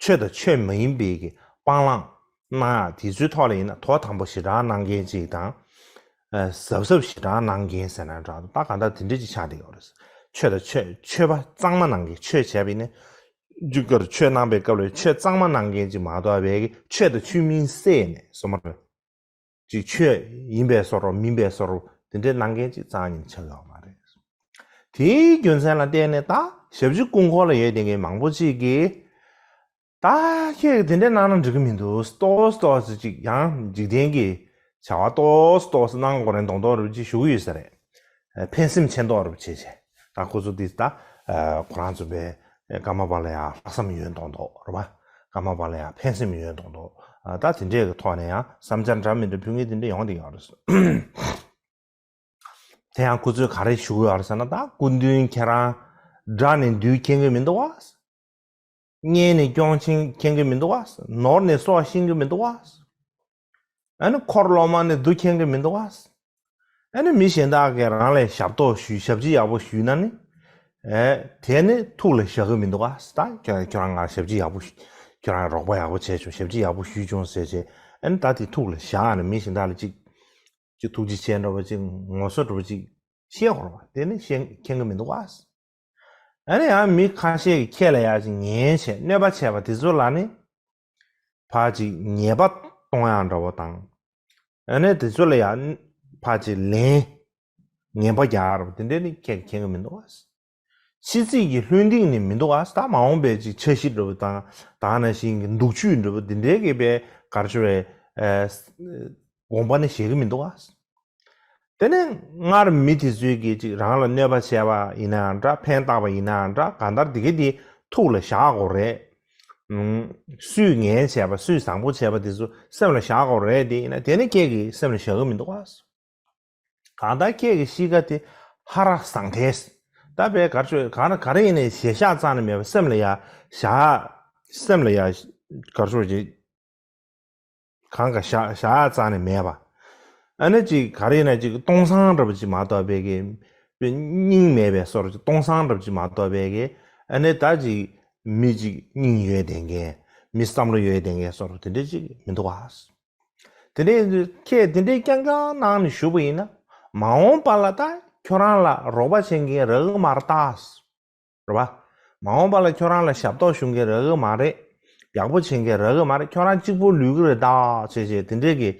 ཆོས་དང་ཆོས་མ་ཡིན་པའི་གི་སྤང་བླང་གནང་ཡག་དེ་ཚོའི་ཐོག་ལ་ཡིན་ན་དོ་དམ་པོ་ཞེ་དྲག་གནང་མཁན་ཅིག་དང་། གཟབ་གཟབ་ཞེ་དྲག་གནང་མཁན་ཟེར་ན་འདྲ་འདུག་ད་གང་ལྟར་དེ་འདྲ་ཅིག་ཆགས་བསྡད་ཡོད་རེད། ཆོས་དང་ཆོས་ཆོས་པ་གཙང་མ་གནང་མཁན། ཆོས་བྱས་པ་ཡིན་ན་རྒྱུ་སྐར་ཆོས་གནང་པའི་སྐབས་ལ་ཆོས་གཙང་མ་གནང་མཁན་ཅིག་མ་གཏོགས་པའི་གི་ཆོས་དང་ཆོས་མིན་བསྲེས་ནས་སོ་མ་རེད། ཅིག་ཆོས་ཡིན་པའི་བཟོ་འདྲ་མིན་པའི་བཟོ་འདྲ་དེ་འདྲའི་གནང་མཁན་ཅིག་རྩ་བ་ཉིད་ནས་ཆགས་ཡོད་མ་རེད། དེའི་རྒྱུ་མཚན་ལ་བརྟེན་ནས་ད་ཞབས་ཕྱི་སྐུ་འཁོར་ལ་ཡོད་བསྡད་མཁན་མང་པོ་ཅིག་གིས། ད་ཁྱེད་ཀྱིས་དེ་འདྲ་གནང་ན་འགྲིག་གི་མི་འདུག་ཏོག་ཙམ་ཏོག་ཙམ་ཅིག་ཡང་འཇིག་རྟེན་གྱི་བྱ་བ་ཏོག་ཙམ་ཏོག་ཙམ་གནང་དགོས་རེད་མདོག་མདོག་རེད་ཅིག་ཞུ་གི་ཡོད་ས་རེད། ཕན་སེམས་ཆེ་མདོག་རེད་བྱས་བྱས། ད་ཁོ་ཚོ་འདི་ད་ཁོ་རང་ཚོ་པའི་ཀརྨ་པ་ལ་ཡང་ལྷག་བསམ་ཡོད་མདོག་མདོག་རེད་པ། ཀརྨ་པ་ལ་ཡང་ཕན་སེམས་ཡོད་མདོག་མདོག་ད་དེ་འདྲས་ཀྱི་ཐོག་ནས་ཡང་བསམ་འཆར་འདྲ་མི་འདྲ་ཕུལ་མཁན་དེ་འདྲ་ཡོང་བསྡད་ཡོད་རེད། དེ་ཡང་ཁོ་ཚོས་ག་རེ་ཞུ་གི་ཡོད་རེད་ཟེར་ན། ད་སྐུ་མདུན་ཁྱེད་རང་དགྲ་ནས་འདུལ་མཁྱེན་གྱི་མི་འདུག་བ། གཉེན་ནས་སྐྱོང་མཁྱེན་མཁྱེན་གྱི་མི་འདུག་བ། ནོར་ནས་སྲོག་ཤིང་གི་མི་འདུག་བ། ཨ་ནི་འཁོར་སློབ་མ་ནས་འདུལ་མཁྱེན་གྱི་མི་འདུག་བ། ཨ་ནི་མི་གཞན་དག་གིས་རང་ལ་ཞབས་ཏོག་ཞུས། ཞབས་ཕྱི་ཡག་པོ་ཞུས་ན་ནི། ཨེ། དེ་ནི་ཐུགས་ལ་བཞག་གི་མི་འདུག་བ། ད་ཁྱོད་ཁྱོད་རང་ང་ཞབས་ཕྱི་ཡག་པོ་ཞུ། ཁྱོད་རང་རོགས་པ་ཡག་པོ་བྱས་བྱུང་། ཞབས་ཕྱི་ཡག་པོ་ཞུས་བྱུང་ཟེར་བྱས། ཨ་ནི་ད་དེ་ཐུགས་ལ་བཞག་ནས་མི་གཞན་དག་ལ་ཅིག་ཅིག་ཐུགས་རྗེ་ཆེ་འདྲ་བོ་ཅིག་ངོ་སོ་འདྲ་བོ་ཅིག་བཤད་དགོས་རེད་པ། དེ་ནི་ཤེས་མཁྱེན་གྱི་མི་འདུག་བ། ཨ་ནི་ཡང་མི་ཁ་ཤས་ཀྱིས་ཁྱེད་ལ་ཡ་ཅིག་ངན་བྱས་གནོད་པ་བྱས་པ་དེ་ཚོ་ལ་ནི་ཕར་ཅིག་ཉེས་པ་གཏོང་ཡག་འདྲ་བོ་དང་། ཨ་ནི་དེ་ཚོ་ལ་ཡ་ཕར་ཅིག་ལན་ངན་པ་རྒྱག་ཡག་འདྲ་བོ་དེ་འདྲས་ནི་ཁྱེད་ཀྱིས་མཁྱེན་གྱི་མི་འདུག་བ། ཕྱི་ཚིག་གི་ལྷུན་སྡིངས་ནི་མི་འདུག་བ། ད་མ་འོངས་པའི་ཅིག་འཆར་གཞི་འདྲ་བོ་དང་། ད་ག་ནང་བཞིན་གྱི་འདུག་ཆུས་འདྲ་བོ་དེ་འདྲའི་གི་པའི་ག་རེ་ཞུ་དགོས་རེད། ཨ། དགོངས་པ་ནི་བཞེས་ཀྱི་མི་འདུག་བ། དེ་ནས་སྔར་མི་དེ་ཚོས་ཀྱིས་ཅིག་རང་ལ་གནོད་པ་བྱས་པ་ཡིན་ནའང་འདྲ། ཕན་བཏགས་པ་ཡིན་ནའང་འདྲ། གང་ལྟར་དེ་ག་དེ་ཐུགས་ལ་བཞག་དགོས་རེད། ཨུམ། སུས་ངན་བྱས་པ། སུས་བཟང་པོ་བྱས་པ་དེ་ཚོ་སེམས་ལ་བཞག་དགོས་རེད། དེ་ཡིན་ན་དེ་ནི་ཁྱེད་ཀྱིས་སེམས་ལ་བཞག་གི་མི་འདུག་བ། གང་ལྟར་ཁྱེད་ཀྱི་གཤིས་ཀ་དེ་ཧ་ར་ཟང་ཐལ། ད་པའི་ག་རེ་ཞུ། ག་རེ་ག་རེ་ཡིན་ནའི་ཞེ་བཞག་རྩ་ནས་མེད་པ། སེམས་ལ་ཡ་བཞག་སེམས་ལ་ཡ་ག་རེ་ཞུ་ཅིག་གང་ག་བཞག་བཞག་ཡག་རྩ་ནས་མེད་པ། ཨ་ནི་ཅིག་ག་རེ་ཡིན་ན་ཅིག་སྟོང་སང་འདྲ་པོ་ཅིག་མ་གཏོགས་པའི་གི་སྙིང་མེད་པའི་བཟོ་འདྲ་ཅིག་སྟོང་སང་འདྲ་པོ་ཅིག་མ་གཏོགས་པའི་གི། ཨ་ནི་ད་ཅིག་མི་ཅིག་སྙིང་ཡོད་བསྡད་མཁན། མི་བསམ་བློ་ཡོད་བསྡད་མཁན་བཟོ་འདྲ་དེ་འདྲ་ཅིག་མི་འདུག་བ། དེ་འདྲའི་ཁྱེད་དེ་འདྲའི་རྐྱང་རྐྱང་གནང་ནས་བཞུགས་པ་ཡིན་ན། མ་འོངས་པ་ལ་ད་ཁྱོད་རང་ལ་རོགས་པ་བྱེད་མཁན་རག་གི་མ་རེད་ད། རེད་པ། མ་འོངས་པ་ལ་ཁྱོད་རང་ལ་ཞབས་ཏོག་ཞུ་མཁན་རག་གི་མ་རེད། ཡག་པོ་བྱེད་མཁན་རག་གི་མ་རེད། ཁྱོད་རང་གཅིག་པོ་ལུས་ཀྱི་རེད་ད་བྱས་བྱས་དེ་འདྲའི་གི།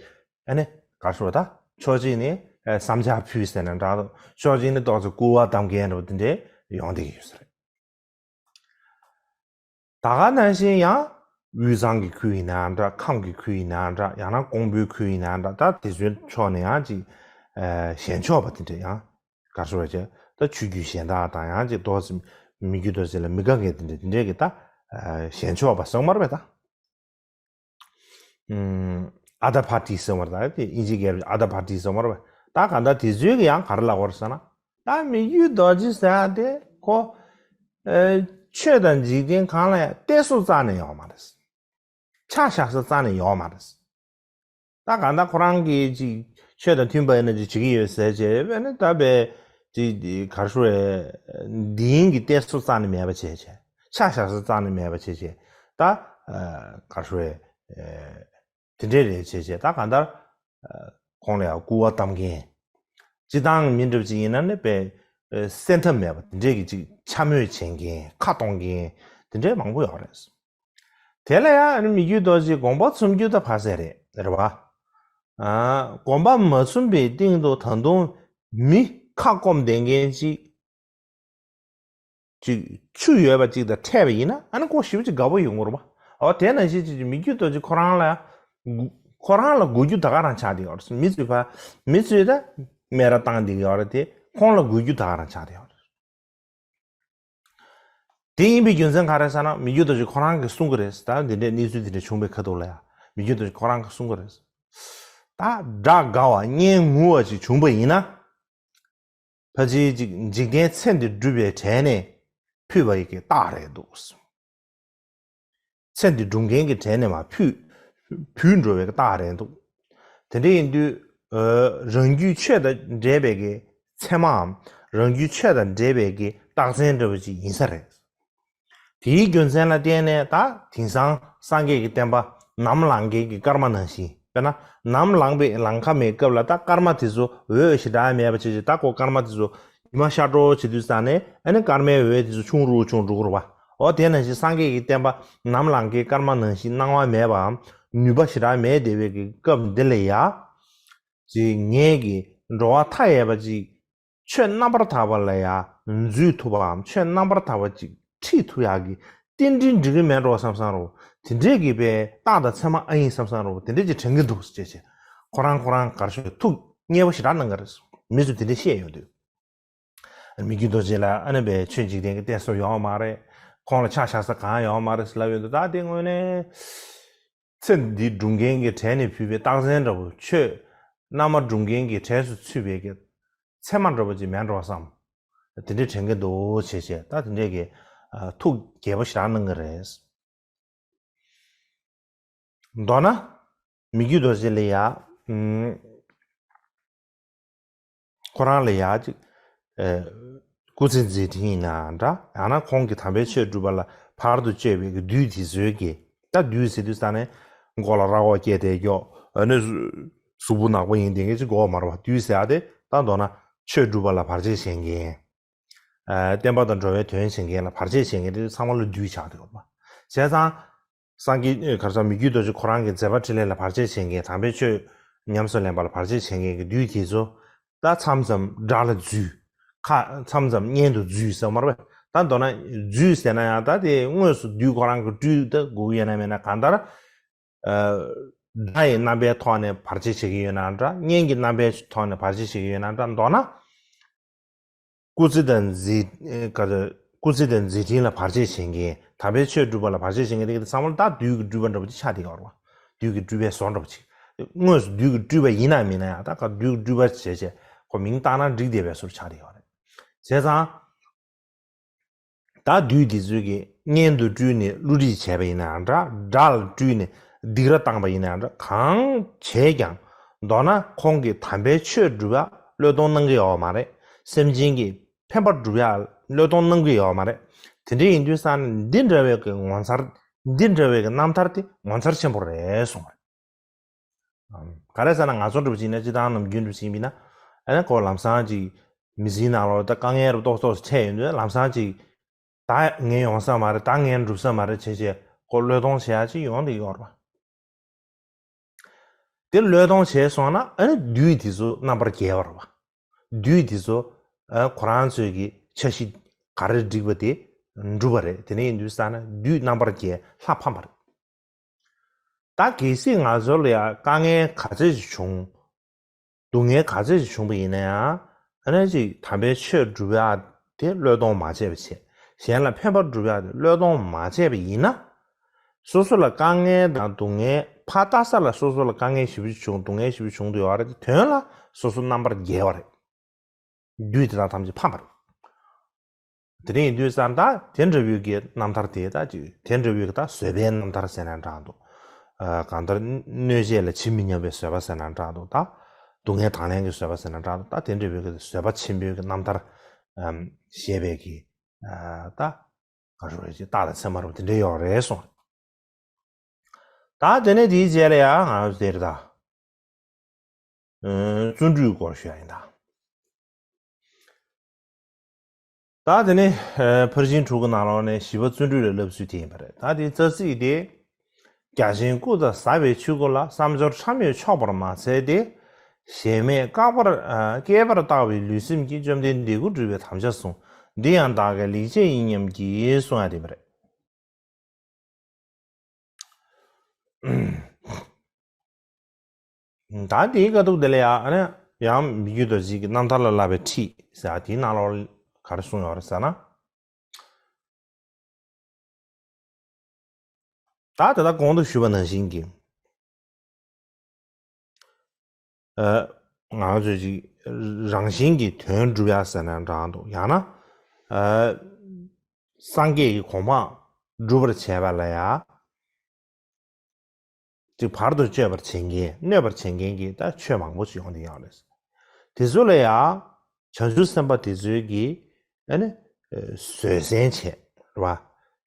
ཨ་ནི་ག་རེ་ཞུ་དགོས་རེད། ད་ཕྱོགས་གཅིག་ནས་ཨ་བསམ་འཆར་ཕུལ་ཟེར་ན་འདྲ་འདུག་ཕྱོགས་གཅིག་ནས་ཏོག་ཙམ་སྐུར་བ་བཏང་མཁན་འདྲ་པོ་དེ་འདྲའི་ཡོང་བསྡད་ཀྱི་ཡོད་ས་རེད། ད་ག་ནང་བཞིན་ཡང་དབུས་གཙང་གི་ཁུལ་ཡིན་ནའང་འདྲ། ཁམས་ཀྱི་ཁུལ་ཡིན་ནའང་འདྲ། ཡང་ན་ཀོང་པོའི་ཁུལ་ཡིན་ནའང་འདྲ། ད་དེ་ཚོའི་ཕྱོགས་ནས་ཡང་ཅིག་ཨ་ཞེན་ཆོག་པ་དེ་འདྲ་ཡང་ག་རེ་ཞུ་དགོས་རེད། ད་ཆོས་བརྒྱུད་གཞན་དག་དང་ཡང་ཅིག་ཏོག་ཙམ་མི་རྒྱུད་ཏོག་ཙམ་ལ་མི་དགའ་མཁན་དེ་འདྲ་དེ་འདྲའི་གི་ད་ཨ་ཞེན་ཆོག་པ་ཟེར་མ་རེད་པས་ད། ཨུམ། other party ཟེར་བ་རེད། ད་དེ་དབྱིན་ཇི་སྐད་ལ་other party ཟེར་བ་རེད། ད་གང་ལྟར་དེ་ཚོའི་གི་ཡང་ག་རེ་ལབ་དགོས་རེད་ཟེར་ན། ད་མི་རྒྱུད་རྡོ་རྗེ་ཟེར་ཡག་དེ་ཁོ། ཨེ། ཆོས་དང་འཇིག་རྟེན་གང་ལ་ཡང་བལྟས་ས་རྩ་ནས་ཡོད་མ་རེད། ཆ་བཞག་ས་རྩ་ནས་ཡོད་མ་རེད། ད་གང་ལྟར་ཁོ་རང་གིས་ཅིག་ཆོས་དང་མཐུན་པ་ཡིན་ན་ཅིག་བྱེད་ཀྱི་ཡོད་ཟེར་བྱས། ཨ་ནི་ད་པའི་ཅིག་ག་རེ་ཞུ་དགོས་རེད། འདི་ཡིན་གྱི་བལྟས་ས་རྩ་ནས་མེད་པ་བྱས་བྱས། ཆ་བཞག་ས་རྩ་ནས་མེད་པ་བྱས་བྱས། ད་ཨ་ག་རེ་ཞུ་དགོས་རེད། ཨེ། དེ་འདྲས་རེད་བྱས་བྱས། ད་གང་ལྟར་ཨ་ཁོང་ལ་ཡང་སྐུར་བ་བཏང་མཁན། སྤྱིར་བཏང་མི་འདྲ་པོ་ཅིག་ཡིན་ན་ནི་པའི་ཨ་སེམས་ཐག་མེད་པ་དེ་འདྲས་ཀྱི་ཅིག་འཕྱ་སྨོད་བྱེད་མཁན། ཁ་གཏོང་མཁན་དེ་འདྲས་མང་པོ་ཡོད་རེད། དེ་ལ་ཡང་ཨ་ནི་མི་རྒྱུད་རྡོ་རྗེ་དགོངས་པ་མཚུངས་རྒྱུ་ད་ཕ་ཟེར་རེད། རེད་པ། ཨ་དགོངས་པ་མ་མཚུངས་པའི་སྟེང་དུ་ད་དུང་མི་ཁ་སྐོམ་བསྡད་མཁན་ཅིག་ཅིག་ཆུ་ཡོད་པ་ཅིག་དང་འཕྲད་པ་ཡིན་ན། ཨ་ནི་ཁོ་ཞེ་པོ་ཅིག་དགའ་པོ་ཡོང་གི་རེད་པ། འོ་དེ་ནང་བཞིན་ཅིག་མི་རྒྱུད་རྡོ་རྗེ་ཁོ་རང་ལ། ཁོ་རང་ལ་དགོས་རྒྱུ་ད་ག་རང་ཆགས་བསྡད་ཡོད་རེད། མི་ཚོས་ཕ། མི་ཚོས་ད་སྨད་ར་བཏང་བསྡད་ཀྱི་ཡོད་རེད་དེ། ཁོང་ལ་དགོས་རྒྱུ་ད་ག་རང་ཆགས་བསྡད་ཡོད་རེད། དེ་ཡིན་པའི་རྒྱུ་མཚན་ག་རེ་ཟེར་ན། མི་རྒྱུད་རྡོ་རྗེ་ཁོ་རང་གིས་གསུང་གི་རེད། ད་འདི་འདྲའི་གནས་ཚུལ་འདི་འདྲ་བྱུང་བའི་ཁ་ཐུག་ལ་ཡ། མི་རྒྱུད་རྡོ་རྗེ་ཁོ་རང་གིས་གསུང་གི་རེད། ད་དགྲ་དགའ་བ་གཉེན་ངུ་བ་ཅིག་བྱུང་པ་ཡིན་ན། ཕལ་ཆེར་ཅིག་འཇིག་རྟེན་ཚེ་འདི་སྒྲུབ་པའི་གྲས་ནས་ཕུད་པ་ཡི་གི་རྟགས་རེད་འདུག་ཚེ་འདི་སྒྲུབ་མཁན་གྱི་གྲས་ནས་མར་ཕུད། བུད་འགྲོ་བའི་གི་རྟགས་རེད་འདུག་དེ་འདྲ་ཡིན་དུས། ཨ་རང་རྒྱུད་ཆོས་དང་འབྲེལ་བའི་གི་མཚན་མའམ་ རང་རྒྱུད་ཆོས་དང་འདྲེས་པའི་གི་རྟགས་མཚན་འདྲ་བོ་ཅིག་ཡིན་ས་རེད། དེའི་རྒྱུ་མཚན་ལ་བརྟེན་ནས་ད་དེང་སང་སངས་རྒྱས་ཀྱི་བསྟན་པ་ནམ་ལངས་མཁན་གྱི་སྐར་མ་ནང་བཞིན། དཔེར་ན་ནམ་ལངས་པའི་ལང་ཁ་མའི་སྐབས་ལ་ད་སྐར་མ་དེ་ཚོ་འོད་ཞེ་དྲག་མེད་པ་བྱས་བྱས། ད་ཁོ་སྐར་མ་དེ་ཚོ་ཉི་མ་ཤར་འགྲོ་བྱེད་དུས་ཙང་ནས་ཨ་ནི་སྐར་མའི་འོད་དེ་ཚོ་ཆུང་རུ་ཆུང་འགྲོ་གི་རེད་པ། འོ་དེ་ནང་བཞིན་སངས་རྒྱས་ཀྱི་བསྟན་པ་ནམ་ལངས་མཁན་སྐར་མ་ནང་བཞིན་སྣང་བ་མེད་པའམ་ནུས་པ་ཞེ་དྲག་མེད་བསྡད་པའི་གི་སྐབས་འདི་ལ་ཡ། ཅིག་ངས་ཀྱི་འགྲོ་བ་མཐའ་ཡས་པ་ཅིག་ཆོས་རྣམ་པར་དག་པ་ལ་ཡ་འཛུལ་ཐུབ་པའམ་ཆོས་རྣམ་པར་དག་པ་ཅིག་ཁྲིད་ཐུབ་ཡག་གི་རྟེན་འབྲེལ་འགྲིག་གི་མེད་འགྲོ་བསམ་བསམ་རོ། དེ་འདྲས་ཀྱི་པའི་རྟགས་དང་མཚན་མ་ཨ་ཡིན་བསམ་བསམ་རོ། དེ་འདྲས་ཀྱི་དྲན་གྱི་འདུག་ཟེར་བྱས། ཁོ་རང་ཁོ་རང་གར་ཤོད་ཐུགས་མཉེས་པོ་ཞེ་དྲག་གནང་གི་རེད། མི་ཚོས་དེ་འདྲས་བཤད་ཡོང་དུས། མི་བསྐྱོད་རྡོ་རྗེ་ལ་ཨ་ནི་པའི་ཆོས་འཇིག་རྟེན་གྱི་གཏད་སོ་ཡོད་མ་རེད། ཁོང་ལ་ཆ་བཞག་ས་གང་ཡོད་མ་རེད་ཟེར་ལབ་ཡོང་དུས། ད་དེ་དངོས་གནས། ཚེ་འདི་སྒྲུབ་མཁན་གྱི་གྲས་ནས་ཕུལ་བའི་རྟགས་མཚན་འདྲ་བོ། ཆོས་རྣལ་མ་སྒྲུབ་མཁན་གྱི་གྲས་སུ་ཚུད་པའི་གི་མཚན་མ་འདྲ་བོ་ཅིག་མེད་འགྲོ་བསམ། དེ་འདྲའི་དྲན་གྱི་འདུག་བྱས་བྱས། ད་དེ་འདྲས་ཀྱི་ཨ་ཐུགས་དགྱེས་པོ་ཞེ་དྲག་གནང་གི་རེད། མདོར་ན། མི་བསྐྱོད་རྡོ་རྗེ་ལ་ཡ། ཨུམ། ཁོ་རང་ལ་ཡ་ཅིག་ཨེ། སྐུ་ཚེ་མཛད་འཕྲིན་ཡིན་ན་འདྲ། ཡང་ན་ཁོང་གིས་དམ་པའི་ཆོས་སྒྲུབ་པ་ལ་བར་དུ་གཅོད་པའི་གི་བདུད་དེ་ཚོའི་གི། ད་བདུད་ཟེར་དུས་ཙང་ནས་མགོ་ལ་རྭ་ཅོ་སྐྱེས་ཏེ་མགྱོགས། ཨ་ནི་གཟུགས་པོ་ནག་པོ་ཡིན་དེ་འདྲས་ཅིག་དགོས་མ་རེད་པ། བདུད་ཟེར་ཡ་དེ་ད་མདོར་ན་ཆོས་སྒྲུབ་པ་ལ་བར་ཆད་བྱེད་མཁན། ཨ། བསྟན་པ་དང་འགྲོ་བའི་དོན་བྱེད་མཁན་ལ་བར་ཆད་བྱེད་མཁན་དེ་ཚང་མ་ལ་བདུད་ཆགས་བསྡད་ཡོད་པ། བྱས་ཙང་། སངས་རྒྱས་ག་རེ་ཟེར། མི་བསྐྱོད་རྡོ་རྗེ་ཁོ་རང་གི་མཛད་པ་འཕྲིན་ལས་ལ་བར་ཆད་བྱེད་མཁན། དམ་པའི་ཆོས་ཉམས་སུ་ལེན་པ་ལ་བར་ཆད་བྱེད་མཁན་གྱི་བདུད་དེ་ཚོ་ད་མཚམས་མཚམས་དགྲ་ལ་འཛུལ། ཁ། མཚམས་མཚམས་གཉེན་དུ་འཛུལ་ཟེར་མ་རེད་པས། ད་མདོར་ན་འཛུལ་ཟེར་ན་ཡང་ད་དེ་དངོས་སུ་བདུད་ཁོ་རང་གི་སྤྲུལ་ད་དགོས་ཡོད་ན་མེད་ན། གང་ལྟར། ཨ། དགྲ་ཡི་རྣམ་པའི་ཐོག་ནས་བར་ཆད་བྱེད་ཀྱི་ཡོད་ན་འདྲ། གཉེན་གྱི་རྣམ་པའི་ཐོག་ནས་བར་ཆད་བྱེད་ཀྱི་ཡོད་ན་འདྲ། མདོར་ན། སྐུ་ཚེ་དང་མཛད། ཨེ། ག་རེ། སྐུ་ཚེ་དང་མཛད་འཕྲིན་ལ་བར་ཆད་བྱེད་མཁན། དམ་པའི་ཆོས་སྒྲུབ་པ་ལ་བར་ཆད་བྱེད་མཁན་དེ་ག་དེ་ཚང་མ་ལ་ད་བདུད་ཀྱི་སྤྲུལ་པ་འདྲ་པོ་ཅིག་ཆགས་བསྡད་ཀྱི་ཡོད་རེད་པ། བདུད་ཀྱི་སྤྲུལ་པའི་བཟོ་འདྲ་པོ་ཅིག་དངོས་སུ་བདུད་ཀྱི་སྤྲུལ་པ་ཡིན་ན་མིན་ན་ཡང་། ད་ག་བདུད་ཀྱི་སྤྲུལ་པ་བྱས་བྱས་ཁོ་མིང་བཏགས་ན་འགྲིག་བསྡད་པའི་བཟོ་འདྲ་ཆགས་བསྡད་ཀྱི་ཡོད་རེད། བྱས་ཙང་། ད་བདུད་འདི་ཚོས་ཀྱིས་གཉེན་དུ་སྤྲུལ་ནས་བསླུ་བྲིད་བྱས་པ་ཡིན་ནའང་འདྲ། དགྲ་ལ་སྤྲུལ་ནས་སྡིགས་ར་བཏང་པ་ཡིན་ནའང་འདྲ། གང་བྱས་ཀྱང་མདོར་ན་ཁོང་གིས་དམ་པའི་ཆོས་སྒྲུབ་པ་བློས་གཏོང་གནང་གི་ཡོད་མ་རེད། སེམས་ཅན་གྱི་ཕན་པ་སྒྲུབ་ཡ་བློས་གཏོང་གནང་གི་ཡོད་མ་རེད། དེ་འདྲ་ཡིན་དུས་ཙང་ནས་འདི་འདྲ་བའི་གི་ངོ་མཚར། འདི་འདྲ་བའི་གི་རྣམ་ཐར་དེ་ངོ་མཚར་ཆེན་པོ་རེད་གསུངས་པ་རེད། ག་རེ་ཟེར་ན། ང་ཚོ་འདྲ་པོ་ཅིག་ཡིན་ན། སྤྱིར་བཏང་ནམ་རྒྱུན་འདྲ་པོ་ཅིག་ཡིན་པ་ཡིན་ན། ཨ་ནི་ཁོ་ལམ་སང་ཅིག་མི་ཚེའི་ནང་ལོགས་ད་དཀའ་ངལ་རུ་ཏོག་ཏོག་ཙམ་འཕྲད་ཡོང་དུས། ལམ་སང་ཅིག་ད་ངས་ཡོང་ས་མ་རེད། ད་ངས་འགྲུབ་ས་མ་རེད་བྱས་བྱས་ཁོ་བློས་གཏོང་བྱེད་ཡ་ཅིག་ཡོང་བསྡད་ཡོད་རེད་པ། དེ་བློས་གཏོང་བྱས་སོང་ན་ཨ་ནི་བདུད་དེ་ཚོ་རྣམ་པར་རྒྱལ་བ་རེད་པ། བདུད་དེ་ཚོ་ཨ་ཁོ་རང་ཚོས་ཀྱི་འཆར་གཞི་ག་རེ་བསྒྲིགས་པ་དེ་འགྲུབ་པ་རེད། དེ་འདྲ་ཡིན་དུས་ཙང་ནས་བདུད་རྣམ་པར་རྒྱལ། ལྷ་ཕམ་པ་རེད། ད་གལ་སྲིད་ང་ཚོ་ལ་ཡང་དཀའ་ངལ་ག་ཚོད་ཅིག་བྱུང་། སྡུག་བསྔལ་ག་ཚོད་ཅིག་བྱུང་བ་ཡིན་ན་ཡང་། ཨ་ནི་ཅིག་དམ་པའི་ཆོས་སྒྲུབ་ཡག་དེ་བློས་གཏོང་མ་བྱས་པ་བྱས། གཞན་ལ་ཕན་པ་སྒྲུབ་ཡག་དེ་བློས་གཏོང་མ་བྱས་པ་ཡིན་ན། སོ་སོ་ལ་དཀའ་ངལ་དང་སྡུག་བསྔལ། ཕར་ལྟ་ས་ལ་སོ་སོ་ལ་དཀའ་ངལ་ཞེ་པོ་ཅིག་བྱུང་། སྡུག་བསྔལ་ཞེ་པོ་ཅིག་བྱུང་བསྡད་ཡོད་རེད་དེ། དོན་ལ་སོ་སོ་རྣམ་པར་རྒྱལ་བ་རེད། བདུད་དེ་དག་ཐམས་ཅད་ཕམ་པ་རེད། དེ་འདྲ་ཡིན་དུས་ཙང་ད་དེ་འདྲ་བོའི་གི་རྣམ་ཐར་དེ། ད་ཅིག་དེ་འདྲ་བོའི་གི་ད་བཟོད་པའི་རྣམ་ཐར་ཟེར་ན་འདྲ་འདུག་ཨ། གང་ལྟར་གནོད་བྱེད་ལ་ཇི་མི་སྙམ་པའི་བཟོད་པ་ཟེར་ན་འདྲ་འདུག་ད་སྡུག་བསྔལ་དང་ལེན་གྱི་བཟོད་པ་ཟེར་ན་འདྲ་འདུག་ད་དེ་འདྲ་བོའི་གི་བཟོད་པ་ཆེན་པོའི་གི་རྣམ་ཐར། ཨམ། བཞེས་པའི་གི། ཨ། ད་ག་རེ་ཟེར་དགོས་རེད། ཅིག་རྟགས་དང་མཚན་མ་རུ་དེ་འདྲ་ཡོད་རེད་གསུངས། ད་དེ་ནས་དེའི་རྗེས་ལ་ཡང་ང་ཚོ་དེར་ད། ཨ། བརྩོན་འགྲུས་སྐོར་ཞུ་ཡ་ཡིན་ད། ད་དེ་ནས་ཕར་ཕྱིན་དྲུག་གི་ནང་ལོགས་ནས་བཞི་པ་བརྩོན་འགྲུས་ལ་བསླབ་ཚུལ་དེ་ཡིན་པ་རེད། ད་དེའི་རྩ་ཚིག་དེ། བརྒྱ་བྱིན་སྐུ་དང་ཟབ་པའི་ཆོས་སྐུ་ལ། བསམ་སྦྱོར་ཕྲ་མོས་ཆོག་པར་མ་འཚལ་ཏེ། ཞེན་མེད་བསྐལ་པར། ཨ། བསྐལ་པར་བརྟགས་པའི་ལུས་སེམས་ཀྱིས། བཅོམ་ལྡན་འདས་སྐུ་སྒྲུབ་པའི་དམ་བཅའ་བཟུང་། འདི་ཡང་བདག་གི་ལེགས་སྤྱད་ཡིན་སྙམ་བགྱིད། གསུང་ཡ་དེ་ཡིན་པ་རེད། ད་དེའི་ཁ་ཐུག་དེ་ལ་ཡང་། ཨ་ནི་ཡང་མི་བསྐྱོད་རྡོ་རྗེ་གི་རྣམ་ཐར་ལ་བསླབ་པའི་ཁྲིད་ཟེར་ཡ་དེའི་ནང་ལོགས་ག་རེ་གསུངས་ཡོད་རེད་ཟེར་ན། ད་དེ་ལྟར་གོང་དུ་ཞུས་པ་ནང་བཞིན་གྱི། ཨ། ང་ཚོས་ཅིག་རང་བཞིན་གྱིས་དོན་སྒྲུབ་ཡ་ཟེར་ན་འདྲ་འདུག་ཡང་ན། ཨ། སངས་རྒྱས་ཀྱི་གོ་འཕང་སྒྲུབ་པར་བྱེད་པ་ལ་ཡ། ཅིག་བར་དུ་གཅོད་པར་བྱེད་མཁན། གནོད་པར་བྱེད་མཁན་གྱི་ད་ཆོས་མང་པོ་ཞིག་ཡོང་བསྡད་ཡོད་རེད། དེ་ཚོ་ལ་ཡ། བྱང་ཆུབ་སེམས་དཔའ་དེ་ཚོའི་གི་ཨ་ནི་བཟོད་བསྲན་བྱས་རེད་བ།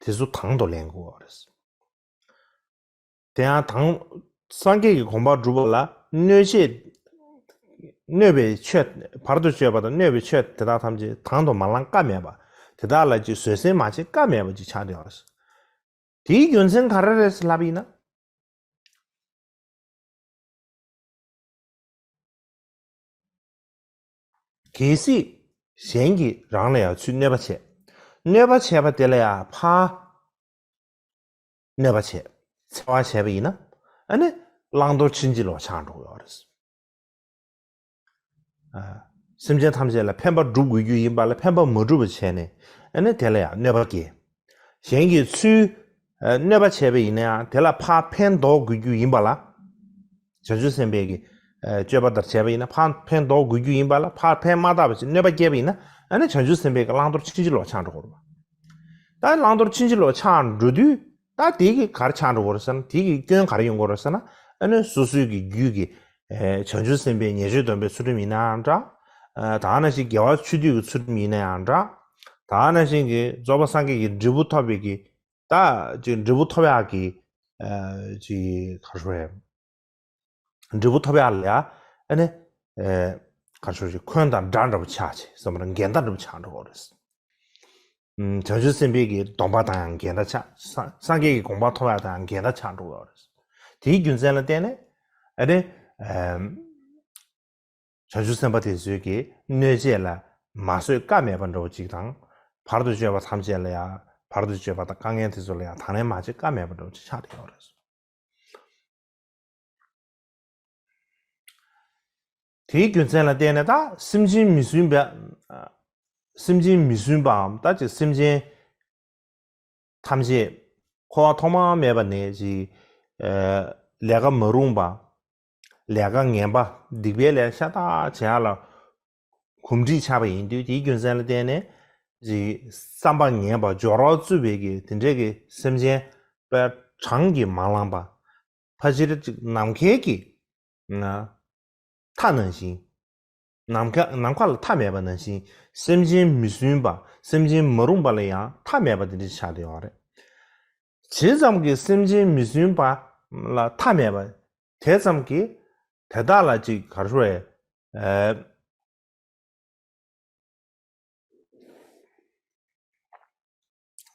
དེ་ཚོ་དང་དུ་ལེན་དགོས་པ་རེད། དེ་ཡང་དང་སངས་རྒྱས་ཀྱི་གོ་འཕང་སྒྲུབ་པ་ལ་གནོད་བྱེད་གནོད་པའི་ཆོས། བར་དུ་གཅོད་པ་དང་གནོད་པའི་ཆོས་དེ་དག་ཐམས་ཅད་དང་དུ་མ་ལེན་ཀ་མེད་པ། དེ་དག་ལ་ཅིག་བཟོད་བསྲན་མ་བྱེད་ཀ་མེད་པ་ཅིག་ཆགས་བསྡད་ཡོད་རེད། དེའི་རྒྱུ་མཚན་ག་རེ་རེད་ལབ་ཡིན་ན། གལ་སྲིད་གཞན་གྱིས་རང་ལ་ཡང་ཚུར་གནོད་པ་བྱས། གནོད་པ་བྱས་པ་དེ་ལ་ཡང་ཕར་གནོད་པ་བྱས། འཚེ་བ་བྱས་པ་ཡིན་ན། ཨ་ནི་བླང་དོར་ཕྱིན་ཅི་ལོག་ཆགས་འགྲོ་གི་ཡོད་རེད། ཨ། སེམས་ཅན་ཐམས་ཅད་ལ་ཕན་པ་སྒྲུབ་དགོས་རྒྱུ་ཡིན་པ་ལ་ཕན་པ་མ་སྒྲུབ་པ་བྱས་ནས། ཨ་ནི་དེ་ལ་ཡང་གནོད་པ་སྐྱེལ། གཞན་གྱིས་ཚུར་ཨ་གནོད་པ་བྱས་པ་ཡིན་ན་ཡང་དེ་ལ་ཕར་ཕན་འདོགས་དགོས་རྒྱུ་ཡིན་པ་ལ། བྱང་ཆུབ་སེམས་དཔའི་གི་ཨ་སྤྱོད་པ་ལྟར་བྱས་པ་ཡིན་ན་ཕར་ཕན་འདོགས་དགོས་རྒྱུ་ཡིན་པ་ལ་ཕར་ཕན་མ་བཏགས་པ་ཞིག་གནོད་པ་སྐྱེལ་བ་ཡིན་ན། ཨ་ནི་བྱང་ཆུབ་སེམས་དཔའི་གི་བླང་དོར་ཕྱིན་ཅི་ལོག་ཆགས་འགྲོ་གི་རེད་པ། ད་བླང་དོར་ཕྱིན་ཅི་ལོག་ཆགས་འགྲོ་དུས། ད་དེ་གི་ག་རེ་ཆགས་འགྲོ་གི་རེད་ཟེར་ན། དེ་གི་སྐྱོན་ག་རེ་ཡོང་གི་རེད་ཟེར་ན། ཨ་ནི་སོ་སོའི་གི་རྒྱུད་ཀྱི་ཨེ་བྱང་ཆུབ་སེམས་དཔའི་ཉེར་སྤྱོད་སྡོམ་པའི་ཚུལ་ཁྲིམས་ཡིན་ནའང་འདྲ། ཨ་ད་ག་ནང་བཞིན་དགེ་བ་ཆོས་སྡུད་ཀྱི་ཚུལ་ཁྲིམས་ཡིན་ན་ཡང་འདྲ། ད་ག་ནང་བཞིན་གྱི་རྫོགས་པ་སངས་རྒྱས་ཀྱི་འབྲས་བུ་ཐོབ་པའི་གི། ད་ཅིག་འབྲས་བུ་ཐོབ་ཡག་གི་ཨ་ཅིག་ག་རེ་ཟེར། འབྲས་བུ་ཐོབ་ཡག་ལ་ཡ་ཨ་ནི་ཨེ་ག་རེ་ཟེར། ཅིག་འཁོན་དང་འདྲ་འདྲ་པོ་ཆགས་བྱས་བསམ་པ་ལ་འགལ་ཟླ་འདྲ་པོ་ཆགས་འགྲོ་གི་རེད། ཨུམ། བྱང་ཆུབ་སེམས་དཔའི་གི་སྡོམ་པ་དང་ཡང་འགལ་ཟླ་ཆགས། སངས་སངས་རྒྱས་ཀྱི་དགོངས་པ་ཐོབ་ཡག་དང་ཡང་འགལ་ཟླ་ཆགས་འགྲོ་གི་རེད། དེའི་རྒྱུ་མཚན་ལ་བརྟེན་ནས་ཨ་ནི་ཨམ། བྱང་ཆུབ་སེམས་དཔའ་དེ་ཚོའི་གི་གནོད་བྱེད་ལ་མ་བཟོད་ཀ་མེད་པ་འདྲ་པོ་ཅིག་དང་། བར་དུ་གཅོད་པ་ཐམས་ཅད་ལ་ཡང་བར་དུ་གཅོད་པ་དང་དཀའ་ངལ་དེ་ཚོ་ལ་ཡང་དང་ལེན་མ་བྱེད་ཀ་མེད་པ་འདྲ་པོ་ཅིག་ཆགས་བསྡད་ཡོད་རེད། དེའི་རྒྱུ་མཚན་ལ་བརྟེན་ནས་ད་སེམས་ཅན་མི་བསྲུན་པ། སེམས་ཅན་མི་བསྲུན་པའམ་ད་ཅིག་སེམས་ཅན་ཐམས་ཅད་འཁོར་བ་ཐོག་མ་མེད་པ་ནས་ཅིག་ཨ་ལས་ཀ་མ་རུང་བ། ལས་ཀ་ངན་པ། སྡིག་པའི་ལས་ཤ་སྟག་བྱེད་ཡག་ལ་གོམས་འདྲིས་ཆགས་པ་ཡིན་དུས། དེའི་རྒྱུ་མཚན་ལ་བརྟེན་ནས་ཅིག་བསམ་པ་ངན་པ། སྦྱོར་བ་རྩུབ་པའི་གི་དེ་འདྲའི་གི་སེམས་ཅན་པ་གྲངས་ཀྱིས་མ་ལངས་པ། ཕལ་ཆེར་ཅིག་ནམ་མཁའི་གི་ན་མཐའ་ནང་བཞིན། ནམ་མཁའ་ནམ་མཁའ་ལ་མཐའ་མེད་པ་ནང་བཞིན། སེམས་ཅན་མི་བསྲུན་པ། སེམས་ཅན་མ་རུངས་པ་ལ་ཡང་མཐའ་མེད་པ་དེ་འདྲ་ཆགས་བསྡད་ཡོད་རེད། ཇི་ཙམ་གྱིས་སེམས་ཅན་མི་བསྲུན་པ་ལ་མཐའ་མེད་པ། དེ་ཙམ་གྱིས་དེ་དག་ལ་ཅིག་ག་རེ་ཟེར། ཨ།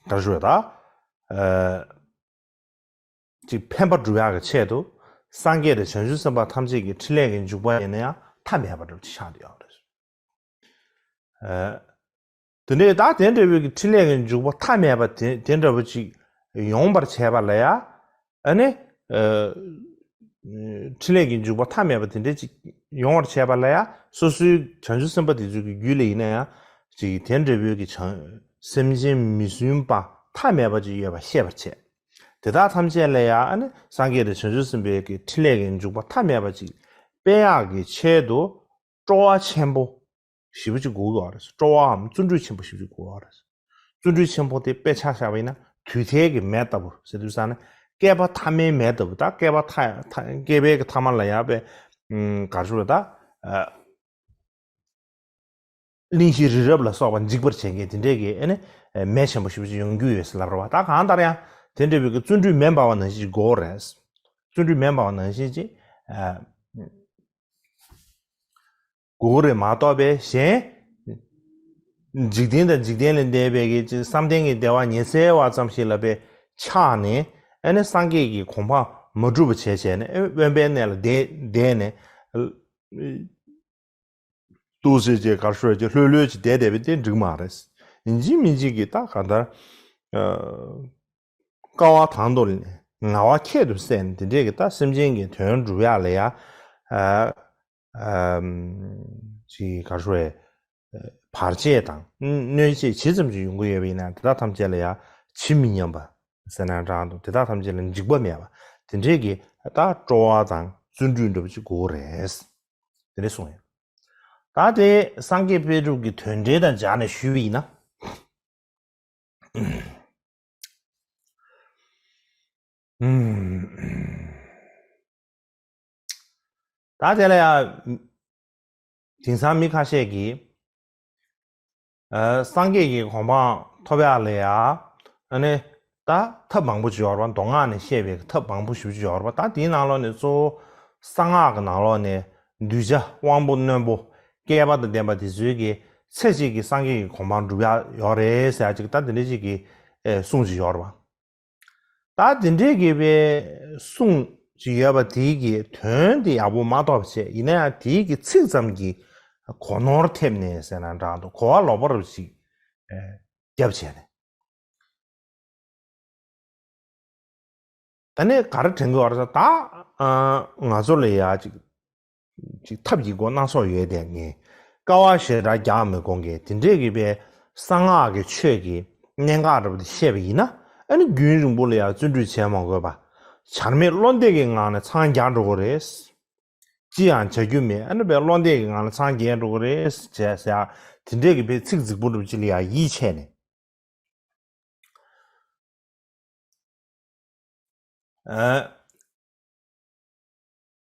ག་རེ་ཟེར་ད། ཨ། ཅིག་ཕན་པ་སྒྲུབ་ཡག་གི་ཆེད་དུ། སངས་རྒྱས་དང་བྱང་ཆུབ་སེམས་དཔའ་ཐམས་ཅད་ཀྱི་འཕྲིན་ལས་ཀྱི་འཇུག་པ་ཡིན་ན་ཡང་མཐའ་མེད་པ་འདྲ་པོ་ཅིག་ཆགས་བསྡད་ཡོད་རེད། ཨ། དེ་ནས་ད་དེ་འདྲ་བོའི་གི་འཕྲིན་ལས་ཀྱི་འཇུག་པ་མཐའ་མེད་པ་དེ་དེ་འདྲ་བོ་ཅིག་ཡོང་བར་བྱས་པ་ལ་ཡ། ཨ་ནི། ཨ། འཕྲིན་ལས་ཀྱི་འཇུག་པ་མཐའ་མེད་པ་དེ་འདྲ་ཅིག་ཡོང་བར་བྱས་པ་ལ་ཡ། སོ་སོའི་བྱང་ཆུབ་སེམས་དཔའ་དེ་ཚོའི་གི་རྒྱུད་ལ་ཡིན་ན་ཡང་ཅིག་དེ་འདྲ་བོའི་གི་བྱང་སེམས་ཅན་མི་བསྲུན་པ་མཐའ་མེད་པ་ཅིག་ཡོད་པ་ཤེས་པར་བྱས། དེ་དག་ཐམས་ཅད་ལ་ཡ་ཨ་ནི་སངས་རྒྱས་དང་བྱང་ཆུབ་སེམས་དཔའི་གི་འཕྲིན་ལས་ཀྱི་འཇུག་པ་མཐའ་མེད་པ་ཅིག་སྤེལ་ཡག་གི་ཆེད་དུ། སྤྲོ་བ་ཆེན་པོ་ཞེ་པོ་ཅིག་དགོས་ཀྱི་ཡོད་རེད། སྤྲོ་བའམ་བརྩོན་འགྲུས་ཆེན་པོ་ཞེ་པོ་ཅིག་དགོས་ཀྱི་ཡོད་རེད། བརྩོན་འགྲུས་ཆེན་པོ་དེ་དཔེ་ཆ་བཞག་པ་ཡིན་ན་དུས་མཐའི་གི་མེ་ལྟ་བུ་ཟེར་དུས་ཙང་ནས། བསྐལ་པ་མཐའ་མའི་མེ་ལྟ་བུ། ད་བསྐལ་པ་མཐའ་མཐའ་བསྐལ་པའི་གི་མཐའ་མ་ལ་ཡ་པའི་ཨུམ་ག་རེ་ཞུ་དགོས་རེད་ད། ཨ། གླིང་བཞི་རི་རབ་ལ་སོགས་པ་འཇིག་པར་བྱེད་མཁན་དེ་འདྲའི་གི་ཨ་ནི་མེ་ཆེན་པོ་ཞེ་པོ་ཅིག་ཡོང་རྒྱུ་ཡོད་ཟེར་ལབ་རེད་བ། ད་གང་ལྟར་ཡང་དེ་འདྲ་བའི་གི་བརྩོན་འགྲུས་མེ་འབར་བ་ནང་བཞིན་ཅིག་དགོས་རེད། བརྩོན་འགྲུས་མེ་འབར་བ་ནང་བཞིན་ཅིག་ཨ། དགོས་རེད་མ་གཏོགས་པའི་གཞན། འཇིག་རྟེན་དང་འཇིག་རྟེན་ལས་འདས་པའི་གི་ཅིག་བསམ་གཏན་གྱི་བདེ་བ་ཉི་ཚེ་བ་ཙམ་ཞིག་ལ་པའི་ཆགས་ནས། ཨ་ནི་སངས་རྒྱས་ཀྱི་གོ་འཕང་མ་འགྲུབ་པ་བྱས་བྱས་ནས། ཨ། དབེན་པའི་གནས་ལ་བསྡད་བསྡད་ནས། ཏོག་ཙམ་ཅིག་ག་རེ་ཞུ་དགོས་རེད། ཅིག་ལྷོད་ལྷོད་ཅིག་བསྡད་བསྡད་པ་དེ་འགྲིག་མ་རེད། ཡིན་གཅིག་མིན་གཅིག་གི་ད་གང་ལྟར། ཨ། དཀའ་བ་དང་དུ་ལེན། ངལ་བ་ཁྱད་དུ་བསད་ནས་དེ་འདྲས་ཀྱི་ད་སེམས་ཅན་གྱི་དོན་སྒྲུབ་ཡག་ལ་ཡ། ཨ། ཨམ། ཅིག་ག་རེ་ཞུ་དགོས་རེད། བར་ཆད་དང་གནོད་བྱེད་ཇི་ཙམ་ཅིག་ཡོང་གི་ཡོད་པ་ཡིན་ན། དེ་དག་ཐམས་ཅད་ལ་ཡ་ཇི་མི་སྙམ་པ་ཟེར་ན་འདྲ་འདུག་དེ་དག་ཐམས་ཅད་ལ་འཇིགས་པ་མེད་པ་དེ་འདྲས་ཀྱི་ད་སྤྲོ་བ་དང་བརྩོན་འགྲུས་འདྲ་པོ་ཅིག་དགོས་རེད། དེ་འདྲས་གསུངས་ཡོད། ད་དེ་སངས་རྒྱས་དཔལ་སྒྲུབ་ཀྱི་དོན་འགྲེལ་དང་སྦྱར་ནས་ཞུས་པ་ཡིན་ན། ད་དེ་ལ་ཡང་དེང་སང་མི་ཁ་ཤས་ཀྱིས་ ཨ་སངས་རྒྱས་ཀྱི་གོ་འཕང་ཐོབ་ཡག་ལ་ཡ། ཨ་ནི་ད་ཐབས་མང་པོ་ཅིག་ཡོད་རེད་པ། མདོ་སྔགས་ནས་བཤད་པའི་ཐབས་མང་པོ་ཞེ་པོ་ཅིག་ཡོད་རེད་པ། ད་དེའི་ནང་ལོགས་ནས་གཙོ་བོ་གསང་སྔགས་ཀྱི་ནང་ལོགས་ནས་གདུལ་བྱ་དབང་པོ་རྣོན་པོ་བསྐལ་པ་དང་ལྡན་པ་དེ་ཚོའི་གི་ཚེ་གཅིག་གི་སངས་རྒྱས་ཀྱི་གོ་འཕང་སྒྲུབ་ཡག་ཡོད་རེད་ཟེར་ཡག་ཅིག་ད་དེ་འདྲ་ཅིག་གི་ཨེ་གསུང་ཅིག་ཡོད་རེད་པ། ད་དེ་འདྲའི་གི་པའི་གསུང་ཅིག་ཡོད་པ་དེའི་གི་དོན་དེ་ཡག་པོ་མ་རྟོགས་པ་བྱས། ཡིན་ན་ཡང་དེའི་གི་ཚིག་ཙམ་གྱིས་གོ་ནོར་ཐེབས་ནས་ཟེར་ན་འདྲ་འདུག། གོ་བ་ལོག་པ་རུ་ཅིག་ཨེ་རྒྱབ་བྱས་ནས། ད་ནི་ག་རེ་དྲན་གྱི་ཡོད་རེད་ཟེར། ད་ཨ་ང་ཚོ་ལ་ཡ་ཅིག་ཅིག་ཐབས་ཀྱི་སྒོ་སྣ་ཚོགས་ཡོད་དེ། ངས་དཀའ་བ་ཞེ་དྲག་རྒྱག་མི་དགོས་མཁན་དེ་འདྲས་ཀྱི་པའི་གསང་སྔགས་ཀྱི་ཆོས་ཀྱི་གནད་འགག་འདྲ་པོ་དེ་བཤད་པ་ཡིན་ན། ཨ་ནི་རྒྱུན་རིང་པོ་ལ་ཡང་བརྩོན་འགྲུས་བྱེད་མ་དགོས་པ། བྱར་མེད་བློ་འདས་ཀྱི་ངང་ནས་འཚང་རྒྱ་འགྲོ་གི་རེད། ཅི་ཡང་བྱ་རྒྱུ་མེད། ཨ་ནི་པའི་བློ་འདས་ཀྱི་ངང་ནས་འཚང་རྒྱ་འགྲོ་གི་རེད་ཅེས་ཟེར་ཡ་དེ་འདྲས་ཀྱི་པའི་ཚིག་རྫིག་པོ་འདྲ་པོ་ཅིག་ལ་ཡང་ཡིད་ཆེས་ནས། ཨ།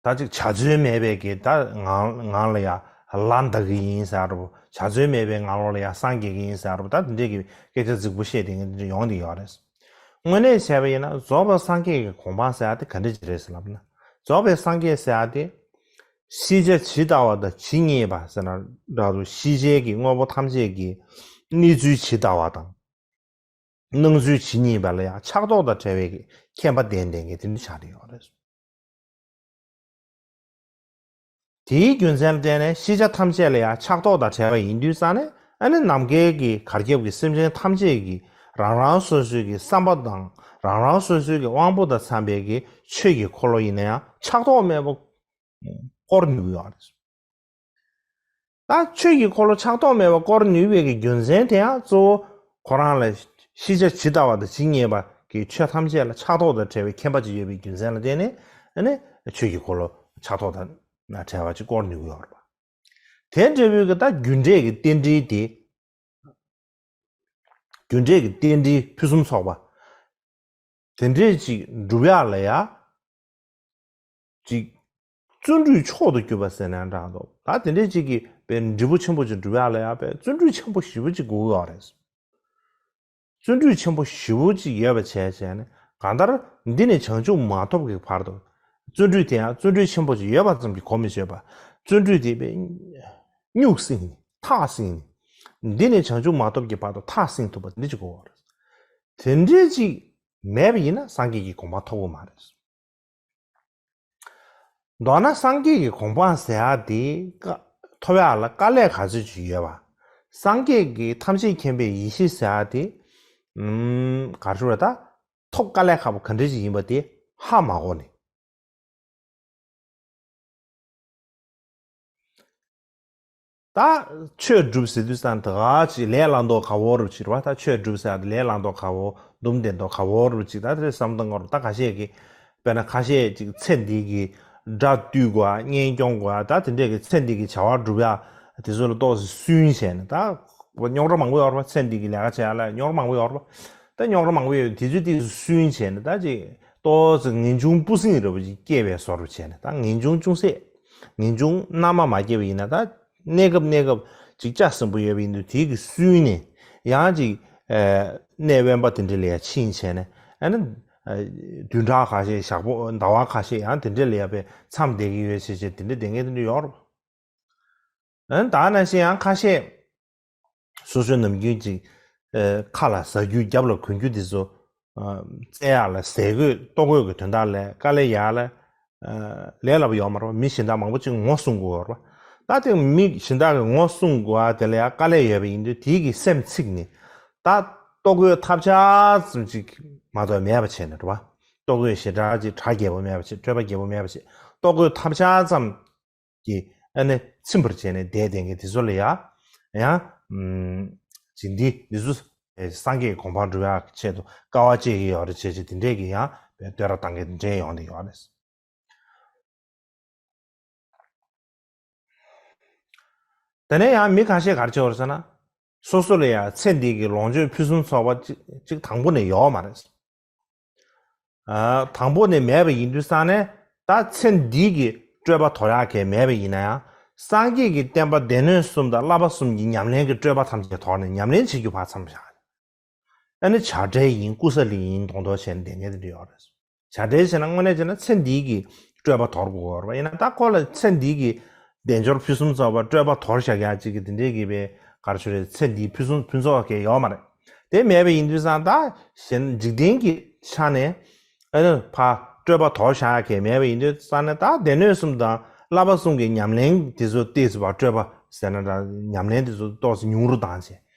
ད་ཅིག་བྱ་རྩོལ་མེད་པའི་གི་ད་ངང་ངང་ལ་ཡ་ལ་འདའ་གི་ཡིན་ཟེར་རོ། བྱ་རྩོལ་མེད་པའི་ངང་ལོགས་ལ་ཡ་སངས་རྒྱས་ཀྱི་ཡིན་ཟེར་རོ། ད་དེ་འདྲས་ཀྱི་སྐད་ཆ་རྫིག་པོ་བཤད་དེ་ངས་འདི་འདྲ་ཡོང་གི་ཡོད་རེད། དངོས་གནས་བྱས་པ་ཡིན་ན་རྫོགས་པའི་སངས་རྒྱས་ཀྱི་གོ་འཕང་ཟེར་ཡ་དེ་ག་འདྲ་ཅིག་རེད་ཟེར་ལབ་ན། རྫོགས་པའི་སངས་རྒྱས་ཟེར་ཡ་དེ་ཤེས་བྱ་ཇི་ལྟ་བ་དང་ཇི་སྙེད་པ་ཟེར་ན་འདྲ་འདུག། ཤེས་བྱའི་གི་དངོས་པོ་ཐམས་ཅད་ཀྱི་གནས་ཚུལ་ཇི་ལྟ་བ་དང་། སྣང་ཚུལ་ཇི་སྙེད་པ་ལ་ཡང་ཕྱག་རྟོག་དང་བྲལ་བའི་མཁྱེན་པ་ལྡན་ལྡན་གྱི་དེ་འདྲ་ཆགས་ཀྱི་ཡོད་རེད། དེའི་རྒྱུ་མཚན་ལ་བརྟེན་ནས་ཤེས་བྱ་ཐམས་ཅད་ལ་ཡང་ཕྱག་རྟོག་དང་བྲལ་བ་ཡིན་དུས་ཙང་ནས། ཨ་ནི་ནམ་མཁའི་གི་གར་ཁྱབ་ཀྱི་སེམས་ཅན་ཐམས་ཅད་ཀྱི་རང་རང་སོ་སོའི་གི་བསམ་པ་དང་རང་རང་སོ་སོའི་གི་དབང་པོ་དང་འཚམ་པའི་གི་ཆོས་ཀྱི་འཁོར་ལོ་ཡིན་ན་ཡང་ཕྱག་རྟོག་མེད་པ་བསྐོར་ནུས་ཀྱི་ཡོད་རེད། ད་ཆོས་ཀྱི་འཁོར་ལོ་ཕྱག་རྟོག་མེད་པར་བསྐོར་ནུས་པའི་གི་རྒྱུ་མཚན་དེ་ཡང་གཙོ་བོ་ཁོ་རང་ལ་ཤེས་བྱ་ཇི་ལྟ་བ་དང་ཇི་སྙེད་པ་གི་ཆོས་ཐམས་ཅད་ལ་ཕྱག་རྟོག་དང་བྲལ་བའི་མཁྱེན་པ་ཅིག་ཡོད་པའི་རྒྱུ་མཚན་ལ་བརྟེན་ནས། ཨ་ནི་ཆོས་ཀྱི་འཁོར་ལོ་ཕྱག་རྟོག་དང་བྲལ་བ་ཅིག་བསྐོར་ནུས་ཀྱི་ཡོད་རེད་པ། དེ་འདྲ་བོའི་གི་ད་རྒྱུ་འབྲས་ཀྱི་རྟེན་འབྲེལ་དེ། རྒྱུ་འབྲས་ཀྱི་རྟེན་འབྲེལ་ཕུན་སུམ་ཚོགས་པ། དེ་འདྲས་ཅིག་སྒྲུབ་ཡག་ལ་ཡ། ཅིག་བརྩོན་འགྲུས་མཆོག་ཏུ་གྱུར་པ་ཟེར་ན་འདྲ་འདུག། ད་དེ་འདྲས་ཅིག་གི་པའི་འབྲས་བུ་ཆེན་པོ་ཅིག་སྒྲུབ་ཡག་ལ་ཡ་པའི་བརྩོན་འགྲུས་ཆེན་པོ་ཞེ་པོ་ཅིག་དགོས་ཀྱི་ཡོད་རེད། བརྩོན་འགྲུས་ཆེན་པོ་ཞེ་པོ་ཅིག་ཡོད་པ་བྱས་བྱས་ནས། གང་ལྟར་འདི་ནས་བྱང་ཆུབ་མ་ཐོབ་ཀྱི་བར་དུ། བརྩོན་འགྲུས་དེ་ཡང་བརྩོན་འགྲུས་ཆེན་པོ་ཅིག་ཡོད་པ་ཙམ་གྱིས་གོ་མི་ཆོད་པ། བརྩོན་འགྲུས་དེ་པའི་སྨྱུག་བསྲིངས་ནས་ཐག་བསྲིངས་ནས། འདི་ནས་བྱང་ཆུབ་མ་ཐོབ་ཀྱི་བར་དུ་ཐག་བསྲིངས་ཐུབ་པ་འདི་ཅིག་དགོས་པ་རེད། དེ་འདྲས་ཅིག་མེད་པ་ཡིན་ན་སངས་རྒྱས་ཀྱི་གོ་འཕང་ཐོབ་ཀྱི་མ་རེད། མདོར་ན་སངས་རྒྱས་ཀྱི་གོ་འཕང་ཟེར་ཡག་དེ་ཀ་ཐོབ་ཡག་ལ་དཀའ་ལས་ག་ཚོད་ཅིག་ཡོད་པ། སངས་རྒྱས་ཀྱི་ཐམས་ཅད་མཁྱེན་པའི་ཡེ་ཤེས་ཟེར་ཡག་དེ། ཨུམ། ག་རེ་ཞུ་དགོས་རེད། ད་ཐོབ་དཀའ་ལས་ཁག་པོ་ག་འདྲ་ཅིག་ཡིན་པ་དེ་ཧ་མ་གོ་ནས། ད་ཆོས་སྒྲུབ་ཟེར་དུས་ཙང་ད་ག་ཅིག་ལས་སླ་མདོག་ཁ་པོ་རུ་ཅིག་རེད་པ། ད་ཆོས་སྒྲུབ་ཟེར་ཡག་དེ་ལས་སླ་མདོག་ཁ་པོ། སྡུག་བསྔལ་མདོག་ཁ་པོ་རུ་ཅིག་ད་དེ་བསམ་སྟངས་སྐོར། ད་ཁ་ཤས་ཀྱིས་དཔེར་ན་ཁ་ཤས་ཅིག་ཚེ་འདི་གི་དགྲ་བཏུལ་དགོས་ཨ། གཉེན་སྐྱོང་དགོས་ཨ། ད་དེ་འདྲས་ཀྱི་ཚེ་འདི་གི་བྱ་བ་སྒྲུབ་ཡག་དེ་ཚོ་ལ་ཏོག་ཙམ་སུན་བྱས་ནས། ད་རྙོག་དྲ་མང་པོ་ཡོད་རེད་པ། ཚེ་འདི་གི་ལས་ཀ་བྱེད་ཡག་ལ་རྙོག་དྲ་མང་པོ་ཡོད་རེད་པ། ད་རྙོག་དྲ་མང་པོ་ཡོད། དེ་ཚོ་ཏོག་ཙམ་སུན་བྱས་ནས། ད་ཅིག་ཏོག་ཙམ་ངེས་འབྱུང་སྤུ་ཟིང་འདྲ་པོ་ཅིག་སྐྱེ་བའི་བཟོ་འདྲ་བྱས་ནས། ད་ངེས་འབྱུང་ཅུང་ཟད། ངེས་འབྱུང་རྣལ་མ་མ་སྐྱེས་པ་ཡིན་ན། ད་གནས་སྐབས་གནས་སྐབས་ཅིག་ལྕགས་ཟིང་པོ་ཡོད་པ་ཡིན་དུས་དེ་གིས་སུན་ནས། ཡང་ཅིག་ཨ་གནས་དབེན་པ་དེ་འདྲ་ལ་ཡ་ཕྱིན་བྱས་ནས། ཨ་ནི་ཨ་བདུན་ཕྲག་ཁ་ཤས། ཞག་པོ་ཟླ་བ་ཁ་ཤས་ཡང་དེ་འདྲ་ལ་ཡ་པའི་མཚམས་བསྡད་ཀྱི་ཡོད་བྱས་བྱས་དེ་འདྲ་བསྡད་མཁན་དེ་འདྲ་ཡོད་རེད། ཨ་ནི་ད་ནང་བཞིན་ཡང་ཁ་ཤས། སོ་སོའི་ནམ་རྒྱུན་ཅིག་ཨ་ཁ་ལ་ཟ་རྒྱུ་རྒྱབ་ལ་གོན་རྒྱུ་དེ་ཚོ་ཨ་བཙལ་ཡག་ལ་ཟས་གོས་ལྟོ་གོས་ཀྱི་དོན་དག་ལ་དཀའ་ལས་རྒྱག་ཡག་ལ་ཨ་ལས་སླ་པོ་ཡོད་མ་རེད། མི་གཞན་དག་མང་པོ་ཅིག་ངོ་སྲུང་དགོས་ཡོད་རེད་པ། ད་དེ་མི་གཞན་དག་གིས་ངོ་སྲུང་དགོས་ཡག་དེ་ལ་ཡང་དཀའ་ལས་ཡོད་པ་ཡིན་དུས་དེ་གི་སེམས་ཚིག་ནས། ད་ལྟོ་གོས་ཐབས་ཆག་ཙམ་ཅིག་མ་གཏོགས་མེད་པ་བྱས་ནས་རེད་པ། ལྟོ་གོས་ཞེ་དྲག་ཅིག་གྲ་རྒྱས་པོ་མེད་པ་བྱས། སྤྲོས་པ་རྒྱས་པོ་མེད་པ་བྱས། ལྟོ་གོས་ཐབས་ཆག་ཙམ་གྱིས་ཨ་ནི་ཚིམ་པར་བྱས་ནས་བསྡད་བསྡད་མཁན་དེ་ཚོ་ལ་ཡ་ཡང་ཨུམ་ཅིག་འདི་འདི་ཚོ་སངས་རྒྱས་ཀྱི་གོ་འཕང་སྒྲུབ་ཡག་ཆེད་དུ་དཀའ་བ་སྤྱད་ཀྱི་ཡོད་རེད་བྱས་བྱས་དེ་འདྲས་ཀྱི་ཡང་བསྟོད་ར་བཏང་མཁན་དེ་འདྲས་ཡོང་བསྡད་ཡོད་རེད། དེ་ནས་ཡང་མི་ཁ་ཤས་ག་རེ་བྱེད་པ་རེད་ཟེར་ན། སོ་སོ་ལ་ཡང་ཚེ་འདི་གི་ལོངས་སྤྱོད་ཕུན་སུམ་ཚོགས་པ་ཅིག་ཅིག་དང་པོ་ནས་ཡོད་མ་རེད། ཨ་དང་པོ་ནས་མེད་པ་ཡིན་དུས་ཙང་ནས། ད་ཚེ་འདི་གི་སྤྲོས་པ་དོར་ཡག་གང་མེད་པ་ཡིན་ན་ཡང་། སངས་རྒྱས་ཀྱི་བསྟན་པ་སྡེ་སྣོད་གསུམ་དང་བསླབ་པ་གསུམ་གྱི་ཉམས་ལེན་གྱི་སྤྲོས་པ་ཐམས་ཅད་དོར་ནས་ཉམས་ལེན་བྱེད་རྒྱུ་ཕར་མཚམས་བཞག་ཨ་ནི་བྱ་བྲལ་ཡིན། ཀུ་ས་ལི་ཡིན། མདོག་མདོག་བྱས་ནས་བསྡད་མཁན་དེ་འདྲ་ཡོད་རེད། བྱ་བྲལ་བྱས་ན་དངོས་གནས་བྱས་ན་ཚེ་འདིའི་གི་སྤྲོས་པ་དོར་དགོས་རེད་པ། ཡིན་ན་ད་ཁོ་ལ་ཚེ་འདིའི་གི་དལ་འབྱོར་ཕུན་སུམ་ཚོགས་པ་སྤྲོས་པ་དོར་བཞག་ཡག་ཅིག་གི་དེ་འདྲའི་གི་པའི་ག་རེ་ཞུ་རེད། ཚེ་འདིའི་ཕུན་སུམ་ཕུན་ཚོགས་གང་ཡོད་མ་རེད། དེ་མེད་པ་ཡིན་དུས་ཙང་ད་གཞན་འཇིག་རྟེན་གྱི་ཆ་ནས་ཨ་ནི་ཕར་སྤྲོས་པ་དོར་བཞག་ཡག་མེད་པ་ཡིན་དུས་ཙང་ནས་ད་སྡེ་སྣོད་གསུམ་དང་བསླབ་པ་གསུམ་གྱི་ཉམས་ལེན་དེ་ཚོ་ཏོག་ཙམ་ཕར་སྤྲོས་པ་ཟེར་ན་འདྲ། ཉམས་ལེན་དེ་ཚོ་ཏོག་ཙམ་ཉུང་རུ་བཏང་བྱས་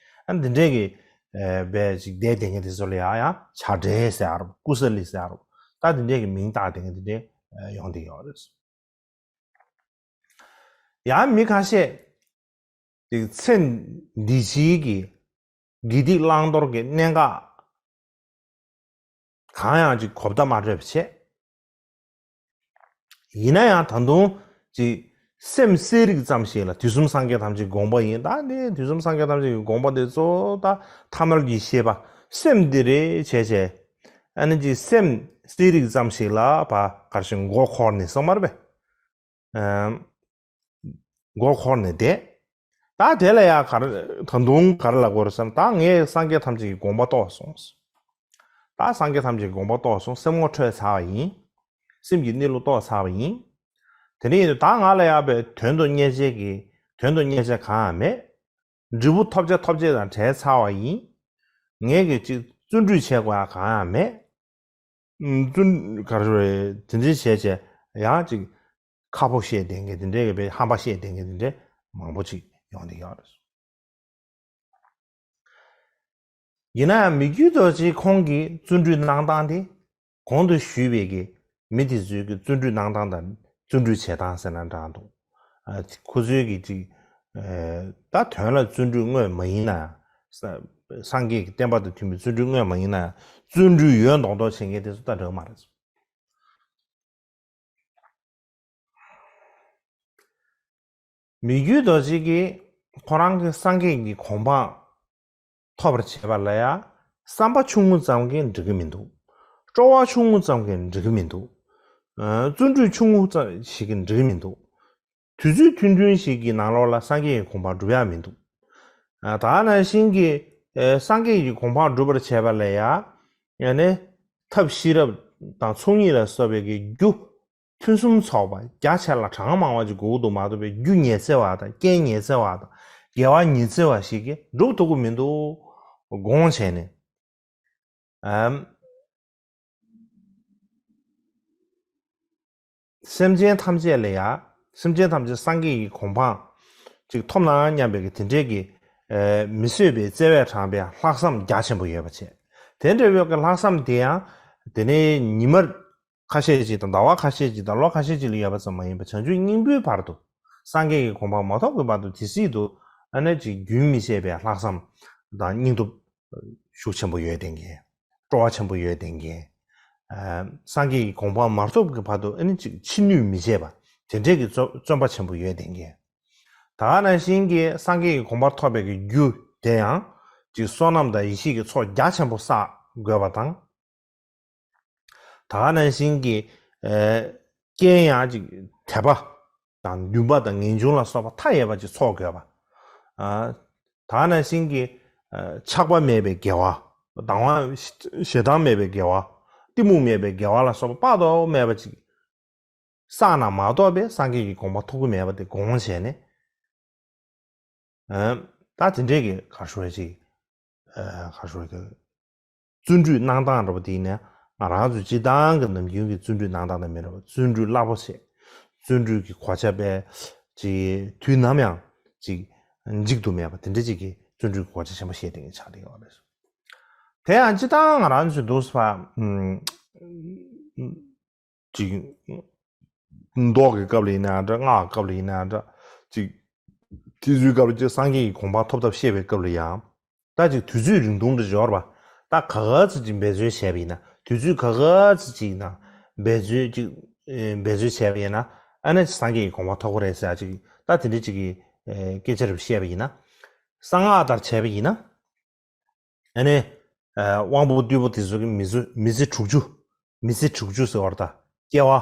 ཨ་ནི་དེ་འདྲའི་གི་བས་ཅིག་བསྡད་བསྡད་མཁན་དེ་ཚོ་ལ་ཡང་ཡང་བྱ་བྲལ་ཟེར་ཡ་རོ། ཀུ་ས་ལི་ཟེར་ཡ་རོ། ད་དེ་འདྲའི་གི་མིང་བཏགས་བསྡད་མཁན་དེ་འདྲའི་ཡོང་བསྡད་ཡོད་རེད། ཡང་མི་ཁ་ཤས་དེ་ཚེ་འདི་ཕྱིའི་གི་དགེ་སྡིག་བླང་དོར་གྱི་གནད་འགག་གང་ཡང་ཅིག་གོ་བརྡ་མ་འཕྲོད་པ་བྱས། ཡིན་ན་ཡང་ད་དུང་ཅིག་སེམས་གསལ་རིག་ཙམ་ཞིག་ལ་དུས་གསུམ་སངས་རྒྱས་ཐམས་ཅད་དགོངས་པ་ཡིན། ད་ནི་དུས་གསུམ་སངས་རྒྱས་ཐམས་ཅད་ཀྱི་དགོངས་པ་དེ་གཙོ་བོ་ད་ཐ་མལ་གྱི་ཤེས་པ་སེམས་འདི་རེད་བྱས་བྱས། ཨ་ནི་ཅིག་སེམས་གསལ་རིག་ཙམ་ཞིག་ལ་ཕར་ག་རེ་ཞིག་མགོ་འཁོར་ནས་སོང་མ་རེད་པས། ཨམ། མགོ་འཁོར་ནས་བསྡད། ད་དེ་ལ་ཡང་ག་རེ་ད་དུང་ག་རེ་ལབ་དགོས་རེད་ཟེར་ན། ད་ངས་སངས་རྒྱས་ཐམས་ཅད་ཀྱི་དགོངས་པ་རྟོགས་སོང་། ད་སངས་རྒྱས་ཐམས་ཅད་ཀྱི་དགོངས་པ་རྟོགས་སོང་། སེམས་ངོ་འཕྲོད་ཚར་བ་ཡིན། སེམས་ཀྱི་གནས་ལུགས་རྟོགས་ཚར་བ་ཡིན། དེ་འདྲ་ཡིན་དུས་ད་ང་ལ་ཡང་པའི་དོན་དུ་གཉེར་བྱེད་ཀྱི་དོན་དུ་གཉེར་བྱ་གང་ཡང་མེད། འབྲས་བུ་ཐོབ་བྱ་ཐོབ་བྱེད་དང་བྲལ་ཚར་བ་ཡིན། ངས་ཀྱི་ཅིག་བརྩོན་འགྲུས་བྱེད་དགོས་ཡ་གང་ཡང་མེད། བརྩོན་ག་རེ་རེད། དེ་འདྲའི་བྱས་བྱས་ཡང་ཅིག་ཁ་ཕོ་བཤད་བསྡད་མཁན་དེ་འདྲའི་གི་པའི་ཧམ་པ་བཤད་བསྡད་མཁན་དེ་འདྲའི་མང་པོ་ཅིག་ཡོང་བསྡད་ཡོད་རེད། ཡིན་ན་ཡང་མི་བསྐྱོད་རྡོ་རྗེ་ཁོང་གི་བརྩོན་འགྲུས་གནང་སྟངས་དེ་གོང་དུ་ཞུས་པའི་གི་མི་དེ་ཚོའི་གི་བརྩོན་འགྲུས་གནང་སྟངས་དང་བརྩོན་འགྲུས་བྱེད་སྟངས་ཟེར་ན་འདྲ་འདུག་ཨ། ཁོ་ཚོའི་གི་ཅིག་ཨ། ད་དོན་ལ་བརྩོན་འགྲུས་དངོས་མ་ཡིན་ན་ཡང་། ས་སངས་རྒྱས་ཀྱི་བསྟན་པ་དང་མཐུན་པའི་བརྩོན་འགྲུས་དངོས་མ་ཡིན་ན་ཡང་བརྩོན་འགྲུས་ཡོད་མདོག་མདོག་བྱེད་མཁན་དེ་ཚོ་ད་འགྲིག་མ་རེད། མི་བསྐྱོད་རྡོ་རྗེ་གིས་ཁོ་རང་གི་སངས་རྒྱས་ཀྱི་གོ་འཕང་ཐོབ་པར་བྱེད་པ་ལ་ཡང་བསམ་པ་ཆུང་ངུ་ཙམ་གྱིས་འགྲིག་གི་མི་འདུག་སྤྲོ་བ་ཆུང་ངུ་ཙམ་གྱིས་འགྲིག་གི་མི་འདུག་ཨ། བརྩོན་འགྲུས་ཆུང་ངུ་ཙམ་ཞིག་གིས་འགྲིག་གི་མི་འདུག་དུས་ཚོད་ཐུང་ཐུང་ཞིག་གི་ནང་ལོགས་ལ་སངས་རྒྱས་ཀྱི་གོ་འཕང་སྒྲུབ་ཡག་མི་འདུག་ཨ། ད་ག་ནང་བཞིན་གྱི་ཨེ། སངས་རྒྱས་ཀྱི་གོ་འཕང་སྒྲུབ་པར་བྱེད་པ་ལ་ཡང་ཡང་ནི་ཐབས་ཤེས་རབ་དང་ཚོགས་གཉིས་ལ་སོགས་པའི་གི་རྒྱུ་ཕུན་སུམ་ཚོགས་པ་རྒྱ་ཆེ་ལ་གྲངས་མང་བ་ཅིག་དགོས་ཀྱི་འདུག་མ་གཏོགས་པའི་རྒྱུ་ཉི་ཚེ་བ་དང་རྐྱེན་ཉི་ཚེ་བ་དང་དགེ་བ་ཉི་ཚེ་བ་ཞིག་གིས་འགྲུབ་ཐུབ་ཀྱི་མི་འདུག་དགོངས་བྱས་ནས། ཨམ། སེམས་ཅན་ཐམས་ཅད་ལ་ཡང་སེམས་ཅན་ཐམས་ཅད་སངས་རྒྱས་ཀྱི་གོ་འཕང་ཅིག་ཐོབ་ན་སྙམ་པའི་གི་དེ་འདྲའི་གི་ཨེ། མི་བཟོད་པའི་བརྩེ་བས་དྲངས་པའི་ལྷག་བསམ་རྒྱ་ཆེན་པོ་ཡོད་པ་བྱས། དེ་འདྲ་བའི་གི་ལྷག་བསམ་དེ་ཡང་དེ་ནས་ཉི་མ་ཁ་ཤས་ཅིག་དང་ཟླ་བ་ཁ་ཤས་ཅིག་དང་ལོ་ཁ་ཤས་ཅིག་ལ་ཡོད་པ་ཙམ་མ་ཡིན་པར་བྱང་ཆུབ་སྙིང་པོའི་བར་དུ་སངས་རྒྱས་ཀྱི་གོ་འཕང་མ་ཐོབ་ཀྱི་བར་དུ་དེ་སྲིད་དུ་ཨ་ནི་ཅིག་རྒྱུན་མི་ཆད་པའི་ལྷག་བསམ་དང་སྙིང་སྟོབས་ཤུགས་ཆེན་པོ་ཡོད་བསྡད་མཁན། སྤྲོ་བ་ཆེན་པོ་ཡོད་བསྡད་མཁན། ཨ། སངས་རྒྱས་ཀྱི་གོ་འཕང་མ་ཐོབ་ཀྱི་བར་དུ་ཨ་ནི་ཅིག་ཕྱི་ནུས་མི་བྱེད་པ་དེ་འདྲའི་གི་བརྩོན་བརྩོན་པ་ཆེན་པོ་ཡོད་བསྡད་མཁན། ད་ག་ནང་བཞིན་གྱི་སངས་རྒྱས་ཀྱི་གོ་འཕང་ཐོབ་པའི་གི་རྒྱུ་དེ་ཡང་ཅིག་བསོད་ནམས་དང་ཡེ་ཤེས་ཀྱི་ཚོགས་རྒྱ་ཆེན་པོ་བསགས་དགོས་པ་དང་། ད་ག་ནང་བཞིན་གྱི་ཨེ། རྐྱེན་ཡང་ཅིག་དད་པ་དང་འདུན་པ་དང་ངེས་འབྱུང་ལ་སོགས་པ་མཐའ་ཡས་པ་ཅིག་ཚོགས་དགོས་པ། ཨ། ད་ག་ནང་བཞིན་གྱི་ཨ། ཆགས་པ་མེད་པའི་དགེ་བ། སྡང་བ་ཞེ་སྡང་མེད་པའི་དགེ་བ། གཏི་མུག་མེད་པའི་དགེ་བ་ལ་སོགས་པ་དཔག་ཏུ་མེད་པ་ཅིག་བསགས་ན་མ་གཏོགས་པའི་སངས་རྒྱས་ཀྱི་གོ་འཕང་ཐོབ་ཀྱི་མེད་པ་དེ་དགོངས་བྱས་ནས། ཨ། ད་དེ་འདྲའི་གི་ག་རེ་ཞུ་དགོས་རེད་ཅིག་ཨ། ག་རེ་ཞུ་དགོས་རེད། བརྩོན་འགྲུས་གནང་སྟངས་འདྲ་པོ་དེ་ཡིན་ན་ང་རང་ཚོའི་སྤྱིར་བཏང་གི་ནམ་རྒྱུན་གྱི་བརྩོན་འགྲུས་གནང་སྟངས་དང་མི་འདྲ་བ། བརྩོན་འགྲུས་རླབས་པོ་ཆེ། བརྩོན་འགྲུས་ཀྱི་གོ་ཆ་དཔེ་ཅིག་དུས་ནམ་ཡང་ཅིག་འཇིག་ཏུ་མེད་པ་དེ་འདྲ་ཅིག་གི་བརྩོན་འགྲུས་ཀྱི་གོ་ཆ་ཆེན་པོ་བཞེས་བསྡད་མཁན་ཆགས་བསྡད་ཡོད་རེད། དེ་ཡང་སྤྱིར་བཏང་ང་རང་ཚོའི་འདུག་སེ་ཕར། ཨམ། ཅིག་མདོ་གི་སྐབས་ལ་ཡིན་ན་འདྲ། སྔགས་ཀྱི་སྐབས་ལ་ཡིན་ན་འདྲ། ཅིག་དེ་ཚོའི་སྐབས་ལ་ཅིག་སངས་རྒྱས་ཀྱི་གོ་འཕང་ཐོབ་ཐབས་བཤད་པའི་སྐབས་ལ་ཡང་། ད་ཅིག་དུས་ཚོད་རིང་ཐུང་འདྲ་འབྱོར་བ། ད་ག་ག་ཚོད་ཅིག་འབད་རྩོལ་བྱས་པ་ཡིན་ན། དུས་ཚོད་ག་ག་ཚོད་ཅིག་ནང་འབད་རྩོལ་ཅིག་ཨེ། འབད་རྩོལ་བྱས་པ་ཡིན་ན། ཨ་ནི་སངས་རྒྱས་ཀྱི་གོ་འཕང་ཐོབ་ཀྱི་རེད་ཟེར་ཅིག་ད་དེ་འདྲ་ཅིག་གི་ཨེ། སྐད་ཆ་རེ་བཤད་པ་ཡིན་ན། གསང་སྔགས་ལྟར་བྱས་པ་ཡིན་ན། ཨ་ནི། ཨ། དབང་པོ་རྟུལ་པོ་དེ་ཚོ་གི་མི་ཚེ་མི་ཚེ་དྲུག་ཅུ། མི་ཚེ་དྲུག་ཅུ་ཟེར་བ་རེད་ད། སྐྱེ་བ།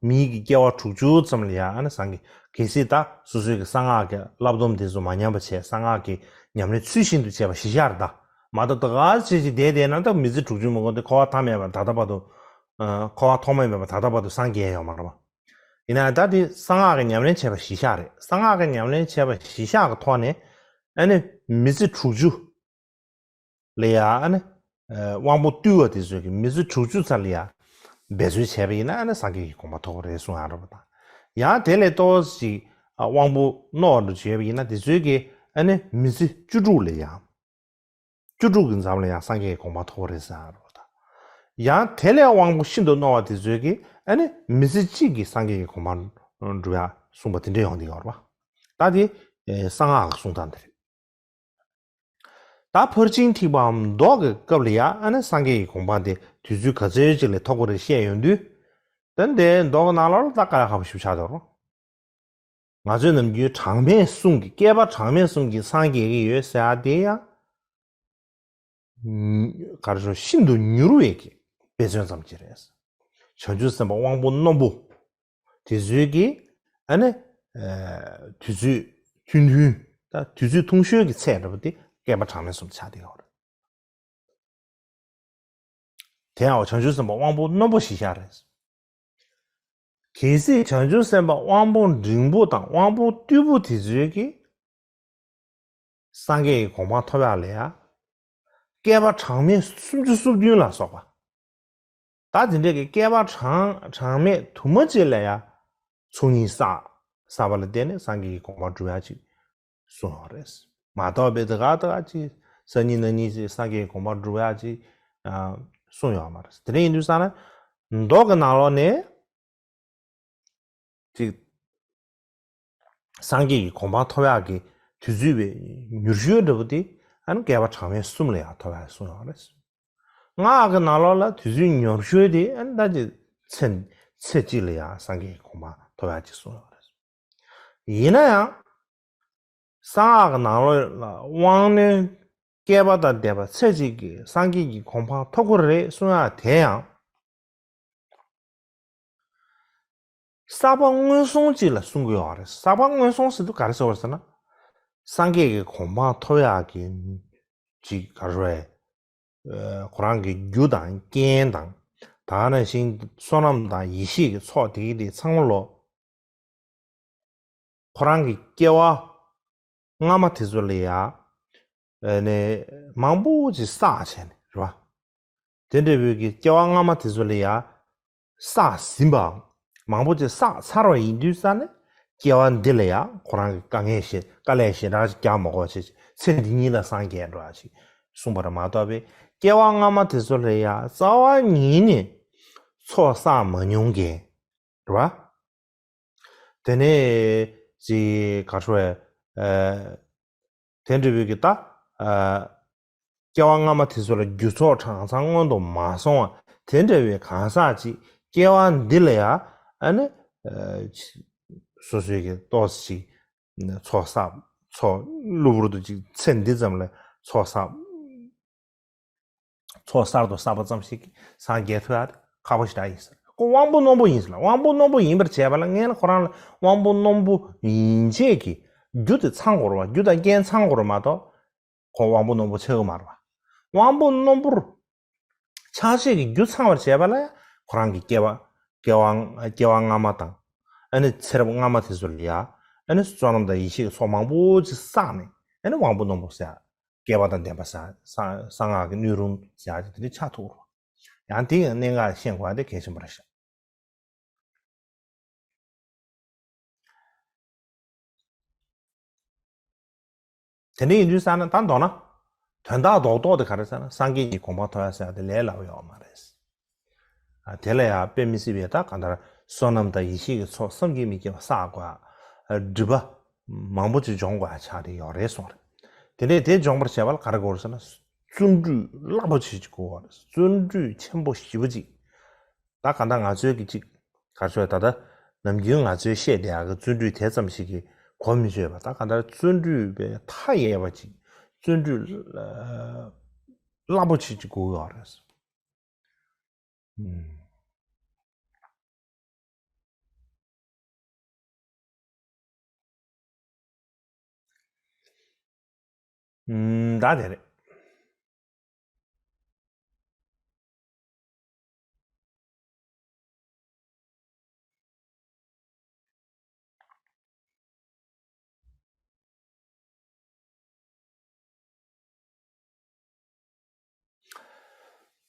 མིའི་གི་སྐྱེ་བ་དྲུག་ཅུ་ཙམ་ལ་ཡང་ཨ་ནི་སངས་རྒྱས། གལ་སྲིད་ད་སོ་སོའི་གི་གསང་སྔགས་ཀྱི་བསླབ་སྡོམ་དེ་ཚོ་མ་ཉམས་པ་བྱས། གསང་སྔགས་ཀྱི་ཉམས་ལེན་ཚུལ་བཞིན་དུ་བྱས་པ་གཞི་བཞག་རེད་ད། མ་གཏོགས་ད་ག་བྱས་ཅིག་བསྡད་བསྡད་ན། ད་མི་ཚེ་དྲུག་ཅུ་མ་འཁོར་ཏེ་འཁོར་བ་མཐའ་མེད་པར་ད་ལྟ་བར་དུ། ཨ། འཁོར་བ་ཐོག་མ་མེད་པར་ད་ལྟ་བར་དུ་སངས་རྒྱས་ཡོད་མ་རེད་པ། ཡིན་ན་ད་དེ་གསང་སྔགས་ཀྱི་ཉམས་ལེན་བྱས་པ་གཞི་བཞག་རེད། གསང་སྔགས་ཀྱི་ཉམས་ལེན་བྱས་པ་གཞི་བཞག་གི་ཐོག་ནས་ཨ་ནི་མི་ཚེ་དྲུག་ཅུ་ལ་ཡ་ཨ་ནི་ཨ་དབང་པོ་རྟུལ་བ་དེ་ཚོས་ཀྱི་མི་ཚེ་དྲུག་ཅུ་ཙམ་ལ་ཡ་འབད་རྩོལ་བྱས་པ་ཡིན་ན། ཨ་ནི་སངས་རྒྱས་ཀྱི་གོ་འཕང་ཐོབ་ཀྱི་རེད་གསུངས་ཡོད་རེད་པ། ད་ཡང་དེ་ལས་ཏོག་ཙམ་ཅིག་ཨ་དབང་པོ་རྣོ་བ་འདྲ་བྱས་པ་ཡིན་ན། དེ་ཚོས་ཀྱི་ཨ་ནི་མི་ཚེ་བཅུ་དྲུག་ལ་ཡ། བཅུ་དྲུག་གི་མཚམས་ལ་ཡང་སངས་རྒྱས་ཀྱི་གོ་འཕང་ཐོབ་རེད་ཟེར་བ་དང་། ཡང་དེ་ལས་དབང་པོ་ཤིན་ཏུ་རྣོ་བ་དེ་ཚོས་ཀྱིས་ཨ་ནི་མི་ཚེ་གཅིག་གིས་སངས་རྒྱས་ཀྱི་གོ་འཕང་འགྲུབ་ཡ་གསུངས་པ་དེ་འདྲ་ཡོང་གི་ཡོད་རེད་པ། ད་དེ་ཨེ་གསང་སྔགས་ཀྱི་གསུང་སྟངས་དེ་རེད། ད་ཕར་ཕྱིན་ཐེག་པའམ་མདོ་གི་སྐབས་ལ་ཡང་ཨ་ནི་སངས་རྒྱས་ཀྱི་གོ་འཕང་དེ་དུས་ཚོད་ག་ཚོད་ཅིག་ལ་ཐོབ་ཀྱི་རེད་བཤད་ཡོང་དུས། ད་འདི་མདོ་གི་ནང་ལོགས་ལ་ད་དཀའ་ལས་ཁག་པོ་ཞེ་པོ་ཆགས་འདུག་རོ། ང་ཚོའི་ནམ་རྒྱུན་གྲངས་མེད་གསུམ་གྱིས། བསྐལ་པ་གྲངས་མེད་གསུམ་གྱིས་སངས་རྒྱས་ཀྱི་ཡོད་ཟེར་ཡ་དེ་ཡང་། ག་རེ་ཟེར། ཤིན་ཏུ་མྱུར་བའི་གི་འབད་བརྩོན་ཙམ་ཅིག་རེད། བྱང་ཆུབ་སེམས་དཔའ་དབང་པོ་རྣོན་པོ་དེ་ཚོའི་གི་ཨ་ནི་ཨ་དུས་ཚོད་ཐུང་ཐུང་། ད་དུས་ཚོད་ཐུང་ཤོས་ཀྱི་ཚད་འདྲ་པོ་དེ་བསྐལ་པ་གྲངས་མེད་གསུམ་ཆགས་བསྡད་ཡོད་རེད། དེ་ཡང་བྱང་ཆུབ་སེམས་དཔའ་དབང་པོ་རྣོན་པོ་ཞེས་བྱ་རེད། གལ་སྲིད་བྱང་ཆུབ་སེམས་དཔའ་དབང་པོ་འབྲིང་པོ་དང་དབང་པོ་རྟུལ་པོ་དེ་ཚོས་ཀྱིས་སངས་རྒྱས་ཀྱི་གོ་འཕང་ཐོབ་ཡག་ལ་ཡ། བསྐལ་པ་གྲངས་མེད་སུམ་ཅུ་སོ་བདུན་ལ་སོགས་པ། ད་དེ་འདྲའི་གི་བསྐལ་པ་གྲངས་གྲངས་མེད་དུ་མ་ཅིག་ལ་ཡ། ཚོགས་གཉིས་བསགས། བསགས་པ་ལ་བརྟེན་ནས་སངས་རྒྱས་ཀྱི་གོ་འཕང་འགྲུབ་ཡག་ཅིག་གསུངས་ཡོད་རེད། མ་གཏོགས་པའི་དེ་ག་དེ་ག་ཅིག་ས་གཉིས་གནས་གཉིས་ཅིག་སངས་རྒྱས་ཀྱི་གོ་འཕང་འགྲུབ་ཡག་ཅིག་ཨ་གསུངས་ཡོད་མ་རེད། དེ་འདྲ་ཡིན་དུས་ཙང་ན་མདོ་གི་ནང་ལོགས་ནས་ཅིག་སངས་རྒྱས་ཀྱི་གོ་འཕང་ཐོབ་ཡག་གི་དུས་ཚོད་པའི་མྱུར་ཤོས་འདྲ་པོ་དེ་ཨ་ནི་བསྐལ་པ་གྲངས་མེད་གསུམ་ལ་ཡང་ཐོབ་ཡག་གསུངས་ཡོད་རེད། སྔགས་ཀྱི་ནང་ལོགས་ལ་དུས་ཚོད་ཉུང་ཤོས་དེ་ཨ་ནི་ད་ཅིག་ཚེ་ཚེ་གཅིག་ལ་ཡང་སངས་རྒྱས་ཀྱི་གོ་འཕང་ཐོབ་ཡག་ཅིག་གསུངས་ཡོད་རེད། ཡིན་ན་ཡང་། གསང་སྔགས་ཀྱི་ནང་ལོགས་ལ་དབང་རྣོན་བསྐལ་པ་དང་འདས་པ་ཚེ་གཅིག་གིས་སངས་རྒྱས་ཀྱི་གོ་འཕང་ཐོབ་ཀྱི་རེད་གསུང་ཡག་དེ་ཡང་། བསགས་པ་སྔོན་སོང་ཅིག་ལ་གསུང་གི་ཡོད་རེད། བསགས་པ་སྔོན་སོང་ཟེར་དུས་ག་རེ་ཟེར་བ་རེད་ཟེར་ན། སངས་རྒྱས་ཀྱི་གོ་འཕང་ཐོབ་ཡག་གི་ཅིག་ག་རེ་རེད། ཨ་ཁོ་རང་གི་རྒྱུ་དང་རྐྱེན་དང་། ད་ག་ནང་བཞིན་བསོད་ནམས་དང་ཡེ་ཤེས་ཀྱི་ཚོགས་དེ་གི་དེ་ཚང་མ་ལོ། ཁོ་རང་གི་སྐྱེ་བ་སྔ་མ་དེ་ཚོ་ལ་ཡ། ཨ་ནི་མང་པོ་ཅིག་བསགས་བྱས་ནས་རེད་བ། དེ་འདྲ་བོའི་གི་སྐྱེ་བ་སྔ་མ་དེ་ཚོ་ལ་ཡ་བསགས་ཟིན་པའམ། མང་པོ་ཅིག་བསགས་ཚར་བ་ཡིན་དུས་ཙང་ནས། སྐྱེ་བ་འདི་ལ་ཡ་ཁོ་རང་གི་དཀའ་ངལ་ཞེ་དཀའ་ལས་ཞེ་དྲག་ཅིག་རྒྱག་མ་དགོས་བྱས། ཚེ་འདི་ཉིད་ལ་སངས་རྒྱས་འགྲོ་ཡག་ཅིག་གསུངས་པ་རེད་མ་གཏོགས་པའི། སྐྱེ་བ་སྔ་མ་དེ་ཚོ་ལ་ཡ་རྩ་བ་ཉིད་ནས་ཚོགས་བསགས་མ་མྱོང་མཁན་རེད་བ། དེ་ནས་ཅིག་ག་རེ་ཟེར། ཨ་དེ་འདྲ་བོའི་གི་ད། ཨ་སྐྱེ་བ་སྔ་མ་དེ་ཚོ་ལ་རྒྱུ་ཚོགས་གྲངས་ཚང་སྔོན་དུ་མ་སོང་བ་དེ་འདྲ་བའི་གང་ཟག་ཅིག་སྐྱེ་བ་འདི་ལ་ཡ་ཨ་ནི་ཨ་སོ་སོའི་གི་ཏོག་ཙམ་ཅིག་ཚོགས་བསགས། ཚོགས་གློ་བུར་དུ་ཅིག་ཚེ་འདི་ཙམ་ལ་ཚོགས་བསགས། ཚོགས་གསར་དུ་བསགས་པ་ཙམ་ཞིག་གིས་སངས་རྒྱས་ཐུབ་ཡག་དེ་ཁག་པོ་ཞེ་དྲག་ཡིན་ཟེར། ཁོ་དབང་པོ་རྣོན་པོ་ཡིན་ཟེར་ལ། དབང་པོ་རྣོན་པོ་ཡིན་པར་བྱས་པ་ལ། སྔོན་ལ་ཁོ་རང་ལ་དབང་པོ་རྣོན་པོ་ཡིན་བྱས་ཀྱི་རྒྱུ་དེ་ཚང་དགོས་རེད་བ། རྒྱུ་དང་རྐྱེན་ཚང་དགོས་རེད་མ་གཏོགས། ཁོ་དབང་པོ་རྣོན་པོ་ཆགས་ཀྱི་མ་རེད་བ། དབང་པོ་རྣོན་པོར་ཆགས་བྱེད་ཀྱི་རྒྱུ་ཚང་བར་བྱས་པ་ལ་ཁོ་རང་གི་སྐྱེ་བ། སྐྱེ་བ། སྐྱེ་བ་སྔ་མ་དང་། ཨ་ནི་ཚེ་རབས་སྔ་མ་དེ་ཚོ་ལ་ཡ། ཨ་ནི་བསོད་ནམས་དང་ཡེ་ཤེས་ཀྱི་ཚོགས་མང་པོ་ཅིག་བསགས་ནས། ཨ་ནི་དབང་པོ་རྣོན་པོ་ཟེར་ཡག་བསྐལ་པ་དང་ལྡན་པ་ཟེར་ཡག་གསང་སྔགས་ཀྱི་སྣོད་རུང་ཟེར་ཡག་དེ་འདྲ་ཆགས་ཐུབ་རེད། ཡང་དེ་ཡང་གནད་འགག་ཤེས་དགོས་ཡག་དེ་གལ་ཆེན་པོ་རེད་ཤག་དེ་འདྲ་ཡིན་དུས་ཙང་ན་ད་མདོར་ན། དོན་དག་རྡོག་རྡོག་དེ་ག་རེ་ཟེར་ན། སངས་རྒྱས་ཀྱི་གོ་འཕང་ཐོབ་ཡག་ཟེར་ཡག་དེ་ལས་སླ་པོ་ཡོད་མ་རེད། ཨ་དེ་ལ་ཡང་དཔེ་མི་སྲིད་པའི་ད་གང་ལྟར་བསོད་ནམས་དང་ཡེ་ཤེས་ཀྱི་ཚོགས་བསམ་གྱིས་མི་ཁྱབ་པ་བསགས་དགོས་ཡག་སྒྲིབ་པ་མང་པོ་ཅིག་སྦྱོང་དགོས་ཡག་ཆགས་བསྡད་ཡོད་རེད་གསུངས་རེད། དེ་ནས་དེ་སྦྱོང་བར་བྱེད་པ་ལ་ག་རེ་དགོས་རེད་ཟེར་ན། བརྩོན་འགྲུས་རླབས་པོ་ཆེ་ཅིག་དགོས་པ་རེད། བརྩོན་འགྲུས་ཆེན་པོ་ཞེ་པོ་ཅིག་ད་གང་ལྟར་ང་ཚོའི་གི་ཅིག་ག་རེ་ཟེར། ད་ལྟ་ནམ་རྒྱུན་ང་ཚོའི་བཤད་བསྡད་ཡག་གི་བརྩོན་འགྲུས་དེ་ཙམ་ཞིག་གིས་གོ་མི་ཆོད་པ། ད་གང་ལྟར་བརྩོན་འགྲུས་པའི་མཐའ་ཡས་པ་ཅིག་བརྩོན་འགྲུས་རླབས་པོ་ཆེ་ཅིག་དགོས་ཡོད་རེད། ཨུམ། ཨུམ། ད་དེ་རེད།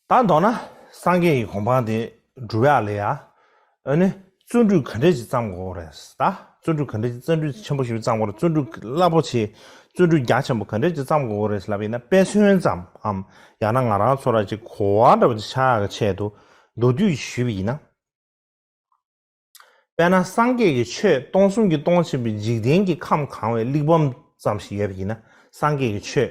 ད་མདོར་ན་སངས་རྒྱས་ཀྱི་གོ་འཕང་དེ་འགྲུབ་ཡག་ལ་ཡ། ཨ་ནི་བརྩོན་འགྲུས་ག་འདྲས་ཅིག་བརྩམ་དགོས་རེད་ད། བརྩོན་འགྲུས་ག་འདྲས་ཅིག་བརྩོན་འགྲུས་ཆེན་པོ་ཞིག་བརྩམ་དགོས་རེད། བརྩོན་འགྲུས་རླབས་པོ་ཆེ། བརྩོན་འགྲུས་རྒྱ་ཆེན་པོ་ག་འདྲས་ཅིག་བརྩམ་དགོས་རེད་ལབ་ཡིན་ན། དཔེ་མཚོན་ཙམ་འམ། ཡང་ན་ང་རང་ཚོ་ར་ཅིག་གོ་བ་འདྲ་པོ་ཅིག་ཆགས་ཡག་གི་ཆེད་དུ་མདོར་བསྡུས་ཞུས་པ་ཡིན་ན། དཔེར་ན་སངས་རྒྱས་ཀྱི་ཆོས་སྟོང་གསུམ་གྱི་སྟོང་ཆེན་པོའི་འཇིག་རྟེན་གྱི་ཁམས་གང་བའི་གླེགས་བམ་ཙམ་ཞིག་ཡོད་པ་ཡིན་ན། སངས་རྒྱས་ཀྱི་ཆོས་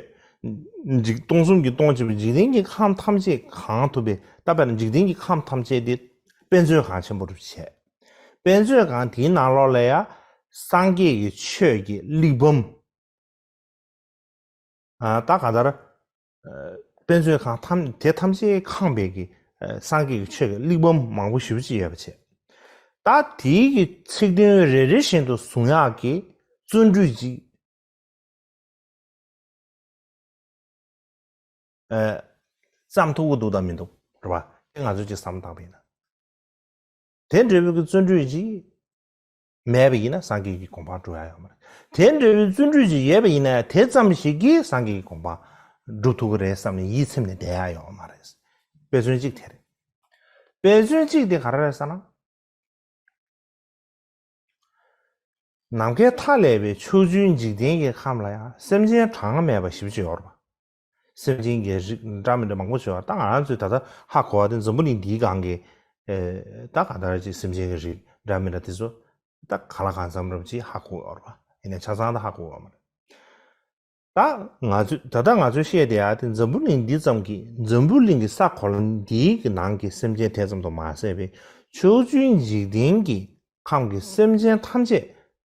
འཇིག་སྟོང་གསུམ་གྱི་སྟོང་ཆེན་པོའི་འཇིག་རྟེན་གྱི་ཁམས་ཐམས་ཅད་གང་ཐུབ་པའི། ད་དཔེར་ན་འཇིག་རྟེན་གྱི་ཁམས་ཐམས་ཅད་དེ་དཔེ་མཛོད་ཁང་ཆེན་པོ་རུ་བྱས། དཔེ་མཛོད་ཁང་དེའི་ནང་ལོགས་ལ་ཡང་སངས་རྒྱས་ཀྱི་ཆོས་ཀྱི་གླེགས་བམ། ཨ། ད་གང་ལྟར། ཨ། དཔེ་མཛོད་ཁང་ཐམས་དེ་ཐམས་ཅད་ཁེངས་པའི་གི། ཨ། སངས་རྒྱས་ཀྱི་ཆོས་ཀྱི་གླེགས་བམ་མང་པོ་ཞེ་པོ་ཅིག་ཡོད་པ་བྱས། ད་དེའི་གི་ཚིག་དོན་རེ་རེ་བཞིན་དུ་གཟུང་ཡག་གི་བརྩོན་འགྲུས་ཅིག་ཨ། བརྩམ་ཐུབ་ཀྱི་འདུག་དང་མི་འདུག་རེད་པ། དེ་ང་ཚོས་ཅིག་བསམ་བློ་བཏང་པ་ཡིན་ན། དེ་འདྲ་བའི་གི་བརྩོན་འགྲུས་ཅིག་མེད་པ་ཡིན་ན་སངས་རྒྱས་ཀྱི་གོ་འཕང་འགྲུབ་ཡ་ཡོད་མ་རེད། དེ་འདྲ་བའི་བརྩོན་འགྲུས་ཅིག་ཡོད་པ་ཡིན་ན་དེ་ཙམ་ཞིག་གིས་སངས་རྒྱས་ཀྱི་གོ་འཕང་འགྲུབ་ཐུབ་ཀྱི་རེད་བསམ་ནས་ཡིད་ཚིམ་ནས་བསྡད་ཡ་ཡོད་མ་རེད། དཔེ་མཚོན་གཅིག་དེ་རེད། དཔེ་མཚོན་གཅིག་དེ་ག་རེ་རེད་ཟེར་ན། ནམ་མཁའི་མཐའ་ཀླས་པའི་ཕྱོགས་བཅུའི་འཇིག་རྟེན་གྱི་ཁམས་ལ་ཡང་སེམས་ཅན་གྲངས་མེད་པ་ཞེ་པོ་ཅིག་ཡོད་རེད་པ། སེམས་ཅན་གྱི་རིགས་འདྲ་མི་འདྲ་མང་པོ་ཅིག་ཡོད་རེད། ད་ང་རང་ཚོས་ད་ལྟ་ཧ་གོ་བ་དེ་འཛམ་བུ་གླིང་འདིའི་སྒང་གི། ཨེ། ད་གང་ལྟར་ཅིག་སེམས་ཅན་གྱི་རིགས་འདྲ་མི་འདྲ་དེ་ཚོ་ད་གང་ལ་གང་འཚམ་རབ་ཅིག་ཧ་གོ་ཡོད་རེད་པ། ཡིན་ནའི་ཆ་ཚང་ད་ཧ་གོ་ཡོད་མ་རེད། ད་ང་ཚོས་ད་ལྟ་ང་ཚོས་བཤད་བསྡད་ཡ་དེ་འཛམ་བུ་གླིང་འདི་ཙམ་གྱི། འཛམ་བུ་གླིང་གི་ས་གོ་ལ་འདིའི་གི་ནང་གི་སེམས་ཅན་དེ་ཙམ་དུ་མ་ཟད་པའི་ཕྱོགས་བཅུའི་འཇིག་རྟེན་གྱི་ཁམས་ཀྱི་སེམས་ཅན་ཐམས་ཅད་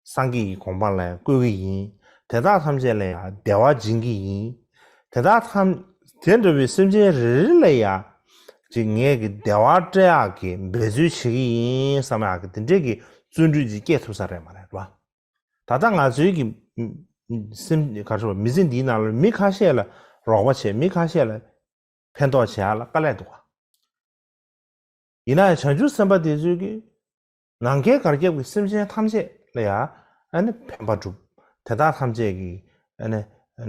སངས་རྒྱས་ཀྱི་གོ་འཕང་ལ་བཀོད་ཀྱི་ཡིན། དེ་དག་ཐམས་ཅད་ལ་ཡང་བདེ་བ་སྦྱིན་གྱི་ཡིན། དེ་དག་ཐམས་དེ་འདྲ་བའི་སེམས་ཅན་རེ་རེ་ལ་ཡང་ཅིག་ངས་ཀྱི་བདེ་བ་སྤྲད་ཡག་གི་འབད་རྩོལ་བྱེད་ཀྱི་ཡིན་བསམ་ཡག་གི་དེ་འདྲས་ཀྱི་བརྩོན་འགྲུས་ཅིག་སྐྱེ་ཐུབ་ས་རེད་མ་རེད་པ། ད་ལྟ་ང་ཚོའི་གི་སེམས་ག་རེ་ཟེར་བ། མི་ཚེ་འདིའི་ནང་ལ་མི་ཁ་ཤས་ལ་རོགས་པ་བྱས། མི་ཁ་ཤས་ལ་ཕན་ཐོགས་བྱེད་ཡག་ལ་དཀའ་ལས་འདུག་ག་ཡིན་ན་ཡང་བྱང་ཆུབ་སེམས་དཔའ་དེ་ཚོས་ཀྱི་ནམ་མཁའི་གར་ཁྱབ་ཀྱི་སེམས་ཅན་ཐམས་ཅད་ལ་ཡང་ཨ་ནི་ཕན་པ་སྒྲུབ། དེ་དག་ཐམས་ཅད་ཀྱི་ཨ་ནི་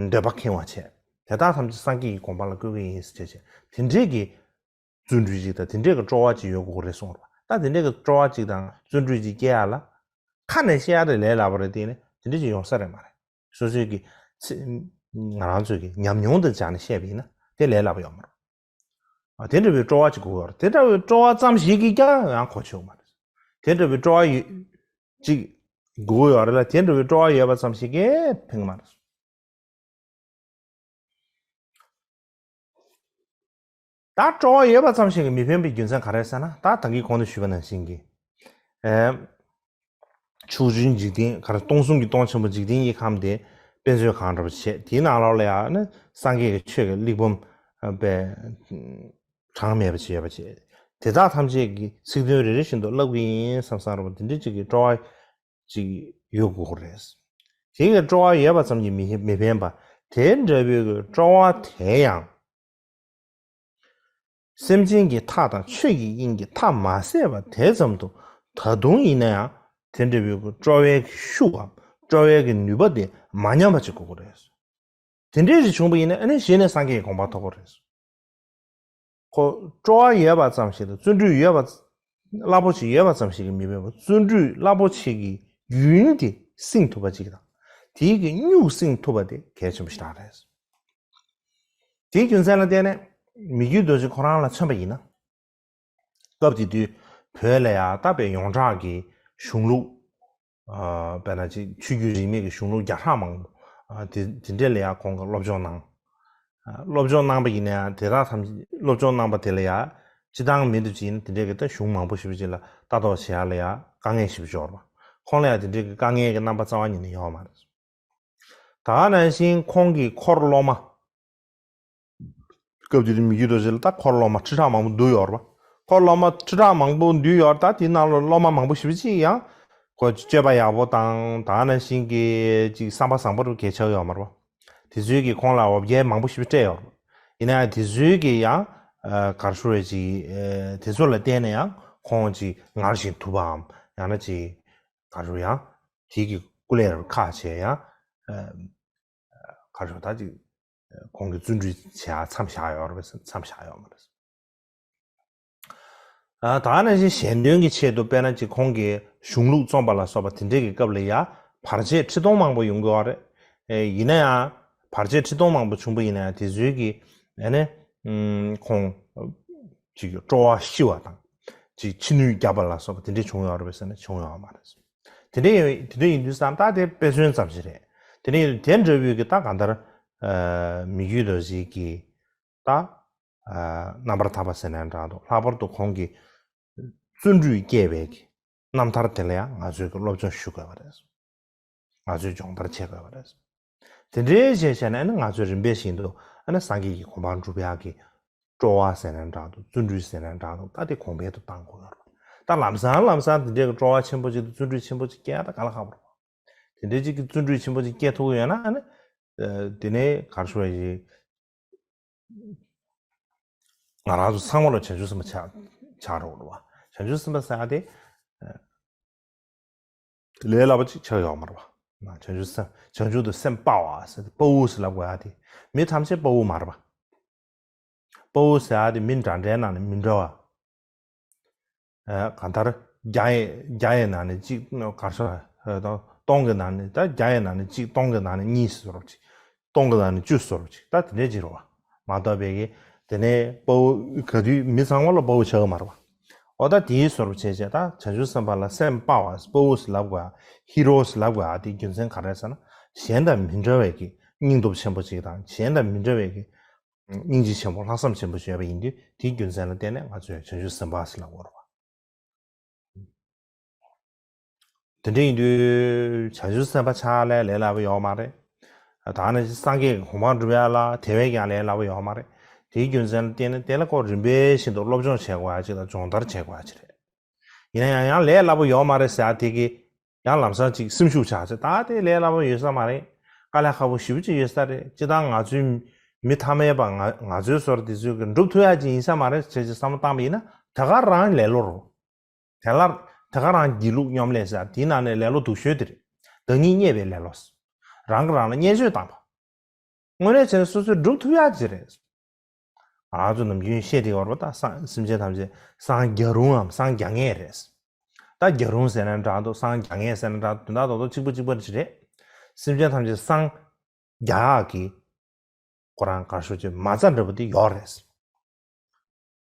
འདོད་པ་ཁེངས་པ་བྱས། དེ་དག་ཐམས་ཅད་སངས་རྒྱས་ཀྱི་གོ་འཕང་ལ་བཀོད་ཀྱི་ཡིན་ཟེར་བྱས་བྱས། དེ་འདྲས་ཀྱི་བརྩོན་འགྲུས་ཅིག་དང་དེ་འདྲས་ཀྱི་སྤྲོ་བ་ཅིག་ཡོད་དགོས་རེད་གསུངས་རེད་པ། ད་དེ་འདྲས་ཀྱི་སྤྲོ་བ་ཅིག་དང་བརྩོན་འགྲུས་ཅིག་སྐྱེ་ཡག་ལ་ཁ་ནས་བཤད་ཡག་དེ་ལས་སླ་པོ་རེད། དེ་ནི་དེ་འདྲས་ཅིག་ཡོང་ས་རེད་མ་རེད། སོ་སོའི་གི་ཚེ་ང་རང་ཚོའི་གི་ཉམས་མྱོང་དང་སྦྱར་ནས་བཤད་པ་ཡིན་ན་དེ་ལས་སླ་པོ་ཡོད་མ་རེད། ཨ། དེ་འདྲ་བའི་སྤྲོ་བ་ཅིག་དགོས་ཡོད་རེད། དེ་འདྲ་བའི་སྤྲོ་བ་ཙམ་ཞིག་གིས་ཀྱང་ཡང་གོ་ཆོད་མ་རེད། དེ་འདྲ་བའི་སྤྲོ་བ་ཡོད་ཅིག་དགོས་ཡོད་རེད་ལ། དེ་འདྲ་བའི་སྤྲོ་བ་ཡོད་པ་ཙམ་ཞིག་གིས་ཕན་གི་མ་རེད། ད་སྤྲོ་བ་ཡོད་པ་ཙམ་ཞིག་གིས་མི་ཕན་པའི་རྒྱུ་མཚན་ག་རེ་ཟེར་ན། ད་ད་གིན་གོང་དུ་ཞུས་པ་ནང་བཞིན་གྱི། ཨེ། ཕྱོགས་བཅུའི་འཇིག་རྟེན་ག་རེ། སྟོང་གསུམ་གྱི་སྟོང་ཆེན་པོ་འཇིག་རྟེན་གྱི་ཁམས་དེ་དཔེ་མཛོད་ཁང་འདྲ་པོ་བྱས། དེའི་ནང་ལོགས་ལ་ཡང་ནི་སངས་རྒྱས་ཀྱི་ཆོས་ཀྱི་གླེགས་བམ་པའི་གྲངས་མེད་པ་ཅིག་ཡོད་པ་བྱས། དེ་དག་ཐམས་ཅད་ཀྱི་ཚིག་དོན་རེ་རེ་བཞིན་དུ་བསླབ་ཀྱི་ཡིན་བསམ་བསམ་རེད་པ། དེ་འདྲ་ཅིག་གི་སྤྲོ་བ་ཅིག་ཡོད་དགོས་རེད། དེ་གི་སྤྲོ་བ་ཡོད་པ་ཙམ་གྱིས་མི་མི་ཕན་པ། དེ་འདྲ་བའི་གི་སྤྲོ་བ་དེ་ཡང་། སེམས་ཅན་གྱི་མཐའ་དང་ཆོས་ཀྱི་དབྱིངས་ཀྱི་མཐའ་མ་ཟད་པ་དེ་ཙམ་དུ་ད་དུང་ཡིན་ན་ཡང་དེ་འདྲ་བའི་སྤྲོ་བའི་ཤུགས་འམ་སྤྲོ་བའི་གི་ནུས་པ་དེ་མ་ཉམས་པ་ཅིག་དགོས་ཀྱི་རེད། དེ་འདྲས་ཞིག་བྱུང་བ་ཡིན་ན་ཨ་ནི་གཞི་ནས་སངས་རྒྱས་ཀྱི་གོ་འཕང་ཐོབ་ཀྱི་རེད། ཁོ་སྤྲོ་བ་ཡོད་པ་ཙམ་ཞིག་དང་བརྩོན་འགྲུས་ཡོད་པ་རླབས་པོ་ཆེ་ཡོད་པ་ཙམ་ཞིག་གིས་མི་ཕན་པ། བརྩོན་འགྲུས་རླབས་པོ་ཆེ་གི་རྒྱུན་དེ་བསྲིང་ཐུབ་པ་ཅིག་དང་། དེའི་གི་སྨྱུག་བསྲིང་ཐུབ་པ་དེ་གལ་ཆེན་པོ་ཞེ་དྲག་རེད། དེའི་རྒྱུ་མཚན་ལ་བརྟེན་ནས་མི་བསྐྱོད་རྡོ་རྗེ་ཁོ་རང་ལ་མཚོན་པ་ཡིན་ན། སྐབས་དེ་དུས་བོད་ལ་ཡང་ད་དཔེ་ཡོངས་གྲགས་ཀྱི་གཞུང་ལུགས། ཨ། དཔེར་ན་ཅིག་ཆོས་བརྒྱུད་རིས་མེད་ཀྱི་གཞུང་ལུགས་བརྒྱ་ཕྲག་མང་པོ། ཨ། དེ་དེ་འདྲས་ལ་ཡང་ཁོང་གིས་སློབ་སྦྱོང་གནང་། ཨ། སློབ་སྦྱོང་གནང་པ་ཡིན་ན་ཡང་དེ་དག་ཐམས་ཅད་སློབ་སྦྱོང་གནང་པ་དེ་ལ་ཡང་སྤྱིར་བཏང་མི་འདུག་ཅིག་ཡིན་ན་དེ་འདྲས་ཀྱི་ད་གཞུང་མང་པོ་ཞེ་པོ་ཅིག་ལ་ལྟ་རྟོག་བྱེད་ཡག་ལ་ཡང་དཀའ་ངལ་ཞེ་པོ་ཅིག་ཡོད་རེད་པ། ཁོང་ལ་ཡང་དེ་འདྲས་ཀྱི་དཀའ་ངལ་གྱི་རྣམ་པ་རྩ་བ་ཉིད་ནས་ཡོད་མ་རེད། ད་ག་ནང་བཞིན་ཁོང་གི་འཁོར་སློབ་མ། སྐབས་དེ་དུས་མི་བསྐྱོད་རྡོ་རྗེ་ལ་ད་འཁོར་སློབ་མ་ཁྲི་ཕྲག་མང་པོ་འདུས་ཡོད་རེད་པ། འཁོར་སློབ་མ་ཁྲི་ཕྲག་མང་པོ་འདུས་ཡོད་རེད། ད་དེའི་ནང་ལ་སློབ་མ་མང་པོ་ཞེ་པོ་ཅིག་ཡང་ཁོ་སྤྱོད་པ་ཡག་པོ་དང་ད་ག་ནང་བཞིན་གྱི་ཅིག་བསམ་པ་བཟང་པོ་རུ་གལ་ཆེ་བ་ཡོད་མ་རེད་པ། དེ་ཚོའི་གི་ཁོང་ལ་འོ་བརྒྱལ་མང་པོ་ཞིག་སྤྲད་ཡོད་རེད། ཡིན་ན་ཡང་དེ་ཚོའི་གི་ཡང་ག་རེ་ཞུ་རེད་ཅིག་དེ་ཚོ་ལ་བརྟེན་ནས་ཡང་ཁོང་ཅིག་སྔར་བཞིན་ཐུབ་པའམ་ཡང་ན་ཅིག་ག་རེ་ཞུ་ཡང་དེ་གི་སྐུ་ལས་རུ་ཁག་བྱས་ཡང་ག་རེ་ཞུ་ད་ཅིག་ཁོང་གི་བརྩོན་འགྲུས་བྱེད་ཡ་མཚམས་བཞག་ཡོད་རེད་པས། མཚམས་བཞག་ཡོད་མ་རེད། ད་ནང་བཞིན་གཞན་དོན་གྱི་ཆེད་དུ་དཔེར་ན་ཅིག་ཁོང་གིས་གཞུང་ལུགས་རྩོམ་པ་ལ་སོགས་པ་དེ་འདྲས་ཀྱི་སྐབས་ལ་ཡ་བར་ཆད་ཁྲི་སྟོང་མང་པོ་ཡོང་གི་ཡོད་རེད། ཡིན་ན་ཡང་བར་ཆད་ཁྲི་སྟོང་མང་པོ་བྱུང་པ་ཡིན་ན་ཡང་དེ་ཚོའི་གི་ཨ་ནི་ཁོང་ཅིག་སྤྲོ་བ་ཤི་བ་དང་ཅིག་ཕྱི་ནུས་བརྒྱབ་པ་ལ་སོགས་པ་དེ་འདྲས་བྱུང་ཡོད་རེད་པས་ཟེར་ན་བྱུང་ཡོད་མ་རེད། དེ་འདྲས་ཡིན་དེ་འདྲས་ཡིན་དུས་ཙམ་ད་དེ་དཔེ་མཚོན་ཙམ་ཞིག་རེད། དེ་འདྲས་ཡིན་དུས་དེ་འདྲ་བོའི་གི་ད་གང་ལྟར་མི་རྒྱུད་དོ་ཞིག་གི་ད། རྣམ་པར་ཐར་པ་ཟེར་ནའང་འདྲ་འདུག་ལྷག་པར་དུ་ཁོང་གི་བརྩོན་འགྲུས་བསྐྱེད་པའི་གི་རྣམ་ཐར་དེ་ལ་ཡང་ང་ཚོས་གི་སློབ་སྦྱོང་ཞུ་དགོས་པ་རེད། ང་ཚོས་སྦྱོང་བརྡར་བྱེད་དགོས་པ་རེད། དེ་འདྲའི་བྱས་བྱས་ནས་ཨ་ནི་ང་ཚོས་རིམ་པས་བཞིན་དུ་ཨ་ནི་སངས་རྒྱས་ཀྱི་གོ་འཕང་སྒྲུབ་ཡག་གི་སྤྲོ་བ་ཟེར་ནའང་འདྲ་འདུག་བརྩོན་འགྲུས་ཟེར་ནའང་འདྲ་འདུག་ད་དེ་གོང་འཕེལ་དུ་གཏང་དགོས་ཡོད་རེད། ད་ལམ་སང་ལམ་སང་དེ་འདྲའི་གི་སྤྲོ་བ་ཆེན་པོ་ཅིག་དང་བརྩོན་འགྲུས་ཆེན་པོ་ཅིག་སྐྱེ་ཡག་ད་ག་ལ་ཁག་པོ་རེད། དེ་འདྲའི་ཅིག་གི་བརྩོན་འགྲུས་ཆེན་པོ་ཅིག་སྐྱེ་ཐུབ་ཀྱི་ཡོད་ན་ཨ་ནི་དེ་ནས་ག་རེ་ཞུ་བ་ཡིན། ང་རང་ཚོ་ཚང་མ་ལ་བྱང་ཆུབ་སེམས་དཔའ་ཆགས་ཆགས་འགྲོ་གི་རེད་བ། བྱང་ཆུབ་སེམས་དཔའ་ཟེར་ཡ་དེ་ལས་སླ་པོ་ཅིག་ཆགས་ཡོད་མ་རེད་བ། བྱང་ཆུབ་སེམས་བྱང་ཆུབ་ཏུ་སེམས་དཔའ་བ་ཟེར་ཏེ་དཔའ་བོ་ཟེར་ལབ་དགོས་ཡ་དེ་མི་ཐམས་ཅད་དཔའ་བོ་མ་རེད་བ། དཔའ་བོ་ཟེར་ཡ་དེ་མི་འདྲ་འདྲའི་ནང་ནས་མི་འདྲ་བ། གང་ལྟར་བརྒྱ་ཡི་བརྒྱ་ཡི་ནང་ནས་གཅིག་ག་རེ་ཟེར་སྟོང་གི་ནང་ནས་ད་བརྒྱ་ཡི་ནང་ནས་གཅིག་སྟོང་གི་ནང་ནས་གཉིས་བཟོ་འདྲ་ཅིག་སྟོང་གི་ནང་ནས་བཅུ་བཟོ་འདྲ་ཅིག་ད་དེ་འདྲས་ཅིག་རེད་བ། མ་གཏོགས་པའི་གི་དེ་ནས་དཔའ་བོ་ག་དུས་མི་ཚང་མ་ལ་དཔའ་བོ་ཆགས་ཀྱི་མ་རེད་བ། འོ་ད་དེའི་བཟོ་འདྲ་བྱས་བྱས་ད་བྱང་ཆུབ་སེམས་དཔའ་ལ་སེམས་དཔའ་བ་དཔའ་བོ་ཟེར་ལབ་དགོས་ཡ་ཧི་རོ་ཟེར་ལབ་དགོས་ཡ་དེ་རྒྱུ་མཚན་ག་རེ་ཟེར་ན་གཞན་དང་མི་འདྲ་བའི་གི་སྙིང་སྟོབས་ཆེན་པོ་ཅིག་དང་གཞན་དང་མི་འདྲ་བའི་གི་སྙིང་རྗེ་ཆེན་པོ་ལྷག་བསམ་ཆེན་པོ་ཞིག་ཡོད་པ་ཡིན་དུས་དེའི་རྒྱུ་མཚན་ལ་བརྟེན་ནས་ང་ཚོས་བྱང་ཆུབ་སེམས་དཔའ་ཟེར་ལབ་དགོས་རེད་བ། དེ་འདྲ་ཡིན་དུས་བྱང་ཆུབ་སེམས་དཔའ་ཆགས་ལས་ལས་སླ་པོ་ཡོད་མ་རེད། ད་ནི་སངས་རྒྱས་ཀྱི་གོ་འཕང་སྒྲུབ་ཡ་ལ་དེ་བས་ཀྱང་ལས་སླ་པོ་ཡོད་མ་རེད། དེའི་རྒྱུ་མཚན་ལ་བརྟེན་ནས་དེ་ལ་ཁོ་རིམ་པས་བཞིན་དུ་སློབ་སྦྱོང་བྱེད་དགོས་ཡ་ཅིག་དང་སྦྱོང་བརྡར་བྱེད་དགོས་ཡ་ཅིག་རེད། ཡིན་ན་ཡང་ཡང་ལས་སླ་པོ་ཡོད་མ་རེད་ཟེར་ཡ་དེ་གི་ཡང་ལམ་སང་ཅིག་སེམས་ཤུགས་ཆག་ཚེ་ད་དེ་ལས་སླ་པོ་ཡོད་ས་མ་རེད། དཀའ་ལས་ཁག་པོ་ཞེ་པོ་ཅིག་ཡོད་ས་རེད། སྤྱིར་བཏང་ང་ཚོའི་མི་ཐ་མལ་པ་ང་ང་ཚོའི་བཟོ་འདྲ་དེ་ཚོས་གི་འགྲུབ་ཐུབ་ཡ་ཅིག་ཡིན་ས་མ་རེད་ཟེར་ཅིག་བསམ་བློ་བཏང་པ་ཡིན་ན་དེ་ག་རང་ལེ་ལོ་རེད། དེ་ལ་དེ་ག་རང་སྒྱིད་ལུག་སྙོམ་ལས་ཟེར་དེའི་ནང་ནས་ལེ་ལོ་སྡུག་ཤོས་དེ་རེད། བདག་ཉིད་བརྙས་པའི་ལེ་ལོ། རང་གིས་རང་ལ་བརྙས་བཅོས་བཏང་བ། དངོས་གནས་བྱས་ན་སོ་སོས་སྒྲུབ་ཐུབ་ཡག་ཅིག་རེད། ང་ཚོ་ནམ་རྒྱུན་བཤད་བསྡད་ཡོད་རེད་པ། ད་སངས་སེམས་ཅན་ཐམས་ཅད་སངས་རྒྱ་རུང་ངམ་སངས་རྒྱ་ངེས་རེད། ད་རྒྱ་རུང་ཟེར་ན་འདྲ་འདུག་སངས་རྒྱ་ངེས་ཟེར་ན་འདྲ་འདུག་དོན་དག་རྡོག་རྡོག་གཅིག་པ་གཅིག་པ་ཅིག་རེད། སེམས་ཅན་ཐམས་ཅད་སངས་རྒྱ་ཡག་གི་ཁོ་རང་ག་རེ་ཞུ་ཅེས་མ་རྩ་འདྲ་པོ་དེ་ཡོད་རེད།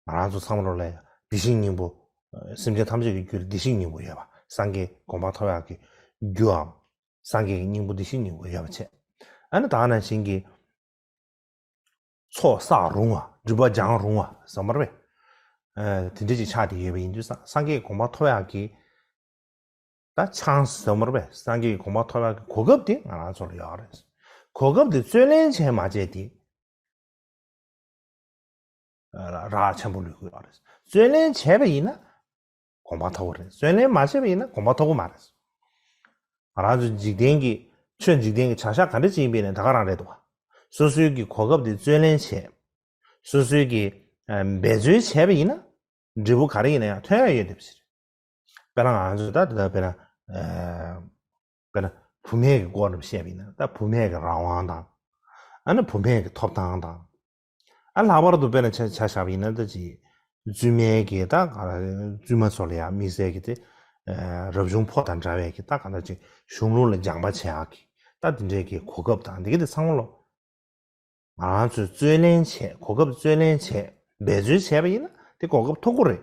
ང་རང་ཚོ་ཚང་མ་ལོ་ལ་བདེ་སྐྱིད་སྙིང་པོ། སེམས་ཅན་ཐམས་ཅད་ཀྱི་རྒྱུད་ལ་བདེ་སྐྱིད་སྙིང་པོ་ཡོད་པ། སངས་རྒྱས་གོ་འཕང་ཐོབ་ཡག་གི་རྒྱུའམ། སངས་རྒྱས་ཀྱི་སྙིང་པོ་བདེ་སྐྱིད་སྙིང་པོ་ཡོད་པ་བྱས། ཨ་ནི་ད་ནང་བཞིན་གྱི་ཚོགས་བསགས་རུང་བ་སྒྲིབ་པ་སྦྱང་རུང་བ་ཟེར་མ་རེད་པས། དེ་འདྲ་ཅིག་ཆགས་བསྡད་ཡོད་པ་ཡིན་དུས་སངས་རྒྱས་གོ་འཕང་ཐོབ་ཡག་གི་ད་ཆང་ཟེར་མ་རེད་པས། སངས་རྒྱས་ཀྱི་གོ་འཕང་ཐོབ་ཡག་གི་གོ་སྐབས་དེ་ང་རང་ཚོ་ལ་ཡོད་རེད། གོ་སྐབས་དེ་བརྩོན་ལེན་བྱས་མ་བྱས་དེ་རག་ཆེན་པོ་ལུས་ཀྱི་ཡོད་རེད། བརྩོན་ལེན་བྱས་པ་ཡིན་ན་གོ་འཕང་ཐོབ་ཀྱི་རེད། བརྩོན་ལེན་མ་བྱས་པ་ཡིན་ན་གོ་འཕང་ཐོབ་ཀྱི་མ་རེད། ང་རང་ཚོ་འཇིག་རྟེན་གྱི་ཆོས་འཇིག་རྟེན་གྱི་བྱ་གཞག་ག་འདྲ་ཅིག་ཡིན་པ་ཡིན་ནའི་ད་ག་རང་རེད་འདུག་བ། སོ་སོའི་གི་གོ་སྐབས་དེ་བརྩོན་ལེན་བྱས། སོ་སོའི་གི་འབད་རྩོལ་བྱས་པ་ཡིན་ན་འབྲས་བུ་ག་རེ་ཡིན་ན་ཡང་ཐོན་ཡག་ཡོད་བསྡད་པ་ཞིག་རེད། དཔེར་ན་ང་ཚོས་ད་ལྟ་དཔེར་ན་ཨ་དཔེར་ན་བུད་མེད་ཀྱི་སྐོར་ནས་བཤད་པ་ཡིན་ན་ད་བུད་མེད་ཀྱི་རང་དབང་དང་། ཨ་ནི་བུད་མེད་ཀྱི་ཐོབ་ཐང་དང་། ཨ་ལྷག་པར་དུ་དཔེར་ན་ཆ་ཆ་བཞག་པ་ཡིན་ན་ད་ཅི་བཙུན་མའི་གི་ད་བཙུན་མ་ཚོ་ལ་ཡང་དམིགས་བསལ་གྱི་དེ་རབ་བྱུང་ཕོ་དང་འདྲ་བའི་གི་ད་ག་འདྲ་ཅིག་གཞུང་ལུགས་ལ་སྦྱངས་པ་བྱེད་ཡག་གི་ད་དེ་འདྲའི་གི་གོ་སྐབས་དང་འདི་གི་དེ་ཚང་མ་ལོ། ང་རང་ཚོས་བརྩོན་ལེན་བྱས། གོ་སྐབས་བརྩོན་ལེན་བྱས། འབད་རྩོལ་བྱས་པ་ཡིན་ན་དེ་གོ་སྐབས་ཐོབ་ཀྱི་རེད།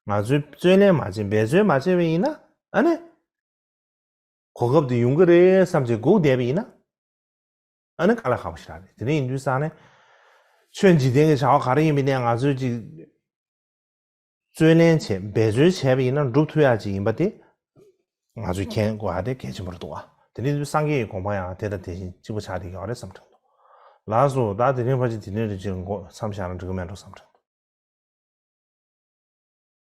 ང་ཚོས་བརྩོན་ལེན་མ་བྱས། འབད་རྩོལ་མ་བྱས་པ་ཡིན་ན་ཨ་ནི་གོ་སྐབས་དེ་ཡོང་གི་རེད་བསམ་བྱས་སྒུག་བསྡད་པ་ཡིན་ན་ཨ་ནི་དཀའ་ལས་ཁག་པོ་ཞིག་རེད། དེ་འདྲ་ཡིན་དུས་ཙང་ནས་ཆོས་འཇིག་རྟེན་གྱི་བྱ་བ་ག་རེ་ཡིན་པ་ཡིན་ནའི་ང་ཚོས་ཅིག་བརྩོན་ལེན་བྱས། འབད་རྩོལ་བྱས་པ་ཡིན་ན་འགྲུབ་ཐུབ་ཡག་ཅིག་ཡིན་པ་དེ་ང་ཚོས་མཁྱེན་དགོས་ཡག་དེ་གལ་ཆེན་པོ་རེད་འདུག་བ། དེ་འདྲ་ཡིན་དུས་སངས་རྒྱས་ཀྱི་གོ་འཕང་ཡང་དེ་དང་དེ་བཞིན་གཅིག་པ་ཆགས་བསྡད་ཀྱི་ཡོད་རེད་བསམ་དྲན་འདུག་ལགས་སོ། ད་དེ་རིང་ཕལ་ཆེར་དེ་འདྲ་རེ་ཅིག་མགོ་མཚམས་བཞག་ན་འགྲིག་གི་མེད་འགྲོ་བསམ་དྲན་འདུག